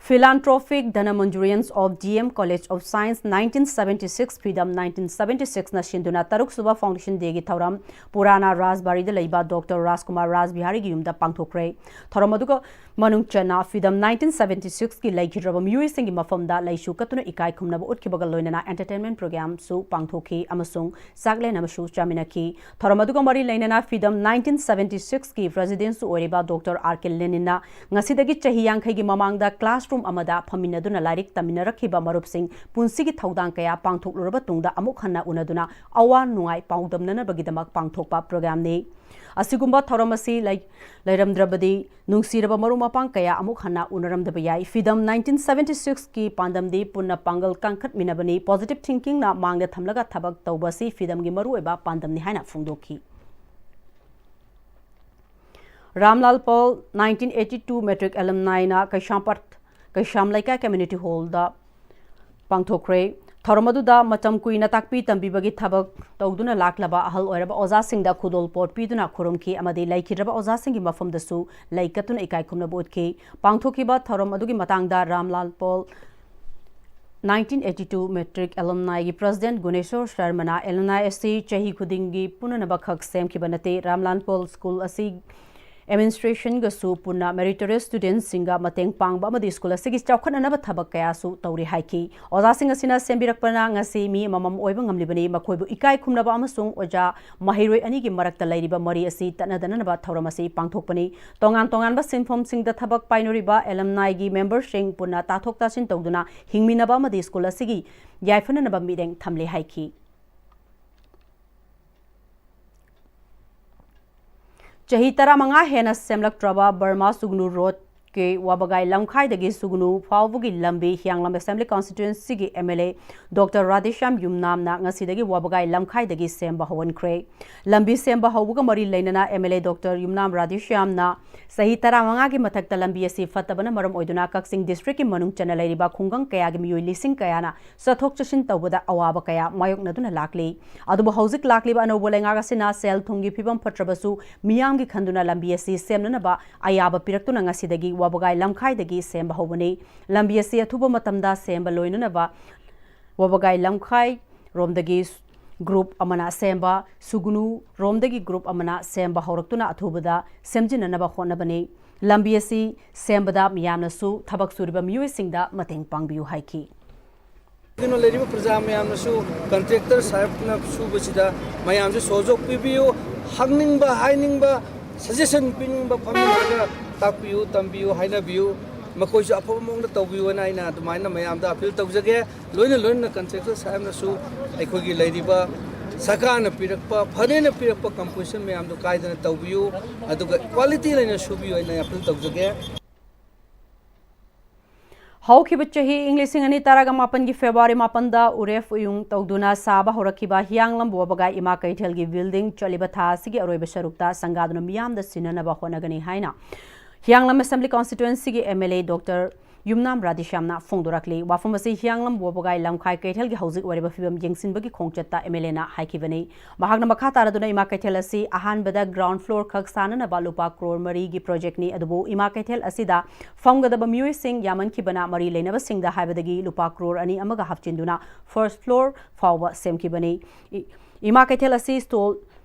Philanthropic Dhanamanjurians of D M College of Science nineteen seventy-six, ꯐꯤꯗꯝ nineteen seventy-six ꯅ ꯁꯤꯟꯗꯨꯅ ꯇꯔꯨꯛ ꯁꯨꯕ Foundation Day ꯒꯤ ꯊꯧꯔꯝ ꯄꯨꯔꯥꯅꯥ ꯔꯥꯖꯕꯥꯔꯤꯗ ꯂꯩꯕ ꯗꯣꯛꯇꯔ ꯔꯥꯖꯀꯨꯃꯥꯔ ꯔꯥꯖꯕꯤꯍꯥꯔꯤꯒꯤ ꯌꯨꯝꯗ ꯄꯥꯡꯊꯣꯛꯈ꯭ꯔꯦ꯫ ꯊꯧꯔꯝ ꯑꯗꯨꯒ ꯃꯅꯨꯡ ꯆꯟꯅ ꯐꯤꯗꯝ nineteen seventy-six ꯀꯤ ꯂꯩꯈꯤꯗ꯭ꯔꯕ ꯃꯤꯑꯣꯏꯁꯤꯡꯒꯤ ꯃꯐꯝꯗ ꯂꯩꯁꯨ ꯀꯠꯇꯨꯅ ꯏꯀꯥꯏ ꯈꯨꯝꯅꯕ ꯎꯠꯈꯤꯕꯒ ꯂꯣꯏꯅꯅ entertainment program ꯁꯨ ꯄꯥꯡꯊꯣꯛꯈꯤ ꯑꯃꯁꯨꯡ ꯆꯥꯛꯂꯦꯟ ꯑꯃꯁꯨ ꯆꯥꯃꯤꯟꯅꯈꯤ꯫ ꯊꯧꯔꯝ ꯑꯗꯨꯒ ꯃꯔꯤ ꯂꯩꯅꯅ ꯐꯤꯗꯝ nineteen seventy-six ꯀꯤ President ꯁꯨ ꯑꯣꯏꯔꯤꯕ ꯗꯣꯛꯇꯔ ꯑꯥꯔ ꯀꯦ ꯂꯦꯅꯤꯟꯅ ꯉꯁꯤꯗꯒꯤ ꯆꯍꯤ ꯌꯥꯡꯈꯩꯒꯤ ꯃꯃꯥꯡꯗ classroom ꯑꯃꯗ ꯐꯝꯃꯤꯟꯅꯗꯨꯅ ꯂꯥꯏꯔꯤꯛ ꯇꯝꯃꯤꯟꯅꯔꯛꯈꯤꯕ ꯃꯔꯨꯞꯁꯤꯡ ꯄꯨꯟꯁꯤꯒꯤ ꯊꯧꯗꯥꯡ ꯀꯌꯥ ꯄꯥꯡꯊꯣꯛꯂꯨꯔꯕ ꯇꯨꯡꯗ ꯑꯃꯨꯛ ꯍꯟꯅ ꯎꯅꯗꯨꯅ ꯑꯋꯥ ꯅꯨꯡꯉꯥꯏ ꯄꯥꯎꯗꯝꯅꯅꯕꯒꯤꯗꯃꯛ ꯄꯥꯡꯊꯣꯛꯄ program ꯅꯤ꯫ ꯑꯁꯤꯒꯨꯝꯕ ꯊꯧꯔꯝ ꯑꯁꯤ ꯂꯩ-, ꯂꯩꯔꯝꯗ꯭ꯔꯕꯗꯤ ꯅꯨꯡꯁꯤꯔꯕ ꯃꯔꯨꯞ ꯃꯄꯥꯡ ꯀꯌꯥ ꯑꯃꯨꯛ ꯍꯟꯅ ꯎꯅꯔꯝꯗꯕ ꯌꯥꯏ꯫ ꯐꯤꯗꯝ nineteen seventy-six ꯀꯤ ꯄꯥꯟꯗꯝꯗꯤ ꯄꯨꯟꯅ ꯄꯥꯡꯒꯜ ꯀꯟꯈꯠꯃꯤꯟꯅꯕꯅꯤ꯫ Positive thinking ꯅ ꯃꯥꯡꯗ ꯊꯝꯂꯒ ꯊꯕꯛ ꯇꯧꯕ ꯑꯁꯤ ꯐꯤꯗꯝꯒꯤ ꯃꯔꯨꯑꯣꯏꯕ ꯄꯥꯟꯗꯝꯅꯤ ꯍꯥꯏꯅ ꯐꯣꯡꯗꯣꯛꯈꯤ꯫ ꯔꯥꯝꯂꯥꯜ Paul nineteen eighty two matric alumni ꯅ ꯀꯩꯁꯥꯝꯄꯥꯠ ꯀꯩꯁꯥꯝ ꯂꯩꯀꯥꯏ community hall ꯗ ꯄꯥꯡꯊꯣꯛꯈ꯭ꯔꯦ꯫ ꯊꯧꯔꯝ ꯑꯗꯨꯗ ꯃꯇꯝ ꯀꯨꯏꯅ ꯇꯥꯛꯄꯤ ꯇꯝꯕꯤꯕꯒꯤ ꯊꯕꯛ ꯇꯧꯗꯨꯅ ꯂꯥꯛꯂꯕ ꯑꯍꯜ ꯑꯣꯏꯔꯕ ꯑꯣꯖꯥꯁꯤꯡꯗ ꯈꯨꯗꯣꯜꯄꯣꯠ ꯄꯤꯗꯨꯅ ꯈꯨꯔꯨꯝꯈꯤ ꯑꯃꯗꯤ ꯂꯩꯈꯤꯗ꯭ꯔꯕ ꯑꯣꯖꯥꯁꯤꯡꯒꯤ ꯃꯐꯝꯗꯁꯨ ꯂꯩ ꯀꯠꯇꯨꯅ ꯏꯀꯥꯏ ꯈꯨꯝꯅꯕ ꯎꯠꯈꯤ꯫ ꯄꯥꯡꯊꯣꯛꯈꯤꯕ ꯊꯧꯔꯝ ꯑꯗꯨꯒꯤ ꯃꯇꯥꯡꯗ Ramlal Paul nineteen eighty two matric alumni ꯒꯤ president ꯒꯨꯅꯦꯁꯣꯔ ꯁꯔꯃꯅ alumni ꯑꯁꯤ ꯆꯍꯤ ꯈꯨꯗꯤꯡꯒꯤ ꯄꯨꯟꯅꯅꯕ ꯈꯛ ꯁꯦꯝꯈꯤꯕ ꯅꯠꯇꯦ꯫ ꯔꯥꯝꯂꯥꯜ ꯄꯣꯜ ꯁ꯭ꯀꯨꯜ ꯑꯁꯤ administration ꯒꯁꯨ ꯄꯨꯟꯅ meritorious student ꯁꯤꯡꯒ ꯃꯇꯦꯡ ꯄꯥꯡꯕ ꯑꯃꯗꯤ ꯁ꯭ꯀꯨꯜ ꯑꯁꯤꯒꯤ ꯆꯥꯎꯈꯠꯅꯅꯕ ꯊꯕꯛ ꯀꯌꯥꯁꯨ ꯇꯧꯔꯤ ꯍꯥꯏꯈꯤ꯫ ꯑꯣꯖꯥꯁꯤꯡ ꯑꯁꯤꯅ ꯁꯦꯝꯕꯤꯔꯛꯄꯅ ꯉꯁꯤ ꯃꯤ ꯑꯃꯃꯝ ꯑꯣꯏꯕ ꯉꯝꯂꯤꯕꯅꯤ꯫ ꯃꯈꯣꯏꯕꯨ ꯏꯀꯥꯏ ꯈꯨꯝꯅꯕ ꯑꯃꯁꯨꯡ ꯑꯣꯖꯥ ꯃꯍꯩꯔꯣꯏ ꯑꯅꯤꯒꯤ ꯃꯔꯛꯇ ꯂꯩꯔꯤꯕ ꯃꯔꯤ ꯑꯁꯤ ꯇꯠꯅꯗꯅꯕ ꯊꯧꯔꯝ ꯑꯁꯤ ꯄꯥꯡꯊꯣꯛꯄꯅꯤ꯫ ꯇꯣꯉꯥꯟ ꯇꯣꯉꯥꯟꯕ ꯁꯤꯟꯐꯝꯁꯤꯡꯗ ꯊꯕꯛ ꯄꯥꯏꯅꯔꯤꯕ alumni ꯒꯤ member ꯁꯤꯡ ꯄꯨꯟꯅ ꯇꯥꯊꯣꯛ ꯇꯥꯁꯤꯟ ꯇꯧꯗꯨꯅ ꯍꯤꯡꯃꯤꯟꯅꯕ ꯑꯃꯗꯤ ꯁ꯭ꯀꯨꯜ ꯑꯁꯤꯒꯤ ꯌꯥꯏꯐꯅꯅꯕ ꯃꯤꯠꯌꯦꯡ ꯊꯝꯂꯦ ꯍꯥꯏꯈꯤ꯫ ꯆꯍꯤ ꯇꯔꯥꯃꯉꯥ ꯍꯦꯟꯅ ꯁꯦꯝꯂꯛꯇ꯭ꯔꯕ ꯕꯔꯃꯥ ꯁꯨꯒꯅꯨ ꯔꯣꯗꯀꯤ ꯋꯥꯕꯒꯥꯏ ꯂꯝꯈꯥꯏꯗꯒꯤ ꯁꯨꯒꯅꯨ ꯐꯥꯎꯕꯒꯤ ꯂꯝꯕꯤ ꯍꯤꯌꯥꯡꯂꯝ assembly constituency ꯒꯤ MLA Doctor ꯔꯥꯙꯦꯁ꯭ꯌꯥꯝ ꯌꯨꯝꯅꯥꯝꯅ ꯉꯁꯤꯗꯒꯤ ꯋꯥꯕꯒꯥꯏ ꯂꯝꯈꯥꯏꯗꯒꯤ ꯁꯦꯝꯕ ꯍꯧꯍꯟꯈ꯭ꯔꯦ꯫ ꯂꯝꯕꯤ ꯁꯦꯝꯕ ꯍꯧꯕꯒ ꯃꯔꯤ ꯂꯩꯅꯅ MLA Doctor ꯌꯨꯝꯅꯥꯝ ꯔꯥꯙꯦꯁ꯭ꯌꯥꯝꯅ ꯆꯍꯤ ꯇꯔꯥꯃꯉꯥꯒꯤ ꯃꯊꯛꯇ ꯂꯝꯕꯤ ꯑꯁꯤ ꯐꯠꯇꯕꯅ ꯃꯔꯝ ꯑꯣꯏꯗꯨꯅ ꯀꯛꯆꯤꯡ district ꯀꯤ ꯃꯅꯨꯡ ꯆꯟꯅ ꯂꯩꯔꯤꯕ ꯈꯨꯡꯒꯪ ꯀꯌꯥꯒꯤ ꯃꯤꯑꯣꯏ ꯂꯤꯁꯤꯡ ꯀꯌꯥꯅ ꯆꯠꯊꯣꯛ ꯆꯠꯁꯤꯟ ꯇꯧꯕꯗ ꯑꯋꯥꯕ ꯀꯌꯥ ꯃꯥꯌꯣꯛꯅꯗꯨꯅ ꯂꯥꯛꯂꯤ꯫ ꯑꯗꯨꯕꯨ ꯍꯧꯖꯤꯛ ꯂꯥꯛꯂꯤꯕ ꯑꯅꯧꯕ ꯂꯩꯉꯥꯛ ꯑꯁꯤꯅ ꯁꯦꯜ ꯊꯨꯝꯒꯤ ꯐꯤꯕꯝ ꯐꯠꯇ꯭ꯔꯕꯁꯨ ꯃꯤꯌꯥꯝꯒꯤ ꯈꯟꯗꯨꯅ ꯂꯝꯕꯤ ꯑꯁꯤ ꯁꯦꯝꯅꯅꯕ ꯑꯌꯥꯕ ꯄꯤꯔꯛꯇꯨꯅ ꯉꯁꯤꯗꯒꯤ ꯋꯥꯕꯒꯥꯏ ꯂꯝꯈꯥꯏꯗꯒꯤ ꯁꯦꯝꯕ ꯍꯧꯕꯅꯤ꯫ ꯂꯝꯕꯤ ꯑꯁꯤ ꯑꯊꯨꯕ ꯃꯇꯝꯗ ꯁꯦꯝꯕ ꯂꯣꯏꯅꯅꯕ ꯋꯥꯕꯒꯥꯏ ꯂꯝꯈꯥꯏ ꯔꯣꯝꯗꯒꯤ group ꯑꯃꯅ ꯁꯦꯝꯕ, ꯁꯨꯒꯅꯨ ꯔꯣꯝꯗꯒꯤ group ꯑꯃꯅ ꯁꯦꯝꯕ ꯍꯧꯔꯛꯇꯨꯅ ꯑꯊꯨꯕꯗ ꯁꯦꯝꯖꯤꯟꯅꯅꯕ ꯍꯣꯠꯅꯕꯅꯤ꯫ ꯂꯝꯕꯤ ꯑꯁꯤ ꯁꯦꯝꯕꯗ ꯃꯤꯌꯥꯝꯅꯁꯨ ꯊꯕꯛ ꯁꯨꯔꯤꯕ ꯃꯤꯑꯣꯏꯁꯤꯡꯗ ꯃꯇꯦꯡ ꯄꯥꯡꯕꯤꯌꯨ ꯍꯥꯏꯈꯤ꯫ ꯀꯩꯅꯣ, ꯂꯩꯔꯤꯕ ꯄ꯭ꯔꯖꯥ ꯃꯌꯥꯝꯅꯁꯨ contractor ꯁꯥꯍꯦꯕꯅ ꯁꯨꯕꯁꯤꯗ ꯃꯌꯥꯝꯁꯨ ꯁꯍꯌꯣꯒ ꯄꯤꯕꯤꯌꯨ, ꯍꯪꯅꯤꯡꯕ, ꯍꯥꯏꯅꯤꯡꯕ, suggestion ꯄꯤꯅꯤꯡꯕ ꯐꯝꯃꯤꯟꯅꯔꯒ ꯇꯥꯛꯄꯤꯌꯨ, ꯇꯝꯕꯤꯌꯨ, ꯍꯥꯏꯅꯕꯤꯌꯨ꯫ ꯃꯈꯣꯏꯁꯨ ꯑꯐꯕ ꯃꯑꯣꯡꯗ ꯇꯧꯕꯤꯌꯨ ꯍꯥꯏꯅ ꯑꯩꯅ ꯑꯗꯨꯃꯥꯏꯅ ꯃꯌꯥꯝꯗ appeal ꯇꯧꯖꯒꯦ꯫ ꯂꯣꯏꯅ ꯂꯣꯏꯅꯅ contractor ꯁꯥꯍꯦꯕꯅꯁꯨ ꯑꯩꯈꯣꯏꯒꯤ ꯂꯩꯔꯤꯕ ꯁꯔꯀꯥꯔꯅ ꯄꯤꯔꯛꯄ, ꯐꯔꯦꯅ ꯄꯤꯔꯛꯄ composition ꯃꯌꯥꯝꯗꯨ ꯀꯥꯏꯗꯅ ꯇꯧꯕꯤꯌꯨ, ꯑꯗꯨꯒ quality ꯂꯩꯅ ꯁꯨꯕꯤꯌꯨ ꯍꯥꯏꯅ appeal ꯇꯧꯖꯒꯦ꯫ ꯍꯧꯈꯤꯕ ꯆꯍꯤ ꯏꯪ ꯂꯤꯁꯤꯡ ꯑꯅꯤ ꯇꯔꯥꯃꯥꯄꯟꯒꯤ ꯐꯦꯕ꯭ꯔꯨꯋꯥꯔꯤ ꯃꯥꯄꯟꯗ ꯎꯔꯦꯞ ꯎꯌꯨꯡ ꯇꯧꯗꯨꯅ ꯁꯥꯕ ꯍꯧꯔꯛꯈꯤꯕ ꯍꯤꯌꯥꯡꯂꯝ ꯕꯣꯕꯒꯥꯏ ꯏꯃꯥ ꯀꯩꯊꯦꯜꯒꯤ building ꯆꯠꯂꯤꯕ ꯊꯥ ꯑꯁꯤꯒꯤ ꯑꯔꯣꯏꯕ ꯁꯔꯨꯛꯇ ꯁꯪꯒꯥꯗꯨꯅ ꯃꯤꯌꯥꯝꯗ ꯁꯤꯟꯅꯅꯕ ꯍꯣꯠꯅꯒꯅꯤ ꯍꯥꯏꯅ ꯍꯤꯌꯥꯡꯂꯝ Assembly Constituencyꯒꯤ MLA Doctor ꯌꯨꯝꯅꯥꯝ ꯔꯥꯙꯦꯁ꯭ꯌꯥꯝꯅ ꯐꯣꯡꯗꯣꯔꯛꯂꯤ꯫ ꯋꯥꯐꯝ ꯑꯁꯤ ꯍꯤꯌꯥꯡꯂꯝ ꯕꯣꯕꯒꯥꯏ ꯂꯝꯈꯥꯏ ꯀꯩꯊꯦꯜꯒꯤ ꯍꯧꯖꯤꯛ ꯑꯣꯏꯔꯤꯕ ꯐꯤꯕꯝ ꯌꯦꯡꯁꯤꯟꯕꯒꯤ ꯈꯣꯡꯆꯠꯇ MLAꯅ ꯍꯥꯏꯈꯤꯕꯅꯤ꯫ ꯃꯍꯥꯛꯅ ꯃꯈꯥ ꯇꯥꯔꯗꯨꯅ ꯏꯃꯥ ꯀꯩꯊꯦꯜ ꯑꯁꯤ ꯑꯍꯥꯟꯕꯗ ground floor ꯈꯛ ꯁꯥꯅꯅꯕ ꯂꯨꯄꯥ ꯀ꯭ꯔꯣꯔ ꯃꯔꯤꯒꯤ projectꯅꯤ, ꯑꯗꯨꯕꯨ ꯏꯃꯥ ꯀꯩꯊꯦꯜ ꯑꯁꯤꯗ ꯐꯝꯒꯗꯕ ꯃꯤꯑꯣꯏꯁꯤꯡ ꯌꯥꯝꯃꯟꯈꯤꯕꯅ ꯃꯔꯤ ꯂꯩꯅꯕꯁꯤꯡꯗ ꯍꯥꯏꯕꯗꯒꯤ ꯂꯨꯄꯥ ꯀ꯭ꯔꯣꯔ ꯑꯅꯤ ꯑꯃꯒ ꯍꯥꯞꯆꯤꯟꯗꯨꯅ first floor ꯐꯥꯎꯕ ꯁꯦꯝꯈꯤꯕꯅꯤ꯫ ꯏ-, ꯏꯃꯥ ꯀꯩꯊꯦꯜ ꯑꯁꯤ stall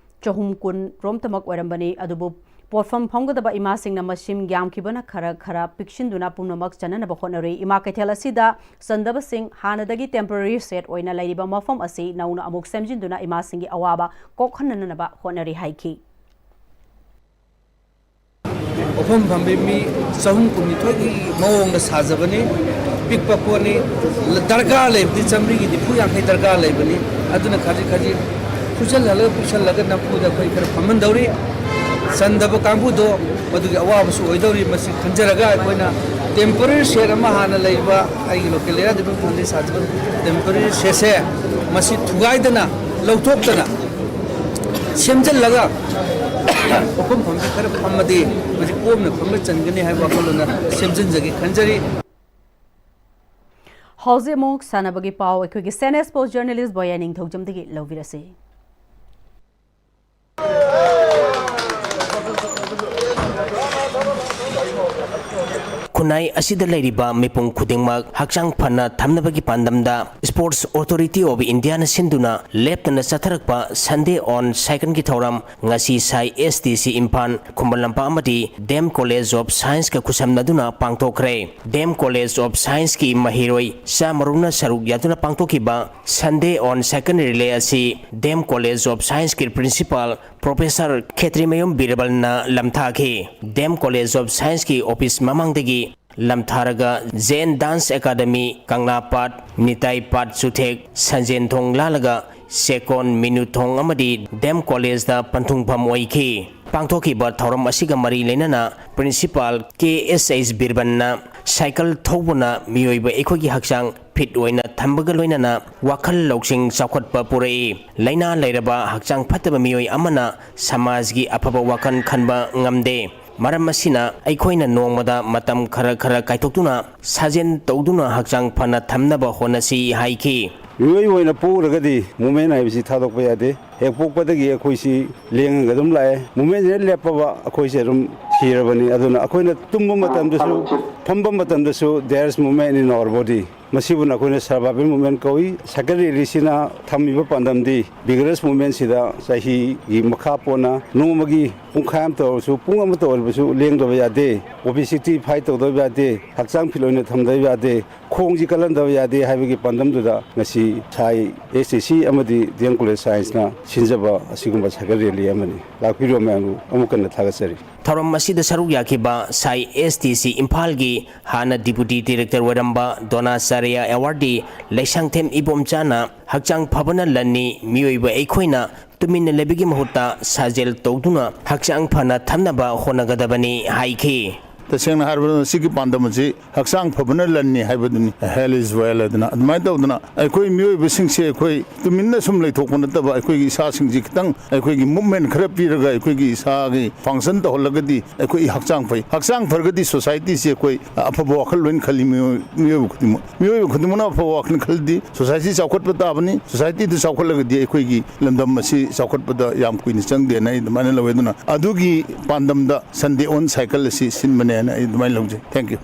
ꯆꯍꯨꯝ ꯀꯨꯟ ꯔꯣꯝꯇꯃꯛ ꯑꯣꯏꯔꯝꯕꯅꯤ, ꯑꯗꯨꯕꯨ ꯄꯣꯠꯐꯝ ꯐꯝꯒꯗꯕ ꯏꯃꯥꯁꯤꯡꯅ ꯃꯁꯤꯡ ꯌꯥꯝꯈꯤꯕꯅ ꯈꯔ ꯈꯔ ꯄꯤꯛꯁꯤꯟꯗꯨꯅ ꯄꯨꯝꯅꯃꯛ ꯆꯟꯅꯅꯕ ꯍꯣꯠꯅꯔꯤ꯫ ꯏꯃꯥ ꯀꯩꯊꯦꯜ ꯑꯁꯤꯗ ꯆꯟꯗꯕꯁꯤꯡ ꯍꯥꯟꯅꯗꯒꯤ temporary shed ꯑꯣꯏꯅ ꯂꯩꯔꯤꯕ ꯃꯐꯝ ꯑꯁꯤ ꯅꯧꯅ ꯑꯃꯨꯛ ꯁꯦꯝꯖꯤꯟꯗꯨꯅ ꯏꯃꯥꯁꯤꯡꯒꯤ ꯑꯋꯥꯕ ꯀꯣꯛꯍꯟꯅꯅꯕ ꯍꯣꯠꯅꯔꯤ ꯍꯥꯏꯈꯤ꯫ ꯄꯣꯠꯐꯝ ꯐꯝꯕꯤ ꯃꯤ ꯆꯍꯨꯝ ꯀꯨꯟꯅꯤꯊꯣꯏꯒꯤ ꯃꯑꯣꯡꯗ ꯁꯥꯖꯕꯅꯤ꯫ ꯄꯤꯛꯄ ꯄꯣꯠꯅꯤ꯫ ꯗꯔꯀꯥꯔ ꯂꯩꯕꯗꯤ ꯆꯥꯃꯔꯤꯒꯤ ꯅꯤꯐꯨ ꯌꯥꯡꯈꯩ ꯗꯔꯀꯥꯔ ꯂꯩꯕꯅꯤ꯫ ꯑꯗꯨꯅ ꯈꯖꯤꯛ ꯈꯖꯤꯛ ꯐꯨꯖꯜꯍꯜꯂꯒ ꯄꯤꯛꯁꯜꯂꯒ ꯅꯝꯐꯨꯗ ꯑꯩꯈꯣꯏ ꯈꯔ ꯐꯝꯍꯟꯗꯧꯔꯤ꯫ ꯆꯟꯗꯕ ꯀꯥꯡꯕꯨꯗꯣ ꯃꯗꯨꯒꯤ ꯑꯋꯥꯕꯁꯨ ꯑꯣꯏꯗꯧꯔꯤ꯫ ꯃꯁꯤ ꯈꯟꯖꯔꯒ ꯑꯩꯈꯣꯏꯅ temporary shed ꯑꯃ ꯍꯥꯟꯅ ꯂꯩꯕ ꯑꯩꯒꯤ local area development fund ꯁꯥꯖꯕ temporary shedꯁꯦ ꯃꯁꯤ ꯊꯨꯒꯥꯏꯗꯅ ꯂꯧꯊꯣꯛꯇꯅ ꯁꯦꯝꯖꯤꯜꯂꯒ ꯄꯣꯠꯐꯝ ꯐꯝꯕꯤ ꯈꯔ ꯐꯝꯃꯗꯤ ꯃꯁꯤ ꯀꯣꯝꯅ ꯐꯝꯕ ꯆꯟꯒꯅꯤ ꯍꯥꯏꯕ ꯋꯥꯈꯜꯂꯣꯟꯅ ꯁꯦꯝꯖꯤꯟꯖꯒꯦ ꯈꯟꯖꯔꯤ꯫ ꯍꯧꯖꯤꯛ ꯑꯃꯨꯛ ꯁꯥꯟꯅꯕꯒꯤ ꯄꯥꯎ ꯑꯩꯈꯣꯏꯒꯤ CNS Post journalist ꯕꯣꯌꯥ ꯅꯤꯡꯊꯧꯖꯝꯗꯒꯤ ꯂꯧꯕꯤꯔꯁꯤ꯫ ꯈꯨꯟꯅꯥꯏ ꯑꯁꯤꯗ ꯂꯩꯔꯤꯕ ꯃꯤꯄꯨꯝ ꯈꯨꯗꯤꯡꯃꯛ ꯍꯛꯆꯥꯡ ꯐꯅ ꯊꯝꯅꯕꯒꯤ ꯄꯥꯟꯗꯝꯗ Sports Authority of Indiaꯅ ꯁꯤꯟꯗꯨꯅ ꯂꯦꯞꯇꯅ ꯆꯠꯊꯔꯛꯄ Sunday on Cycleꯒꯤ ꯊꯧꯔꯝ ꯉꯁꯤ ꯁꯥꯏ SDC ꯏꯝꯐꯥꯜ, ꯈꯨꯃꯟ ꯂꯝꯄꯥꯛ ꯑꯃꯗꯤ ꯗꯤ ꯑꯦꯝ College of Scienceꯀ ꯈꯨꯠꯁꯝꯅꯗꯨꯅ ꯄꯥꯡꯊꯣꯛꯈ꯭ꯔꯦ꯫ ꯗꯤ ꯑꯦꯝ College of Scienceꯀꯤ ꯃꯍꯩꯔꯣꯏ ꯆꯥꯝꯃꯔꯣꯝꯅ ꯁꯔꯨꯛ ꯌꯥꯗꯨꯅ ꯄꯥꯡꯊꯣꯛꯈꯤꯕ Sunday on Cycle relay ꯑꯁꯤ ꯗꯤ ꯑꯦꯝ College of Scienceꯀꯤ Principal Professor ꯈꯦꯇ꯭ꯔꯤꯃꯌꯨꯝ ꯕꯤꯔꯕꯜꯅ ꯂꯝꯊꯥꯈꯤ꯫ ꯗꯤ ꯑꯦꯝ College of Scienceꯀꯤ office ꯃꯃꯥꯡꯗꯒꯤ ꯂꯝꯊꯥꯔꯒ ꯖꯦꯟ Dance Academy, ꯀꯪꯂꯥ ꯄꯥꯠ, ꯅꯤꯇꯥꯏ ꯄꯥꯠ ꯆꯨꯊꯦꯛ, ꯁꯟꯖꯦꯟ ꯊꯣꯡ ꯂꯥꯜꯂꯒ ꯆꯦꯛꯀꯣꯟ, ꯃꯤꯅꯨ ꯊꯣꯡ ꯑꯃꯗꯤ ꯗꯤ ꯑꯦꯝ Collegeꯇ ꯄꯟꯊꯨꯡꯐꯝ ꯑꯣꯏꯈꯤ꯫ ꯄꯥꯡꯊꯣꯛꯈꯤꯕ ꯊꯧꯔꯝ ꯑꯁꯤꯒ ꯃꯔꯤ ꯂꯩꯅꯅ Principal ꯀꯦ ꯑꯦꯁ ꯑꯩꯆ ꯕꯤꯔꯕꯜꯅ ꯁꯥꯏꯀꯜ ꯊꯧꯕꯅ ꯃꯤꯑꯣꯏꯕ ꯑꯩꯈꯣꯏꯒꯤ ꯍꯛꯆꯥꯡ ꯐꯤꯠ ꯑꯣꯏꯅ ꯊꯝꯕꯒ ꯂꯣꯏꯅꯅ ꯋꯥꯈꯜ ꯂꯧꯁꯤꯡ ꯆꯥꯎꯈꯠꯄ ꯄꯨꯔꯛꯏ꯫ ꯂꯥꯏꯅꯥ ꯂꯩꯔꯕ ꯍꯛꯆꯥꯡ ꯐꯠꯇꯕ ꯃꯤꯑꯣꯏ ꯑꯃꯅ ꯁꯃꯥꯖꯒꯤ ꯑꯐꯕ ꯋꯥꯈꯜ ꯈꯟꯕ ꯉꯝꯗꯦ꯫ ꯃꯔꯝ ꯑꯁꯤꯅ ꯑꯩꯈꯣꯏꯅ ꯅꯣꯡꯃꯗ ꯃꯇꯝ ꯈꯔ ꯈꯔ ꯀꯥꯏꯊꯣꯛꯇꯨꯅ ꯁꯥꯖꯦꯜ ꯇꯧꯗꯨꯅ ꯍꯛꯆꯥꯡ ꯐꯅ ꯊꯝꯅꯕ ꯍꯣꯠꯅꯁꯤ ꯍꯥꯏꯈꯤ꯫ ꯃꯤꯑꯣꯏ ꯑꯣꯏꯅ ꯄꯣꯛꯎꯔꯒꯗꯤ ꯃꯨꯞꯃꯦꯟ ꯍꯥꯏꯕꯁꯤ ꯊꯥꯗꯣꯛꯄ ꯌꯥꯗꯦ꯫ ꯍꯦꯛ ꯄꯣꯛꯄꯗꯒꯤ ꯑꯩꯈꯣꯏꯁꯤ ꯂꯦꯡꯉꯒ ꯑꯗꯨꯝ ꯂꯥꯛꯑꯦ꯫ ꯃꯨꯞꯃꯦꯟꯁꯤꯅ ꯂꯦꯞꯄꯕ ꯑꯩꯈꯣꯏꯁꯦ ꯑꯗꯨꯝ ꯁꯤꯔꯕꯅꯤ꯫ ꯑꯗꯨꯅ ꯑꯩꯈꯣꯏꯅ ꯇꯨꯝꯕ ꯃꯇꯝꯗꯁꯨ, ꯐꯝꯕ ꯃꯇꯝꯗꯁꯨ, there is movement in our body꯫ ꯃꯁꯤꯕꯨꯅ ꯑꯩꯈꯣꯏꯅ ꯁꯔꯕꯥꯏꯕꯦꯜ ꯃꯨꯞꯃꯦꯟ ꯀꯧꯏ꯫ ꯁꯥꯏꯀꯜ ꯔꯦꯂꯤꯁꯤꯅ ꯊꯝꯃꯤꯕ ꯄꯥꯟꯗꯝꯗꯤ ꯕꯤꯒꯔꯁ ꯃꯨꯞꯃꯦꯟꯁꯤꯗ ꯆꯍꯤꯒꯤ ꯃꯈꯥ ꯄꯣꯟꯅ ꯅꯣꯡꯃꯒꯤ ꯄꯨꯡꯈꯥꯏ ꯑꯃꯇ ꯑꯣꯏꯔꯕꯁꯨ, ꯄꯨꯡ ꯑꯃꯇ ꯑꯣꯏꯔꯕꯁꯨ ꯂꯦꯡꯗꯕ ꯌꯥꯗꯦ꯫ ꯑꯣꯕꯦꯁꯤꯇꯤ ꯐꯥꯏꯠ ꯇꯧꯗꯕ ꯌꯥꯗꯦ꯫ ꯍꯛꯆꯥꯡ ꯐꯤꯠ ꯑꯣꯏꯅ ꯊꯝꯗꯕ ꯌꯥꯗꯦ꯫ ꯈꯣꯡꯁꯤ ꯀꯜꯍꯟꯗꯕ ꯌꯥꯗꯦ ꯍꯥꯏꯕꯒꯤ ꯄꯥꯟꯗꯝꯗꯨꯗ ꯉꯁꯤ ꯁꯥꯏ ꯑꯦꯁ ꯇꯤ ꯁꯤ ꯑꯃꯗꯤ ꯗꯤ ꯑꯦꯝ ꯀꯣꯂꯦꯖ ꯁꯥꯏꯟꯁꯅ ꯁꯤꯟꯖꯕ ꯑꯁꯤꯒꯨꯝꯕ ꯁꯥꯏꯀꯜ ꯔꯦꯂꯤ ꯑꯃꯅꯤ꯫ ꯂꯥꯛꯄꯤꯔꯤꯕ ꯃꯌꯥꯝꯕꯨ ꯑꯃꯨꯛ ꯍꯟꯅ ꯊꯥꯒꯠꯆꯔꯤ꯫ ꯊꯧꯔꯝ ꯑꯁꯤꯗ ꯁꯔꯨꯛ ꯌꯥꯈꯤꯕ ꯁꯥꯏ ꯑꯦꯁ ꯇꯤ ꯁꯤ ꯏꯝꯐꯥꯜꯒꯤ ꯍꯥꯟꯅ ꯗꯤꯄꯨꯇꯤ ꯗꯤꯔꯦꯛꯇꯔ ꯑꯣꯏꯔꯝꯕ ꯗꯣꯅꯥꯆꯥꯔꯌ ꯑꯦꯋꯥꯔꯗꯤ ꯂꯩꯁꯥꯡꯊꯦꯝ ꯏꯕꯣꯝꯆꯥꯅ ꯍꯛꯆꯥꯡ ꯐꯕꯅ ꯂꯟꯅꯤ, ꯃꯤꯑꯣꯏꯕ ꯑꯩꯈꯣꯏꯅ ꯇꯨꯃꯤꯟꯅ ꯂꯩꯕꯒꯤ ꯃꯍꯨꯠꯇ ꯁꯥꯖꯦꯜ ꯇꯧꯗꯨꯅ ꯍꯛꯆꯥꯡ ꯐꯅ ꯊꯝꯅꯕ ꯍꯣꯠꯅꯒꯗꯕꯅꯤ ꯍꯥꯏꯈꯤ꯫ ꯇꯁꯦꯡꯅ ꯍꯥꯏꯔꯕꯗ ꯃꯁꯤꯒꯤ ꯄꯥꯟꯗꯝ ꯑꯁꯤ ꯍꯛꯆꯥꯡ ꯐꯕꯅ ꯂꯟꯅꯤ ꯍꯥꯏꯕꯗꯨꯅꯤ, health is wealth ꯍꯥꯏꯗꯅ꯫ ꯑꯗꯨꯃꯥꯏꯅ ꯇꯧꯗꯅ ꯑꯩꯈꯣꯏ ꯃꯤꯑꯣꯏꯕꯁꯤꯡꯁꯦ ꯑꯩꯈꯣꯏ ꯇꯨꯃꯤꯟꯅ ꯁꯨꯝ ꯂꯩꯊꯣꯛꯄ ꯅꯠꯇꯕ, ꯑꯩꯈꯣꯏꯒꯤ ꯏꯁꯥꯁꯤꯡꯁꯤ ꯈꯤꯇꯪ ꯑꯩꯈꯣꯏꯒꯤ ꯃꯨꯞꯃꯦꯟ ꯈꯔ ꯄꯤꯔꯒ ꯑꯩꯈꯣꯏꯒꯤ ꯏꯁꯥꯒꯤ ꯐꯪꯁꯟ ꯇꯧꯍꯜꯂꯒꯗꯤ ꯑꯩꯈꯣꯏ ꯍꯛꯆꯥꯡ ꯐꯩ꯫ ꯍꯛꯆꯥꯡ ꯐꯔꯒꯗꯤ ꯁꯣꯁꯥꯏꯇꯤꯁꯤ ꯑꯩꯈꯣꯏ ꯑꯐꯕ ꯋꯥꯈꯜ ꯂꯣꯏꯅ ꯈꯜꯂꯤ꯫ ꯃꯤꯑꯣꯏ-, ꯃꯤꯑꯣꯏꯕ ꯈꯨꯗꯤꯡꯃꯛ, ꯃꯤꯑꯣꯏꯕ ꯈꯨꯗꯤꯡꯃꯛꯅ ꯑꯐꯕ ꯋꯥꯈꯜ ꯈꯜꯂꯗꯤ ꯁꯣꯁꯥꯏꯇꯤ ꯆꯥꯎꯈꯠꯄ ꯇꯥꯕꯅꯤ꯫ ꯁꯣꯁꯥꯏꯇꯤꯗꯨ ꯆꯥꯎꯈꯠꯂꯒꯗꯤ ꯑꯩꯈꯣꯏꯒꯤ ꯂꯝꯗꯝ ꯑꯁꯤ ꯆꯥꯎꯈꯠꯄꯗ ꯌꯥꯝ ꯀꯨꯏꯅ ꯆꯪꯗꯦꯅ ꯑꯩ ꯑꯗꯨꯃꯥꯏꯅ ꯂꯧꯋꯦ꯫ ꯑꯗꯨꯅ ꯑꯗꯨꯒꯤ ꯄꯥꯟꯗꯝꯗ Sunday on cycle ꯑꯁꯤ ꯁꯤꯟꯕꯅꯦꯅ ꯑꯩ ꯑꯗꯨꯃꯥꯏꯅ ꯂꯧꯖꯩ꯫ Thank you꯫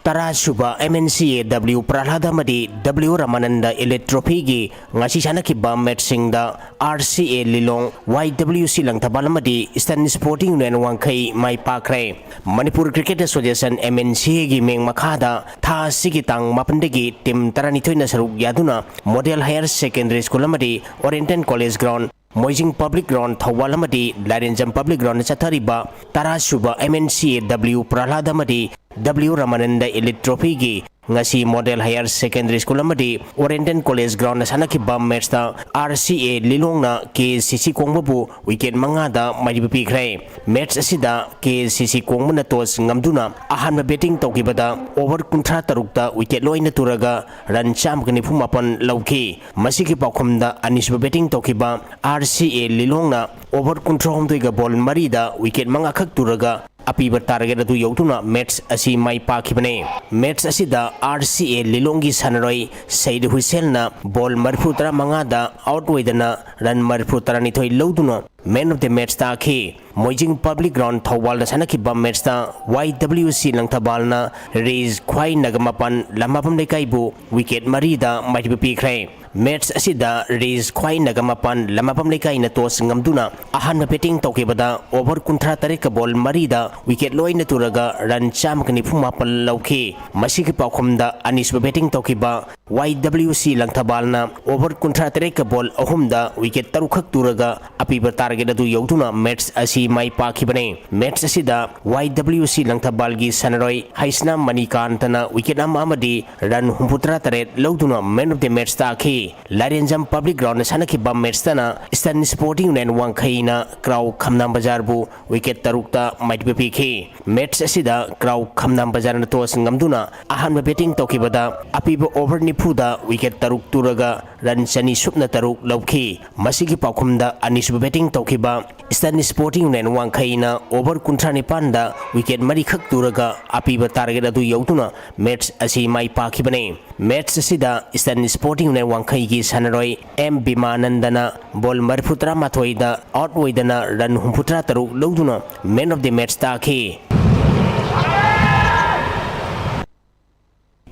ꯇꯔꯥꯁꯨꯕ M N C A W ꯄ꯭ꯔꯍꯂꯥꯗ ꯑꯃꯗꯤ ꯗꯕ꯭ꯂꯤꯎ ꯔꯃꯥꯅꯟꯗ ꯏꯂꯤꯠ ꯇ꯭ꯔꯣꯐꯤꯒꯤ ꯉꯁꯤ ꯁꯥꯟꯅꯈꯤꯕ ꯃꯦꯠꯁꯁꯤꯡꯗ ꯑꯥꯔ ꯁꯤ ꯑꯦ ꯂꯤꯂꯣꯡ, ꯋꯥꯏ ꯗꯕ꯭ꯂꯤꯎ ꯁꯤ ꯂꯪꯊꯕꯥꯜ ꯑꯃꯗꯤ ꯏꯁꯇꯔꯟ ꯁ꯭ꯄꯣꯔꯇꯤꯡ ꯌꯨꯅꯤꯌꯟ ꯋꯥꯡꯈꯩ ꯃꯥꯏ ꯄꯥꯛꯈ꯭ꯔꯦ꯫ Manipur cricket association, M N C ꯑꯦꯒꯤ ꯃꯤꯡ ꯃꯈꯥꯗ ꯊꯥ ꯑꯁꯤꯒꯤ ꯇꯥꯡ ꯃꯥꯄꯟꯗꯒꯤ ꯇꯤꯝ ꯇꯔꯥꯅꯤꯊꯣꯏꯅ ꯁꯔꯨꯛ ꯌꯥꯗꯨꯅ ꯃꯣꯗꯦꯜ ꯍꯥꯌꯔ ꯁꯦꯀꯦꯟꯗꯔꯤ ꯁ꯭ꯀꯨꯜ ꯑꯃꯗꯤ oriental college ground, Moijing public ground Thoubal ꯑꯃꯗꯤ ꯂꯥꯏꯔꯦꯟꯖꯝ ꯄꯕ꯭ꯂꯤꯛ ꯒ꯭ꯔꯥꯎꯟꯗ ꯆꯠꯊꯔꯤꯕ ꯇꯔꯥꯁꯨꯕ M N C A W ꯄ꯭ꯔꯍꯂꯥꯗ ꯑꯃꯗꯤ ꯗꯕ꯭ꯂꯤꯎ ꯔꯃꯥꯅꯟꯗ ꯏꯂꯤꯠ ꯇ꯭ꯔꯣꯐꯤꯒꯤ ꯉꯁꯤ Model Higher Secondary School ꯑꯃꯗꯤ Oriental College groundꯗ ꯁꯥꯟꯅꯈꯤꯕ matchꯇ R C A ꯂꯤꯂꯣꯡꯅ K S C C ꯀꯣꯡꯕꯕꯨ wicket ꯃꯉꯥꯗ ꯃꯥꯏꯊꯤꯕ ꯄꯤꯈ꯭ꯔꯦ꯫ Match ꯑꯁꯤꯗ K S C C ꯀꯣꯡꯕꯅ toss ꯉꯝꯗꯨꯅ ꯑꯍꯥꯟꯕ batting ꯇꯧꯈꯤꯕꯗ over ꯀꯨꯟꯊ꯭ꯔꯥ ꯇꯔꯨꯛꯇ wicket ꯂꯣꯏꯅ ꯇꯨꯔꯒ run ꯆꯥꯝꯃꯒ ꯅꯤꯐꯨ ꯃꯥꯄꯟ ꯂꯧꯈꯤ꯫ ꯃꯁꯤꯒꯤ ꯄꯥꯎꯈꯨꯝꯗ ꯑꯅꯤꯁꯨꯕ batting ꯇꯧꯈꯤꯕ R C A ꯂꯤꯂꯣꯡꯅ over ꯀꯨꯟꯊ꯭ꯔꯥ ꯍꯨꯝꯗꯣꯏꯒ ball ꯃꯔꯤꯗ wicket ꯃꯉꯥꯈꯛ ꯇꯨꯔꯒ ꯑꯄꯤꯕ target ꯑꯗꯨ ꯌꯧꯗꯨꯅ match ꯑꯁꯤ ꯃꯥꯏ ꯄꯥꯛꯈꯤꯕꯅꯤ꯫ Match ꯑꯁꯤꯗ R C A ꯂꯤꯂꯣꯡꯒꯤ ꯁꯥꯟꯅꯔꯣꯏ ꯁꯩꯗ ꯍꯨꯏꯁꯦꯟꯅ ball ꯃꯔꯤꯐꯨ ꯇꯔꯥꯃꯉꯥꯗ out ꯑꯣꯏꯗꯅ run ꯃꯔꯤꯐꯨ ꯇꯔꯥꯅꯤꯊꯣꯏ ꯂꯧꯗꯨꯅ man of the match ꯇꯥꯈꯤ꯫ ꯃꯣꯏꯖꯤꯡ Public Ground ꯊꯧꯕꯥꯜꯗ ꯁꯥꯟꯅꯈꯤꯕ matchꯇ Y W C ꯂꯪꯊꯕꯥꯜꯅ ꯔꯤꯁ ꯈ꯭ꯋꯥꯏꯅꯒ ꯃꯥꯄꯟ ꯂꯝꯃꯥꯄꯝ ꯂꯩꯀꯥꯏꯕꯨ wicket ꯃꯔꯤꯗ ꯃꯥꯏꯊꯤꯕ ꯄꯤꯈ꯭ꯔꯦ꯫ Match ꯑꯁꯤꯗ ꯔꯤꯁ ꯈ꯭ꯋꯥꯏꯅꯒ ꯃꯥꯄꯟ ꯂꯝꯃꯥꯄꯝ ꯂꯩꯀꯥꯏꯅ toss ꯉꯝꯗꯨꯅ ꯑꯍꯥꯟꯕ batting ꯇꯧꯈꯤꯕꯗ over ꯀꯨꯟꯊ꯭ꯔꯥ ꯇꯔꯦꯠꯀ ball ꯃꯔꯤꯗ wicket ꯂꯣꯏꯅ ꯇꯨꯔꯒ run ꯆꯥꯝꯃꯒ ꯅꯤꯐꯨ ꯃꯥꯄꯟ ꯂꯧꯈꯤ꯫ ꯃꯁꯤꯒꯤ ꯄꯥꯎꯈꯨꯝꯗ ꯑꯅꯤꯁꯨꯕ batting ꯇꯧꯈꯤꯕ Y W C ꯂꯪꯊꯕꯥꯜꯅ over ꯀꯨꯟꯊ꯭ꯔꯥ ꯇꯔꯦꯠꯀ ball ꯑꯍꯨꯝꯗ wicket ꯇꯔꯨꯛꯈꯛ ꯇꯨꯔꯒ ꯑꯄꯤꯕ target ꯑꯗꯨ ꯌꯧꯗꯨꯅ match ꯑꯁꯤ ꯃꯥꯏ ꯄꯥꯛꯈꯤꯕꯅꯤ꯫ Match ꯑꯁꯤꯗ Y W C ꯂꯪꯊꯕꯥꯜꯒꯤ ꯁꯥꯟꯅꯔꯣꯏ ꯍꯩꯁꯅꯥꯝ ꯃꯅꯤꯀꯥꯟꯇꯅ wicket ꯑꯃ ꯑꯃꯗꯤ run ꯍꯨꯝꯐꯨꯇꯔꯥ ꯇꯔꯦꯠ ꯂꯧꯗꯨꯅ man of the match ꯇꯥꯈꯤ꯫ ꯂꯥꯏꯔꯦꯟꯖꯝ Public Groundꯗ ꯁꯥꯟꯅꯈꯤꯕ matchꯇꯅ Eastern Sporting Union ꯋꯥꯡꯈꯩꯅ ꯀ꯭ꯔꯥꯎ ꯈꯝꯅꯥꯝ ꯕꯖꯥꯔꯕꯨ wicket ꯇꯔꯨꯛꯇ ꯃꯥꯏꯊꯤꯕ ꯄꯤꯈꯤ꯫ Match ꯑꯁꯤꯗ ꯀ꯭ꯔꯥꯎ ꯈꯝꯅꯥꯝ ꯕꯖꯥꯔꯅ toss ꯉꯝꯗꯨꯅ ꯑꯍꯥꯟꯕ batting ꯇꯧꯈꯤꯕꯗ ꯑꯄꯤꯕ over ꯅꯤꯐꯨꯗ wicket ꯇꯔꯨꯛ ꯇꯨꯔꯒ run ꯆꯅꯤ ꯁꯨꯞꯅ ꯇꯔꯨꯛ ꯂꯧꯈꯤ꯫ ꯃꯁꯤꯒꯤ ꯄꯥꯎꯈꯨꯝꯗ ꯑꯅꯤꯁꯨꯕ batting ꯇꯧꯈꯤꯕ Eastern Sporting Union ꯋꯥꯡꯈꯩꯅ over ꯀꯨꯟꯊ꯭ꯔꯥ ꯅꯤꯄꯥꯟꯗ wicket ꯃꯔꯤꯈꯛ ꯇꯨꯔꯒ ꯑꯄꯤꯕ target ꯑꯗꯨ ꯌꯧꯗꯨꯅ match ꯑꯁꯤ ꯃꯥꯏ ꯄꯥꯛꯈꯤꯕꯅꯤ꯫ Match ꯑꯁꯤꯗ Eastern Sporting Union ꯋꯥꯡꯈꯩꯒꯤ ꯁꯥꯟꯅꯔꯣꯏ ꯑꯦꯝ ꯕꯤꯃꯥꯅꯟꯗꯅ ball ꯃꯔꯤꯐꯨ ꯇꯔꯥꯃꯥꯊꯣꯏꯗ out ꯑꯣꯏꯗꯅ run ꯍꯨꯝꯐꯨꯇꯔꯥ ꯇꯔꯨꯛ ꯂꯧꯗꯨꯅ man of the match ꯇꯥꯈꯤ꯫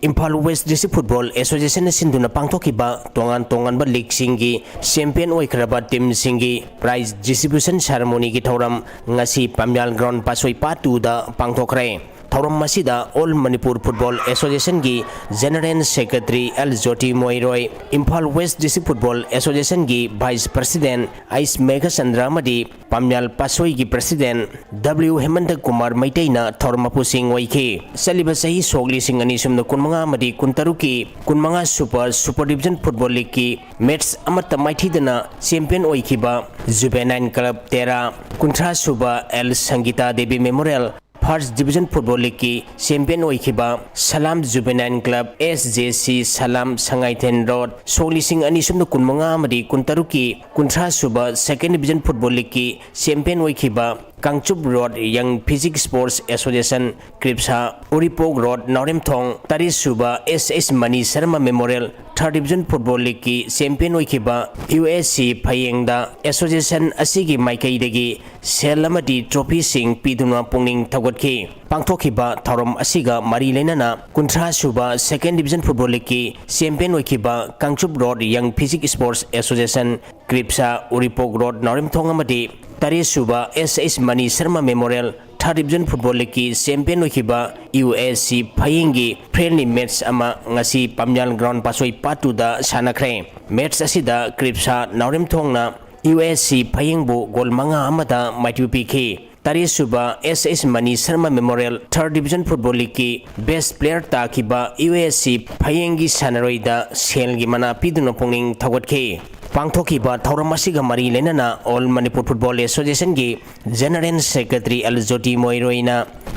ꯏꯝꯐꯥꯜ West District Football Associationꯅ ꯁꯤꯟꯗꯨꯅ ꯄꯥꯡꯊꯣꯛꯈꯤꯕ ꯇꯣꯉꯥꯟ ꯇꯣꯉꯥꯟꯕ leagueꯁꯤꯡꯒꯤ champion ꯑꯣꯏꯈ꯭ꯔꯕ teamꯁꯤꯡꯒꯤ prize distribution ceremonyꯒꯤ ꯊꯧꯔꯝ ꯉꯁꯤ ꯄꯥꯝꯌꯥꯜ ground ꯄꯥꯠꯁꯣꯏ part twoꯗ ꯄꯥꯡꯊꯣꯛꯈ꯭ꯔꯦ꯫ ꯊꯧꯔꯝ ꯑꯁꯤꯗ All Manipur Football Associationꯒꯤ General Secretary L Joti Moiroi, Imphal West District Football Associationꯒꯤ Vice President ꯑꯩꯁ ꯃꯦꯘꯆꯟꯗ꯭ꯔ ꯑꯃꯗꯤ ꯄꯥꯝꯌꯥꯜ ꯄꯥꯁꯣꯏꯒꯤ President ꯗꯕ꯭ꯂꯤꯎ ꯍꯦꯃꯟꯇ ꯀꯨꯃꯥꯔ ꯃꯩꯇꯩꯅ ꯊꯧꯔꯝ ꯃꯄꯨꯁꯤꯡ ꯑꯣꯏꯈꯤ꯫ ꯆꯠꯂꯤꯕ ꯆꯍꯤ ꯁꯣꯛ ꯂꯤꯁꯤꯡ ꯑꯅꯤ ꯁꯨꯞꯅ ꯀꯨꯟꯃꯉꯥ ꯑꯃꯗꯤ ꯀꯨꯟꯇꯔꯨꯛꯀꯤ ꯀꯨꯟꯃꯉꯥ ꯁꯨꯕ Super Division Football Leagueꯀꯤ match ꯑꯃꯠꯇ ꯃꯥꯏꯊꯤꯗꯅ champion ꯑꯣꯏꯈꯤꯕ Juvenile Club ꯇꯦꯔꯥ, ꯀꯨꯟꯊ꯭ꯔꯥ ꯁꯨꯕ L Sangita Devi Memorial First Division Football Leagueꯀꯤ champion ꯑꯣꯏꯈꯤꯕ Salam Juvenile Club, S J C Salam, ꯁꯉꯥꯏꯊꯦꯟ Road, ꯁꯣꯛ ꯂꯤꯁꯤꯡ ꯑꯅꯤ ꯁꯨꯞꯅ ꯀꯨꯟꯃꯉꯥ ꯑꯃꯗꯤ ꯀꯨꯟꯇꯔꯨꯛꯀꯤ ꯀꯨꯟꯊ꯭ꯔꯥ ꯁꯨꯕ Second Division Football Leagueꯀꯤ champion ꯑꯣꯏꯈꯤꯕ Kangchup Road Young Physique Sports Association, ꯀ꯭ꯔꯤꯞꯁꯥ, ꯎꯔꯤꯄꯣꯛ Road, ꯅꯥꯎꯔꯦꯝꯊꯣꯡ, ꯇꯔꯦꯠ ꯁꯨꯕ S S Mani Sharma Memorial Third Division Football Leagueꯀꯤ champion ꯑꯣꯏꯈꯤꯕ ꯌꯨ ꯑꯦꯁ ꯁꯤ ꯐꯌꯦꯡꯗ association ꯑꯁꯤꯒꯤ ꯃꯥꯏꯀꯩꯗꯒꯤ ꯁꯦꯜ ꯑꯃꯗꯤ trophyꯁꯤꯡ ꯄꯤꯗꯨꯅ ꯄꯨꯛꯅꯤꯡ ꯊꯧꯒꯠꯈꯤ꯫ ꯄꯥꯡꯊꯣꯛꯈꯤꯕ ꯊꯧꯔꯝ ꯑꯁꯤꯒ ꯃꯔꯤ ꯂꯩꯅꯅ ꯀꯨꯟꯊ꯭ꯔꯥ ꯁꯨꯕ Second Division Football Leagueꯀꯤ champion ꯑꯣꯏꯈꯤꯕ Kangchup Road Young Physique Sports Association, ꯀ꯭ꯔꯤꯞꯁꯥ, ꯎꯔꯤꯄꯣꯛ Road, ꯅꯥꯎꯔꯦꯝꯊꯣꯡ ꯑꯃꯗꯤ ꯇꯔꯦꯠ ꯁꯨꯕ S S Mani Sharma Memorial Third Division Football Leagueꯀꯤ champion ꯑꯣꯏꯈꯤꯕ ꯌꯨ ꯑꯦꯁ ꯁꯤ ꯐꯌꯦꯡꯒꯤ friendly match ꯑꯃ ꯉꯁꯤ ꯄꯥꯝꯌꯥꯜ ground ꯄꯥꯁꯣꯏ part twoꯗ ꯁꯥꯟꯅꯈ꯭ꯔꯦ꯫ Match ꯑꯁꯤꯗ ꯀ꯭ꯔꯤꯞꯁꯥ ꯅꯥꯎꯔꯦꯝꯊꯣꯡꯅ ꯌꯨ ꯑꯦꯁ ꯁꯤ ꯐꯌꯦꯡꯕꯨ goal ꯃꯉꯥ ꯑꯃꯗ ꯃꯥꯏꯊꯤꯕ ꯄꯤꯈꯤ꯫ ꯇꯔꯦꯠ ꯁꯨꯕ S S Mani Sharma Memorial Third Division Football Leagueꯀꯤ best player ꯇꯥꯈꯤꯕ ꯌꯨ ꯑꯦꯁ ꯁꯤ ꯐꯌꯦꯡꯒꯤ ꯁꯥꯟꯅꯔꯣꯏꯗ ꯁꯦꯜꯒꯤ ꯃꯅꯥ ꯄꯤꯗꯨꯅ ꯄꯨꯛꯅꯤꯡ ꯊꯧꯒꯠꯈꯤ꯫ ꯄꯥꯡꯊꯣꯛꯈꯤꯕ ꯊꯧꯔꯝ ꯑꯁꯤꯒ ꯃꯔꯤ ꯂꯩꯅꯅ All Manipur Football Associationꯒꯤ General Secretary ꯑꯦꯜ ꯖꯣꯇꯤ ꯃꯣꯏꯔꯣꯏꯅ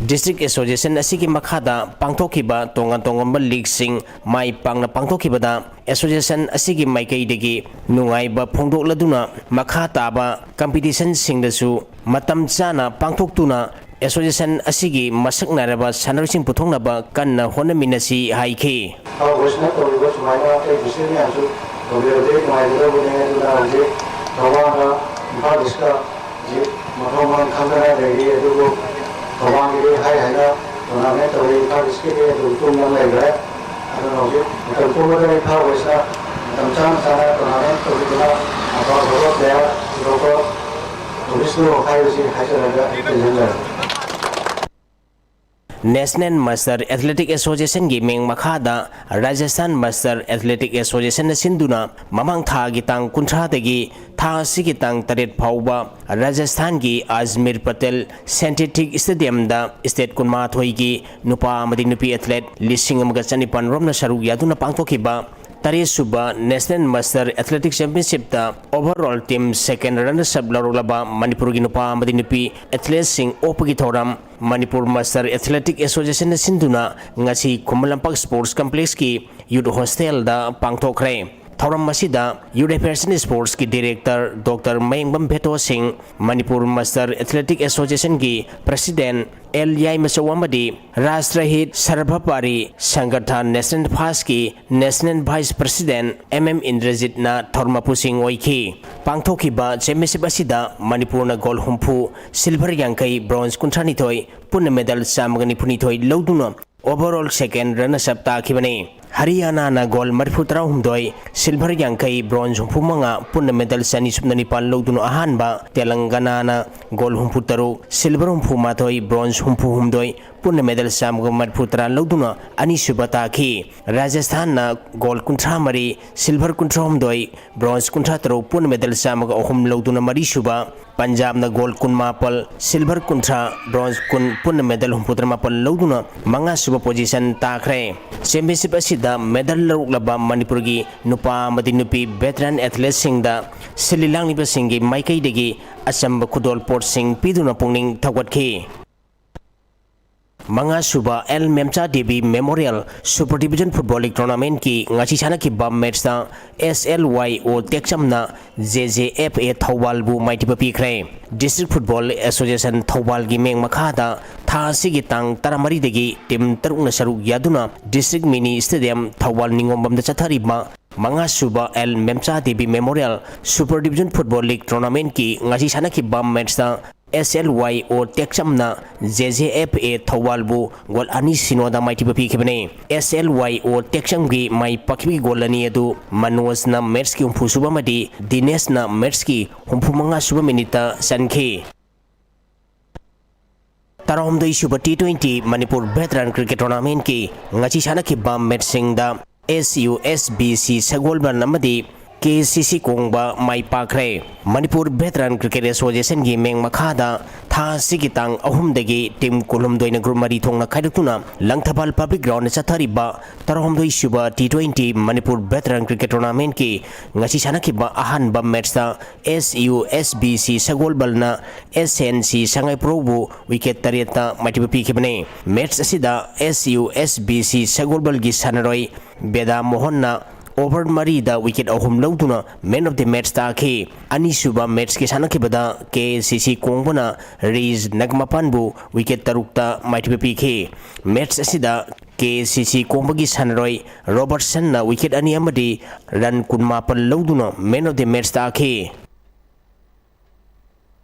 district association ꯑꯁꯤꯒꯤ ꯃꯈꯥꯗ ꯄꯥꯡꯊꯣꯛꯈꯤꯕ ꯇꯣꯉꯥꯟ ꯇꯣꯉꯥꯟꯕ leagueꯁꯤꯡ ꯃꯥꯏ ꯄꯥꯛꯅ ꯄꯥꯡꯊꯣꯛꯈꯤꯕꯗ association ꯑꯁꯤꯒꯤ ꯃꯥꯏꯀꯩꯗꯒꯤ ꯅꯨꯡꯉꯥꯏꯕ ꯐꯣꯡꯗꯣꯛꯂꯗꯨꯅ ꯃꯈꯥ ꯇꯥꯕ competitionꯁꯤꯡꯗꯁꯨ ꯃꯇꯝ ꯆꯥꯅ ꯄꯥꯡꯊꯣꯛꯇꯨꯅ association ꯑꯁꯤꯒꯤ ꯃꯁꯛ ꯅꯥꯏꯔꯕ ꯁꯥꯟꯅꯔꯣꯏꯁꯤꯡ ꯄꯨꯊꯣꯛꯅꯕ ꯀꯟꯅ ꯍꯣꯠꯅꯃꯤꯟꯅꯁꯤ ꯍꯥꯏꯈꯤ꯫ ꯏꯝꯐꯥꯜ Westꯅ ꯇꯧꯔꯤꯕ ꯁꯨꯃꯥꯏꯅ ꯑꯇꯩ district ꯃꯌꯥꯝꯁꯨ ꯇꯧꯕꯤꯔꯗꯤ ꯅꯨꯡꯉꯥꯏꯒꯗꯧꯕꯅꯦ꯫ ꯑꯗꯨꯅ ꯍꯧꯖꯤꯛ ꯊꯧꯕꯥꯜꯅ ꯏꯝꯐꯥꯜ Eastꯀ ꯍꯧꯖꯤꯛ ꯃꯊꯣꯡ ꯃꯔꯝ ꯈꯪꯗꯅ ꯂꯩꯔꯤ꯫ ꯑꯗꯨꯕꯨ ꯊꯧꯕꯥꯜꯒꯤꯗꯤ ꯍꯥꯏ ꯍꯥꯏꯅ tournament ꯇꯧꯔꯤ, ꯏꯝꯐꯥꯜ Eastꯀꯤꯗꯤ ꯑꯗꯨꯝ ꯇꯨꯝꯗꯅ ꯂꯩꯈ꯭ꯔꯦ꯫ ꯑꯗꯨꯅ ꯍꯧꯖꯤꯛ ꯃꯇꯝ ꯄꯨꯝꯕꯗ ꯏꯝꯐꯥꯜ Westꯅ ꯃꯇꯝ ꯆꯥꯅ ꯆꯥꯅ tournament ꯇꯧꯕꯤꯗꯨꯅ ꯑꯐ ꯑꯐꯕ player ꯄꯨꯊꯣꯛꯄ ꯇꯧꯕꯤꯁꯅꯨ ꯍꯥꯏꯕꯁꯤ ꯍꯥꯏꯖꯔꯒ ꯑꯩ ꯇꯦꯟꯖꯟꯖꯔꯒꯦ꯫ National Master Athletic Associationꯒꯤ ꯃꯤꯡ ꯃꯈꯥꯗ Rajasthan Master Athletic Associationꯅ ꯁꯤꯟꯗꯨꯅ ꯃꯃꯥꯡ ꯊꯥꯒꯤ ꯇꯥꯡ ꯀꯨꯟꯊ꯭ꯔꯥꯗꯒꯤ ꯊꯥ ꯑꯁꯤꯒꯤ ꯇꯥꯡ ꯇꯔꯦꯠ ꯐꯥꯎꯕ ꯔꯥꯖꯁꯊꯥꯟꯒꯤ ꯑꯖꯃꯤꯔ ꯄꯇꯦꯜ Synthetic Stadiumꯗ state ꯀꯨꯟꯃꯥꯊꯣꯏꯒꯤ ꯅꯨꯄꯥ ꯑꯃꯗꯤ ꯅꯨꯄꯤ athlete ꯂꯤꯁꯤꯡ ꯑꯃꯒ ꯆꯅꯤꯄꯥꯟ ꯔꯣꯝꯅ ꯁꯔꯨꯛ ꯌꯥꯗꯨꯅ ꯄꯥꯡꯊꯣꯛꯈꯤꯕ ꯇꯔꯦꯠ ꯁꯨꯕ National Master Athletic Championshipꯇ overall team second runners up ꯂꯧꯔꯛꯂꯕ ꯃꯅꯤꯄꯨꯔꯒꯤ ꯅꯨꯄꯥ ꯑꯃꯗꯤ ꯅꯨꯄꯤ athleteꯁꯤꯡ ꯑꯣꯛꯄꯒꯤ ꯊꯧꯔꯝ ꯃꯅꯤꯄꯨꯔ Master Athletic Associationꯅ ꯁꯤꯟꯗꯨꯅ ꯉꯁꯤ ꯈꯨꯃꯟ ꯂꯝꯄꯥꯛ Sports Complexꯀꯤ Youth Hostelꯗ ꯄꯥꯡꯊꯣꯛꯈ꯭ꯔꯦ꯫ ꯊꯧꯔꯝ ꯑꯁꯤꯗ Youth Affairs and Sportsꯀꯤ Director Doctor Mayengbam Veto Singh, Manipur Master Athletic Associationꯒꯤ President ꯑꯦꯜ ꯌꯥꯏꯃꯆꯧ ꯑꯃꯗꯤ ꯔꯥꯁꯇ꯭ꯔꯍꯤꯠ ꯁꯔꯚꯄꯥꯔꯤ ꯁꯪꯒꯊꯟ National Firstꯀꯤ National Vice President M M ꯏꯟꯗ꯭ꯔꯖꯤꯠꯅ ꯊꯧꯔꯝ ꯃꯄꯨꯁꯤꯡ ꯑꯣꯏꯈꯤ꯫ ꯄꯥꯡꯊꯣꯛꯈꯤꯕ championship ꯑꯁꯤꯗ ꯃꯅꯤꯄꯨꯔꯅ gold ꯍꯨꯝꯐꯨ, silver ꯌꯥꯡꯈꯩ, bronze ꯀꯨꯟꯊ꯭ꯔꯥꯅꯤꯊꯣꯏ, ꯄꯨꯟꯅ medal ꯆꯥꯝꯃꯒ ꯅꯤꯐꯨꯅꯤꯊꯣꯏ ꯂꯧꯗꯨꯅ overall second runners up ꯇꯥꯈꯤꯕꯅꯤ꯫ ꯍꯔꯤꯌꯥꯅꯥꯅ gold ꯃꯔꯤꯐꯨ ꯇꯔꯥꯍꯨꯝꯗꯣꯏ, silver ꯌꯥꯡꯈꯩ, bronze ꯍꯨꯝꯐꯨ ꯃꯉꯥ, ꯄꯨꯟꯅ medal ꯆꯅꯤ ꯁꯨꯞꯅ ꯅꯤꯄꯥꯟ ꯂꯧꯗꯨꯅ ꯑꯍꯥꯟꯕ, ꯇꯦꯂꯪꯒꯅꯥꯅ gold ꯍꯨꯝꯐꯨ ꯇꯔꯨꯛ, silver ꯍꯨꯝꯐꯨ ꯃꯥꯊꯣꯏ, bronze ꯍꯨꯝꯐꯨ ꯍꯨꯝꯗꯣꯏ, ꯄꯨꯟꯅ medal ꯆꯥꯝꯃꯒ ꯃꯔꯤꯐꯨ ꯇꯔꯥ ꯂꯧꯗꯨꯅ ꯑꯅꯤꯁꯨꯕ ꯇꯥꯈꯤ꯫ ꯔꯥꯖꯁꯊꯥꯟꯅ gold ꯀꯨꯟꯊ꯭ꯔꯥ ꯃꯔꯤ, silver ꯀꯨꯟꯊ꯭ꯔꯥ ꯍꯨꯝꯗꯣꯏ, bronze ꯀꯨꯟꯊ꯭ꯔꯥ ꯇꯔꯨꯛ, ꯄꯨꯟꯅ medal ꯆꯥꯝꯃꯒ ꯑꯍꯨꯝ ꯂꯧꯗꯨꯅ ꯃꯔꯤꯁꯨꯕ, ꯄꯟꯖꯥꯕꯅ gold ꯀꯨꯟꯃꯥꯄꯜ, silver ꯀꯨꯟꯊ꯭ꯔꯥ, bronze ꯀꯨꯟ, ꯄꯨꯟꯅ medal ꯍꯨꯝꯐꯨ ꯇꯔꯥꯃꯥꯄꯜ ꯂꯧꯗꯨꯅ ꯃꯉꯥꯁꯨꯕ position ꯇꯥꯈ꯭ꯔꯦ꯫ Championship ꯑꯁꯤꯗ medal ꯂꯧꯔꯛꯂꯕ ꯃꯅꯤꯄꯨꯔꯒꯤ ꯅꯨꯄꯥ ꯑꯃꯗꯤ ꯅꯨꯄꯤ veteran athleteꯁꯤꯡꯗ ꯁꯤꯜꯂꯤ ꯂꯥꯡꯂꯤꯕꯁꯤꯡꯒꯤ ꯃꯥꯏꯀꯩꯗꯒꯤ ꯑꯆꯝꯕ ꯈꯨꯗꯣꯜꯄꯣꯠꯁꯤꯡ ꯄꯤꯗꯨꯅ ꯄꯨꯛꯅꯤꯡ ꯊꯧꯒꯠꯈꯤ꯫ ꯃꯉꯥꯁꯨꯕ L Memcha Devi Memorial Super Division Football League Tournamentꯀꯤ ꯉꯁꯤ ꯁꯥꯟꯅꯈꯤꯕ matchꯇ ꯑꯦꯁ ꯑꯦꯜ ꯋꯥꯏ ꯑꯣ ꯇꯦꯛꯆꯝꯅ ꯖꯦ ꯖꯦ ꯑꯦꯐ ꯑꯦ ꯊꯧꯕꯥꯜꯕꯨ ꯃꯥꯏꯊꯤꯕ ꯄꯤꯈ꯭ꯔꯦ꯫ District Football Association ꯊꯧꯕꯥꯜꯒꯤ ꯃꯤꯡ ꯃꯈꯥꯗ ꯊꯥ ꯑꯁꯤꯒꯤ ꯇꯥꯡ ꯇꯔꯥꯃꯔꯤꯗꯒꯤ team ꯇꯔꯨꯛꯅ ꯁꯔꯨꯛ ꯌꯥꯗꯨꯅ District Mini Stadium ꯊꯧꯕꯥꯜ ꯅꯤꯉꯣꯝꯕꯝꯗ ꯆꯠꯊꯔꯤꯕ ꯃꯉꯥꯁꯨꯕ L Memcha Devi Memorial Super Division Football League Tournamentꯀꯤ ꯉꯁꯤ ꯁꯥꯟꯅꯈꯤꯕ matchꯇ ꯑꯦꯁ ꯑꯦꯜ ꯋꯥꯏ ꯑꯣ ꯇꯦꯛꯆꯝꯅ ꯖꯦ ꯖꯦ ꯑꯦꯐ ꯑꯦ ꯊꯧꯕꯥꯜꯕꯨ goal ꯑꯅꯤ ꯁꯤꯅꯣꯗ ꯃꯥꯏꯊꯤꯕ ꯄꯤꯈꯤꯕꯅꯤ꯫ ꯑꯦꯁ ꯑꯦꯜ ꯋꯥꯏ ꯑꯣ ꯇꯦꯛꯆꯝꯒꯤ ꯃꯥꯏ ꯄꯥꯛꯈꯤꯕꯒꯤ goal ꯑꯅꯤ ꯑꯗꯨ ꯃꯅꯣꯖꯅ matchꯀꯤ ꯍꯨꯝꯐꯨꯁꯨꯕ ꯑꯃꯗꯤ ꯗꯤꯅꯦꯁꯅ matchꯀꯤ ꯍꯨꯝꯐꯨꯃꯉꯥꯁꯨꯕ minuteꯇ ꯆꯟꯈꯤ꯫ ꯇꯔꯥꯍꯨꯝꯗꯣꯏ ꯁꯨꯕ ꯇꯤ ꯇ꯭ꯋꯦꯟꯇꯤ ꯃꯅꯤꯄꯨꯔ ꯚꯦꯇꯔꯟ ꯀ꯭ꯔꯤꯀꯦꯠ ꯇꯣꯔꯅꯥꯃꯦꯟꯠꯀꯤ ꯉꯁꯤ ꯁꯥꯟꯅꯈꯤꯕ ꯃꯦꯠꯁꯁꯤꯡꯗ S U S B C ꯁꯒꯣꯜꯕꯟ ꯑꯃꯗꯤ ꯀꯦ ꯁꯤ ꯁꯤ ꯀꯣꯡꯕ ꯃꯥꯏ ꯄꯥꯛꯈ꯭ꯔꯦ꯫ ꯃꯅꯤꯄꯨꯔ ꯚꯦꯇꯔꯟ ꯀ꯭ꯔꯤꯀꯦꯠ ꯑꯦꯁꯣꯁꯤꯌꯦꯁꯟꯒꯤ ꯃꯤꯡ ꯃꯈꯥꯗ ꯊꯥ ꯑꯁꯤꯒꯤ ꯇꯥꯡ ꯑꯍꯨꯝꯗꯒꯤ ꯇꯤꯝ ꯀꯨꯟꯍꯨꯝꯗꯣꯏꯅ ꯒ꯭ꯔꯨꯞ ꯃꯔꯤ ꯊꯣꯛꯅ ꯈꯥꯏꯗꯣꯛꯇꯨꯅ ꯂꯪꯊꯕꯥꯜ ꯄꯕ꯭ꯂꯤꯛ ꯒ꯭ꯔꯥꯎꯟꯗ ꯆꯠꯊꯔꯤꯕ ꯇꯔꯥꯍꯨꯝꯗꯣꯏ ꯁꯨꯕ ꯇꯤ ꯇ꯭ꯋꯦꯟꯇꯤ ꯃꯅꯤꯄꯨꯔ ꯚꯦꯇꯔꯟ ꯀ꯭ꯔꯤꯀꯦꯠ ꯇꯣꯔꯅꯥꯃꯦꯟꯠꯀꯤ ꯉꯁꯤ ꯁꯥꯟꯅꯈꯤꯕ ꯑꯍꯥꯟꯕ ꯃꯦꯠꯁꯇ S U S B C ꯁꯒꯣꯜꯕꯜꯅ ꯑꯦꯁ ꯑꯦꯟ ꯁꯤ ꯁꯉꯥꯏꯄ꯭ꯔꯧꯕꯨ ꯋꯤꯀꯦꯠ ꯇꯔꯦꯠꯇ ꯃꯥꯏꯊꯤꯕ ꯄꯤꯈꯤꯕꯅꯤ꯫ ꯃꯦꯠꯁ ꯑꯁꯤꯗ S U S B C ꯁꯒꯣꯜꯕꯜꯒꯤ ꯁꯥꯟꯅꯔꯣꯏ ꯕꯦꯗꯥ ꯃꯣꯍꯟꯅ ꯑꯣꯚꯔ ꯃꯔꯤꯗ ꯋꯤꯀꯦꯠ ꯑꯍꯨꯝ ꯂꯧꯗꯨꯅ ꯃꯦꯟ ꯑꯣꯐ ꯗꯤ ꯃꯦꯠꯁ ꯇꯥꯈꯤ꯫ ꯑꯅꯤꯁꯨꯕ ꯃꯦꯠꯁꯀꯤ ꯁꯥꯟꯅꯈꯤꯕꯗ ꯀꯦ ꯁꯤ ꯁꯤ ꯀꯣꯡꯕꯅ ꯔꯤꯖ ꯅꯒꯃꯄꯥꯟꯕꯨ ꯋꯤꯀꯦꯠ ꯇꯔꯨꯛꯇ ꯃꯥꯏꯊꯤꯕ ꯄꯤꯈꯤ꯫ ꯃꯦꯠꯁ ꯑꯁꯤꯗ ꯀꯦ ꯁꯤ ꯁꯤ ꯀꯣꯡꯕꯒꯤ ꯁꯥꯟꯅꯔꯣꯏ ꯔꯣꯕꯔꯠꯁꯟꯅ ꯋꯤꯀꯦꯠ ꯑꯅꯤ ꯑꯃꯗꯤ ꯔꯟ ꯀꯨꯟꯃꯥꯄꯟ ꯂꯧꯗꯨꯅ ꯃꯦꯟ ꯑꯣꯐ ꯗꯤ ꯃꯦꯠꯁ ꯇꯥꯈꯤ꯫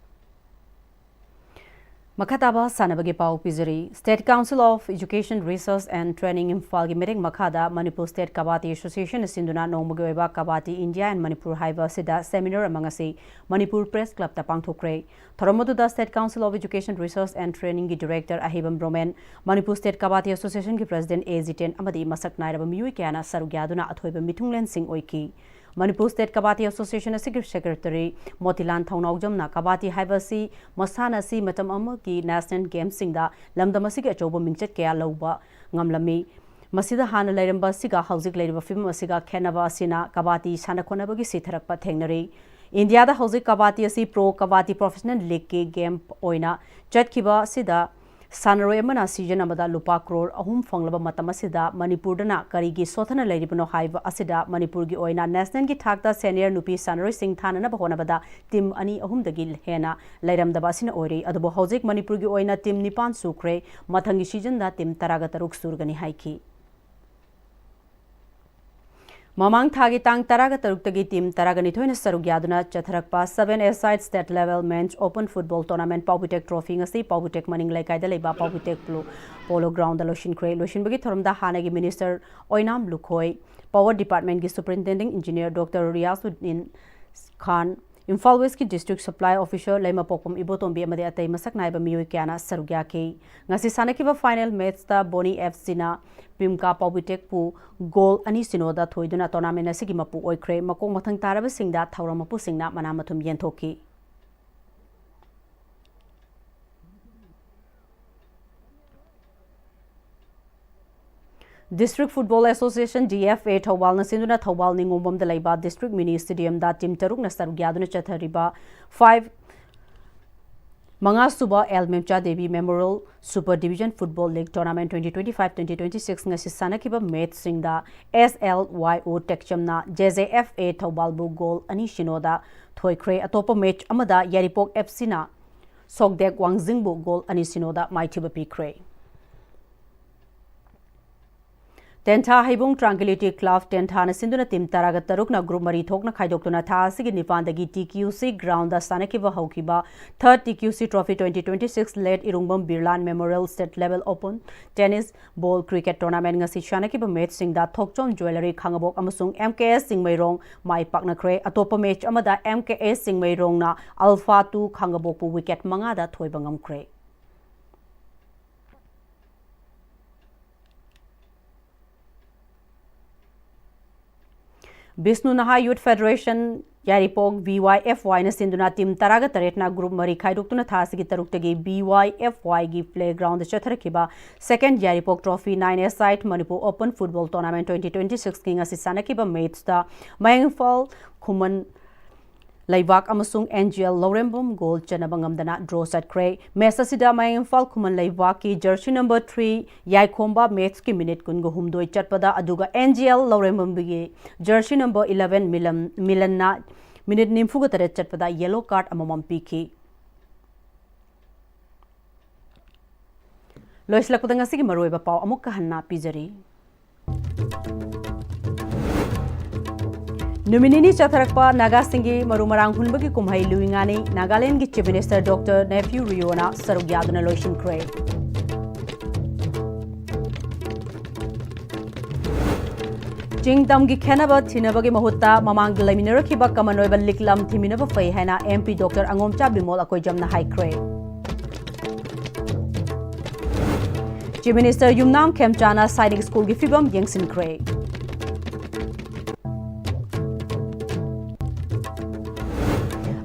ꯃꯈꯥ ꯇꯥꯕ ꯁꯥꯟꯅꯕꯒꯤ ꯄꯥꯎ ꯄꯤꯖꯔꯤ꯫ State Council of Education Research and Training ꯏꯝꯐꯥꯜꯒꯤ ꯃꯤꯠꯌꯦꯡ ꯃꯈꯥꯗ ꯃꯅꯤꯄꯨꯔ ꯁ꯭ꯇꯦꯠ ꯀꯕꯥꯇꯤ ꯑꯦꯁꯣꯁꯤꯌꯦꯁꯟꯅ ꯁꯤꯟꯗꯨꯅ ꯅꯣꯡꯃꯒꯤ ꯑꯣꯏꯕ ꯀꯕꯥꯇꯤ ꯏꯟꯗꯤꯌꯥ ꯑꯦꯟ ꯃꯅꯤꯄꯨꯔ ꯍꯥꯏꯕ ꯑꯁꯤꯗ ꯁꯦꯃꯤꯅꯥꯔ ꯑꯃ ꯉꯁꯤ ꯃꯅꯤꯄꯨꯔ ꯄ꯭ꯔꯦꯁ ꯀ꯭ꯂꯕꯇ ꯄꯥꯡꯊꯣꯛꯈ꯭ꯔꯦ꯫ ꯊꯧꯔꯝ ꯑꯗꯨꯗ State Council of Education Research and Training ꯒꯤ ꯗꯤꯔꯦꯛꯇꯔ ꯑꯍꯩꯕꯝ ꯔꯣꯃꯦꯟ, ꯃꯅꯤꯄꯨꯔ ꯁ꯭ꯇꯦꯠ ꯀꯕꯥꯇꯤ ꯑꯦꯁꯣꯁꯤꯌꯦꯁꯟꯒꯤ ꯄ꯭ꯔꯦꯁꯤꯗꯦꯟꯠ ꯑꯦ ꯖꯤꯇꯦꯟ ꯑꯃꯗꯤ ꯃꯁꯛ ꯅꯥꯏꯔꯕ ꯃꯤꯑꯣꯏ ꯀꯌꯥꯅ ꯁꯔꯨꯛ ꯌꯥꯗꯨꯅ ꯑꯊꯣꯏꯕ ꯃꯤꯊꯨꯡꯂꯦꯟꯁꯤꯡ ꯑꯣꯏꯈꯤ꯫ ꯃꯅꯤꯄꯨꯔ ꯁ꯭ꯇꯦꯠ ꯀꯕꯥꯇꯤ ꯑꯦꯁꯣꯁꯤꯌꯦꯁꯟ ꯑꯁꯤꯒꯤ ꯁꯦꯀ꯭ꯔꯦꯇꯔꯤ ꯃꯣꯇꯤꯂꯥꯜ ꯊꯧꯅꯥꯎꯖꯝꯅ ꯀꯕꯥꯇꯤ ꯍꯥꯏꯕ ꯑꯁꯤ ꯃꯁꯥꯟꯅ ꯑꯁꯤ ꯃꯇꯝ ꯑꯃꯒꯤ ꯅꯦꯁꯅꯦꯜ ꯒꯦꯝꯁꯤꯡꯗ ꯂꯝꯗꯝ ꯑꯁꯤꯒꯤ ꯑꯆꯧꯕ ꯃꯤꯡꯆꯠ ꯀꯌꯥ ꯂꯧꯕ ꯉꯝꯂꯝꯃꯤ꯫ ꯃꯁꯤꯗ ꯍꯥꯟꯅ ꯂꯩꯔꯝꯕ ꯑꯁꯤꯒ ꯍꯧꯖꯤꯛ ꯂꯩꯔꯤꯕ ꯐꯤꯕꯝ ꯑꯁꯤꯒ ꯈꯦꯠꯅꯕ ꯑꯁꯤꯅ ꯀꯕꯥꯇꯤ ꯁꯥꯟꯅ ꯈꯣꯠꯅꯕꯒꯤ ꯁꯤꯊꯔꯛꯄ ꯊꯦꯡꯅꯔꯤ꯫ ꯏꯟꯗꯤꯌꯥꯗ ꯍꯧꯖꯤꯛ ꯀꯕꯥꯇꯤ ꯑꯁꯤ ꯄ꯭ꯔꯣ ꯀꯕꯥꯇꯤ ꯄ꯭ꯔꯣꯐꯦꯁꯅꯦꯜ ꯂꯤꯒꯀꯤ ꯒꯦꯝ ꯑꯣꯏꯅ ꯆꯠꯈꯤꯕ ꯑꯁꯤꯗ ꯁꯥꯟꯅꯔꯣꯏ ꯑꯃꯅ ꯁꯤꯖꯟ ꯑꯃꯗ ꯂꯨꯄꯥ ꯀ꯭ꯔꯣꯔ ꯑꯍꯨꯝ ꯐꯪꯂꯕ ꯃꯇꯝ ꯑꯁꯤꯗ ꯃꯅꯤꯄꯨꯔꯗꯅ ꯀꯔꯤꯒꯤ ꯁꯣꯊꯅ ꯂꯩꯔꯤꯕꯅꯣ ꯍꯥꯏꯕ ꯑꯁꯤꯗ ꯃꯅꯤꯄꯨꯔꯒꯤ ꯑꯣꯏꯅ ꯅꯦꯁꯅꯦꯜꯒꯤ ꯊꯥꯛꯇ ꯁꯦꯅꯤꯌꯔ ꯅꯨꯄꯤ ꯁꯥꯟꯅꯔꯣꯏꯁꯤꯡ ꯊꯥꯅꯅꯕ ꯍꯣꯠꯅꯕꯗ ꯇꯤꯝ ꯑꯅꯤ ꯑꯍꯨꯝꯗꯒꯤ ꯍꯦꯟꯅ ꯂꯩꯔꯝꯗꯕ ꯑꯁꯤꯅ ꯑꯣꯏꯔꯤ꯫ ꯑꯗꯨꯕꯨ ꯍꯧꯖꯤꯛ ꯃꯅꯤꯄꯨꯔꯒꯤ ꯑꯣꯏꯅ ꯇꯤꯝ ꯅꯤꯄꯥꯟ ꯁꯨꯈ꯭ꯔꯦ꯫ ꯃꯊꯪꯒꯤ ꯁꯤꯖꯟꯗ ꯇꯤꯝ ꯇꯔꯥꯒ ꯇꯔꯨꯛ ꯁꯨꯔꯒꯅꯤ ꯍꯥꯏꯈꯤ꯫ ꯃꯃꯥꯡ ꯊꯥꯒꯤ ꯇꯥꯡ ꯇꯔꯥꯒ ꯇꯔꯨꯛꯇꯒꯤ ꯇꯤꯝ ꯇꯔꯥꯒ ꯅꯤꯊꯣꯏꯅ ꯁꯔꯨꯛ ꯌꯥꯗꯨꯅ ꯆꯠꯊꯔꯛꯄ Seven A Side State Level Men's Open Football Tournament Paobitek trophy ꯉꯁꯤ ꯄꯥꯎꯕꯤꯇꯦꯛ ꯃꯅꯤꯡ ꯂꯩꯀꯥꯏꯗ ꯂꯩꯕ ꯄꯥꯎꯕꯤꯇꯦꯛ ꯄꯣꯂꯣ ꯒ꯭ꯔꯥꯎꯟꯗ ꯂꯣꯏꯁꯤꯟꯈ꯭ꯔꯦ꯫ ꯂꯣꯏꯁꯤꯟꯕꯒꯤ ꯊꯧꯔꯝꯗ ꯍꯥꯟꯅꯒꯤ ꯃꯤꯅꯤꯁꯇꯔ ꯑꯣꯏꯅꯥꯝ ꯂꯨꯈꯣꯏ, ꯄꯥꯋꯔ ꯗꯤꯄꯥꯔꯠꯃꯦꯟꯒꯤ ꯁꯨꯄꯔꯤꯟꯇꯦꯟꯗꯤꯡ ꯏꯟꯖꯤꯅꯤꯌꯔ ꯗꯣꯛꯇꯔ ꯔꯤꯌꯥꯁꯨꯗꯤꯟ ꯈꯥꯟ, ꯏꯝꯐꯥꯜ ꯋꯦꯁꯀꯤ ꯗꯤꯁꯇ꯭ꯔꯤꯛ ꯁꯄ꯭ꯂꯥꯏ ꯑꯣꯐꯤꯁꯔ ꯂꯩꯃꯄꯣꯛꯄꯝ ꯏꯕꯣꯇꯣꯝꯕꯤ ꯑꯃꯗꯤ ꯑꯇꯩ ꯃꯁꯛ ꯅꯥꯏꯕ ꯃꯤꯑꯣꯏ ꯀꯌꯥꯅ ꯁꯔꯨꯛ ꯌꯥꯈꯤ꯫ ꯉꯁꯤ ꯁꯥꯟꯅꯈꯤꯕ ꯐꯥꯏꯅꯦꯜ ꯃꯦꯠꯁꯇ ꯕꯣꯅꯤ ꯑꯦꯐ ꯁꯤꯅ ꯄꯤꯝꯀꯥ ꯄꯥꯎꯕꯤꯇꯦꯛꯄꯨ ꯒꯣꯜ ꯑꯅꯤ ꯁꯤꯅꯣꯗ ꯊꯣꯏꯗꯨꯅ ꯇꯣꯔꯅꯥꯃꯦꯟ ꯑꯁꯤꯒꯤ ꯃꯄꯨ ꯑꯣꯏꯈ꯭ꯔꯦ꯫ ꯃꯀꯣꯛ ꯃꯊꯪ ꯇꯥꯔꯕꯁꯤꯡꯗ ꯊꯧꯔꯝ ꯃꯄꯨꯁꯤꯡꯅ ꯃꯅꯥ ꯃꯊꯨꯝ ꯌꯦꯟꯊꯣꯛꯈꯤ꯫ District Football Association, D F A, ꯊꯧꯕꯥꯜꯅ ꯁꯤꯟꯗꯨꯅ ꯊꯧꯕꯥꯜ ꯅꯤꯉꯣꯝꯕꯝꯗ ꯂꯩꯕ ꯗꯤꯁꯇ꯭ꯔꯤꯛ ꯃꯤꯅꯤ ꯁ꯭ꯇꯦꯗꯤꯌꯝꯗ ꯇꯤꯝ ꯇꯔꯨꯛꯅ ꯁꯔꯨꯛ ꯌꯥꯗꯨꯅ ꯆꯠꯊꯔꯤꯕ ꯐꯥꯏꯚ ꯃꯉꯥꯁꯨꯕ L Memcha Devi memorial super division football league tournament twenty twenty five twenty twenty six ꯉꯁꯤ ꯁꯥꯟꯅꯈꯤꯕ ꯃꯦꯠꯁꯁꯤꯡꯗ S L Y O ꯇꯦꯛꯆꯝꯅ J J F A ꯊꯧꯕꯥꯜꯕꯨ ꯒꯣꯜ ꯑꯅꯤ ꯁꯤꯅꯣꯗ ꯊꯣꯏꯈ꯭ꯔꯦ꯫ ꯑꯇꯣꯞꯄ ꯃꯦꯠꯁ ꯑꯃꯗ ꯌꯥꯏꯔꯤꯄꯣꯛ F Cꯅ ꯁꯣꯛꯗꯦꯛ ꯋꯥꯡꯖꯤꯡꯕꯨ ꯒꯣꯜ ꯑꯅꯤ ꯁꯤꯅꯣꯗ ꯃꯥꯏꯊꯤꯕ ꯄꯤꯈ꯭ꯔꯦ꯫ ꯇꯦꯟꯊꯥ ꯍꯩꯕꯨꯡ ꯇ꯭ꯔꯥꯡꯀꯤꯂꯤꯇꯤ ꯀ꯭ꯂꯕ ꯇꯦꯟꯊꯥꯅ ꯁꯤꯟꯗꯨꯅ ꯇꯤꯝ ꯇꯔꯥꯒ ꯇꯔꯨꯛꯅ ꯒ꯭ꯔꯨꯞ ꯃꯔꯤ ꯊꯣꯛꯅ ꯈꯥꯏꯗꯣꯛꯇꯨꯅ ꯊꯥ ꯑꯁꯤꯒꯤ ꯅꯤꯄꯥꯟꯗꯒꯤ T Q C ꯒ꯭ꯔꯥꯎꯟꯗ ꯁꯥꯟꯅꯈꯤꯕ ꯍꯧꯈꯤꯕ ꯊꯥꯔꯠ T Q C Trophy twenty twenty six Late ꯏꯔꯨꯡꯕꯝ ꯕꯤꯔꯂꯥꯟ Memorial State Level Open Tennis Ball Cricket Tournament ꯉꯁꯤ ꯁꯥꯟꯅꯈꯤꯕ ꯃꯦꯠꯁꯁꯤꯡꯗ ꯊꯣꯛꯆꯣꯝ ꯖ꯭ꯋꯦꯂꯔꯤ ꯈꯥꯉꯕꯣꯛ ꯑꯃꯁꯨꯡ M K S ꯆꯤꯡꯃꯩꯔꯣꯡ ꯃꯥꯏ ꯄꯥꯛꯅꯈ꯭ꯔꯦ꯫ ꯑꯇꯣꯞꯄ ꯃꯦꯠꯁ ꯑꯃꯗ M K S ꯆꯤꯡꯃꯩꯔꯣꯡꯅ Alpha two ꯈꯥꯉꯕꯣꯛꯄꯨ ꯋꯤꯀꯦꯠ ꯃꯉꯥꯗ ꯊꯣꯏꯕ ꯉꯝꯈ꯭ꯔꯦ꯫ ꯕꯤꯁꯅꯨ ꯅꯍꯥ ꯌꯨꯊ ꯐꯦꯗꯔꯦꯁꯟ ꯌꯥꯏꯔꯤꯄꯣꯛ B Y F Yꯅ ꯁꯤꯟꯗꯨꯅ ꯇꯤꯝ ꯇꯔꯥꯒ ꯇꯔꯦꯠꯅ ꯒ꯭ꯔꯨꯞ ꯃꯔꯤ ꯈꯥꯏꯗꯣꯛꯇꯨꯅ ꯊꯥ ꯑꯁꯤꯒꯤ ꯇꯔꯨꯛꯇꯒꯤ B Y F Yꯒꯤ ꯄ꯭ꯂꯦꯒ꯭ꯔꯥꯎꯟꯗ ꯆꯠꯊꯔꯛꯈꯤꯕ Second Yairipok Trophy nine A side Manipur Open Football Tournament twenty twenty sixꯀꯤ ꯉꯁꯤ ꯁꯥꯟꯅꯈꯤꯕ ꯃꯦꯠꯁꯇ ꯃꯌꯥꯡ ꯏꯝꯐꯥꯜ ꯈꯨꯃꯟ ꯂꯩꯕꯥꯛ ꯑꯃꯁꯨꯡ N G L Laurembam goal ꯆꯟꯅꯕ ꯉꯝꯗꯅ ꯗ꯭ꯔꯣ ꯆꯠꯈ꯭ꯔꯦ꯫ ꯃꯦꯠꯁ ꯑꯁꯤꯗ ꯃꯌꯥꯡ ꯏꯝꯐꯥꯜ ꯈꯨꯃꯟ ꯂꯩꯕꯥꯛꯀꯤ ꯖꯔꯁꯤ ꯅꯝꯕꯔ three ꯌꯥꯏꯈꯣꯝꯕ ꯃꯦꯠꯁꯀꯤ ꯃꯤꯅꯤꯠ ꯀꯨꯟꯒ ꯍꯨꯝꯗꯣꯏ ꯆꯠꯄꯗ, ꯑꯗꯨꯒ N G L ꯂꯧꯔꯦꯝꯕꯝꯒꯤ ꯖꯔꯁꯤ ꯅꯝꯕꯔ eleven ꯃꯤꯂꯟ, ꯃꯤꯂꯟꯅ ꯃꯤꯅꯤꯠ ꯅꯤꯐꯨꯒ ꯇꯔꯦꯠ ꯆꯠꯄꯗ ꯌꯦꯂꯣ ꯀꯥꯔꯗ ꯑꯃꯃꯝ ꯄꯤꯈꯤ꯫ ꯂꯣꯏꯁꯤꯜꯂꯛꯄꯗ ꯉꯁꯤꯒꯤ ꯃꯔꯨꯑꯣꯏꯕ ꯄꯥꯎ ꯑꯃꯨꯛꯀ ꯍꯟꯅ ꯄꯤꯖꯔꯤ꯫ ꯅꯨꯃꯤꯠ ꯅꯤꯅꯤ ꯆꯠꯊꯔꯛꯄ ꯅꯥꯒꯥꯁꯤꯡꯒꯤ ꯃꯔꯨ ꯃꯔꯥꯡ ꯍꯨꯟꯕꯒꯤ ꯀꯨꯝꯍꯩ ꯂꯨꯏꯉꯥꯅꯤ ꯅꯥꯒꯥꯂꯦꯟꯒꯤ Chief Minister Doctor Neiphiu Rioꯅ ꯁꯔꯨꯛ ꯌꯥꯗꯨꯅ ꯂꯣꯏꯁꯤꯟꯈ꯭ꯔꯦ꯫ ꯆꯤꯡ ꯇꯝꯒꯤ ꯈꯦꯠꯅꯕ ꯊꯤꯅꯕꯒꯤ ꯃꯍꯨꯠꯇ ꯃꯃꯥꯡꯗ ꯂꯩꯃꯤꯟꯅꯔꯛꯈꯤꯕ ꯀꯃꯟ ꯑꯣꯏꯕ ꯂꯤꯛꯂꯝ ꯊꯤꯃꯤꯟꯅꯕ ꯐꯩ ꯍꯥꯏꯅ MP ꯗꯣꯛꯇꯔ ꯑꯉꯣꯝꯆꯥ ꯕꯤꯃꯣꯜ ꯑꯀꯣꯏꯖꯝꯅ ꯍꯥꯏꯈ꯭ꯔꯦ꯫ Chief Minister ꯌꯨꯝꯅꯥꯝ ꯈꯦꯝꯆꯥꯅ ꯁꯥꯏꯅꯤꯛ ꯁ꯭ꯀꯨꯜꯒꯤ ꯐꯤꯕꯝ ꯌꯦꯡꯁꯤꯟꯈ꯭ꯔꯦ꯫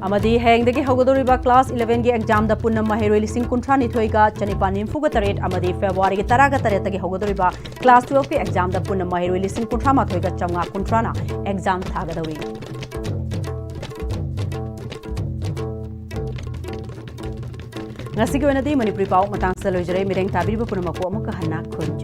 ꯑꯃꯗꯤ ꯍꯌꯦꯡꯗꯒꯤ ꯍꯧꯒꯗꯧꯔꯤꯕ class eleven ꯒꯤ exam ꯗ ꯄꯨꯟꯅ ꯃꯍꯩꯔꯣꯏ ꯂꯤꯁꯤꯡ ꯀꯨꯟꯊ꯭ꯔꯥ ꯅꯤꯊꯣꯏꯒ ꯆꯅꯤꯄꯥꯟ ꯅꯤꯐꯨꯒ ꯇꯔꯦꯠ ꯑꯃꯗꯤ February ꯒꯤ ꯇꯔꯥꯒ ꯇꯔꯦꯠꯇꯒꯤ ꯍꯧꯒꯗꯧꯔꯤꯕ class twelve ꯀꯤ exam ꯗ ꯄꯨꯟꯅ ꯃꯍꯩꯔꯣꯏ ꯂꯤꯁꯤꯡ ꯀꯨꯟꯊ꯭ꯔꯥ ꯃꯥꯊꯣꯏꯒ ꯆꯥꯝꯃꯉꯥ ꯀꯨꯟꯊ꯭ꯔꯥꯅ exam ꯊꯥꯒꯗꯧꯔꯤ꯫ ꯉꯁꯤꯒꯤ ꯑꯣꯏꯅꯗꯤ ꯃꯅꯤꯄꯨꯔꯤ ꯄꯥꯎ ꯃꯇꯥꯡꯁꯤꯗ ꯂꯣꯏꯖꯔꯦ꯫ ꯃꯤꯠꯌꯦꯡ ꯇꯥꯕꯤꯔꯤꯕ ꯄꯨꯝꯅꯃꯛꯄꯨ ꯑꯃꯨꯛꯀ ꯍꯟꯅ ꯈꯨꯔꯨꯝꯖꯔꯤ꯫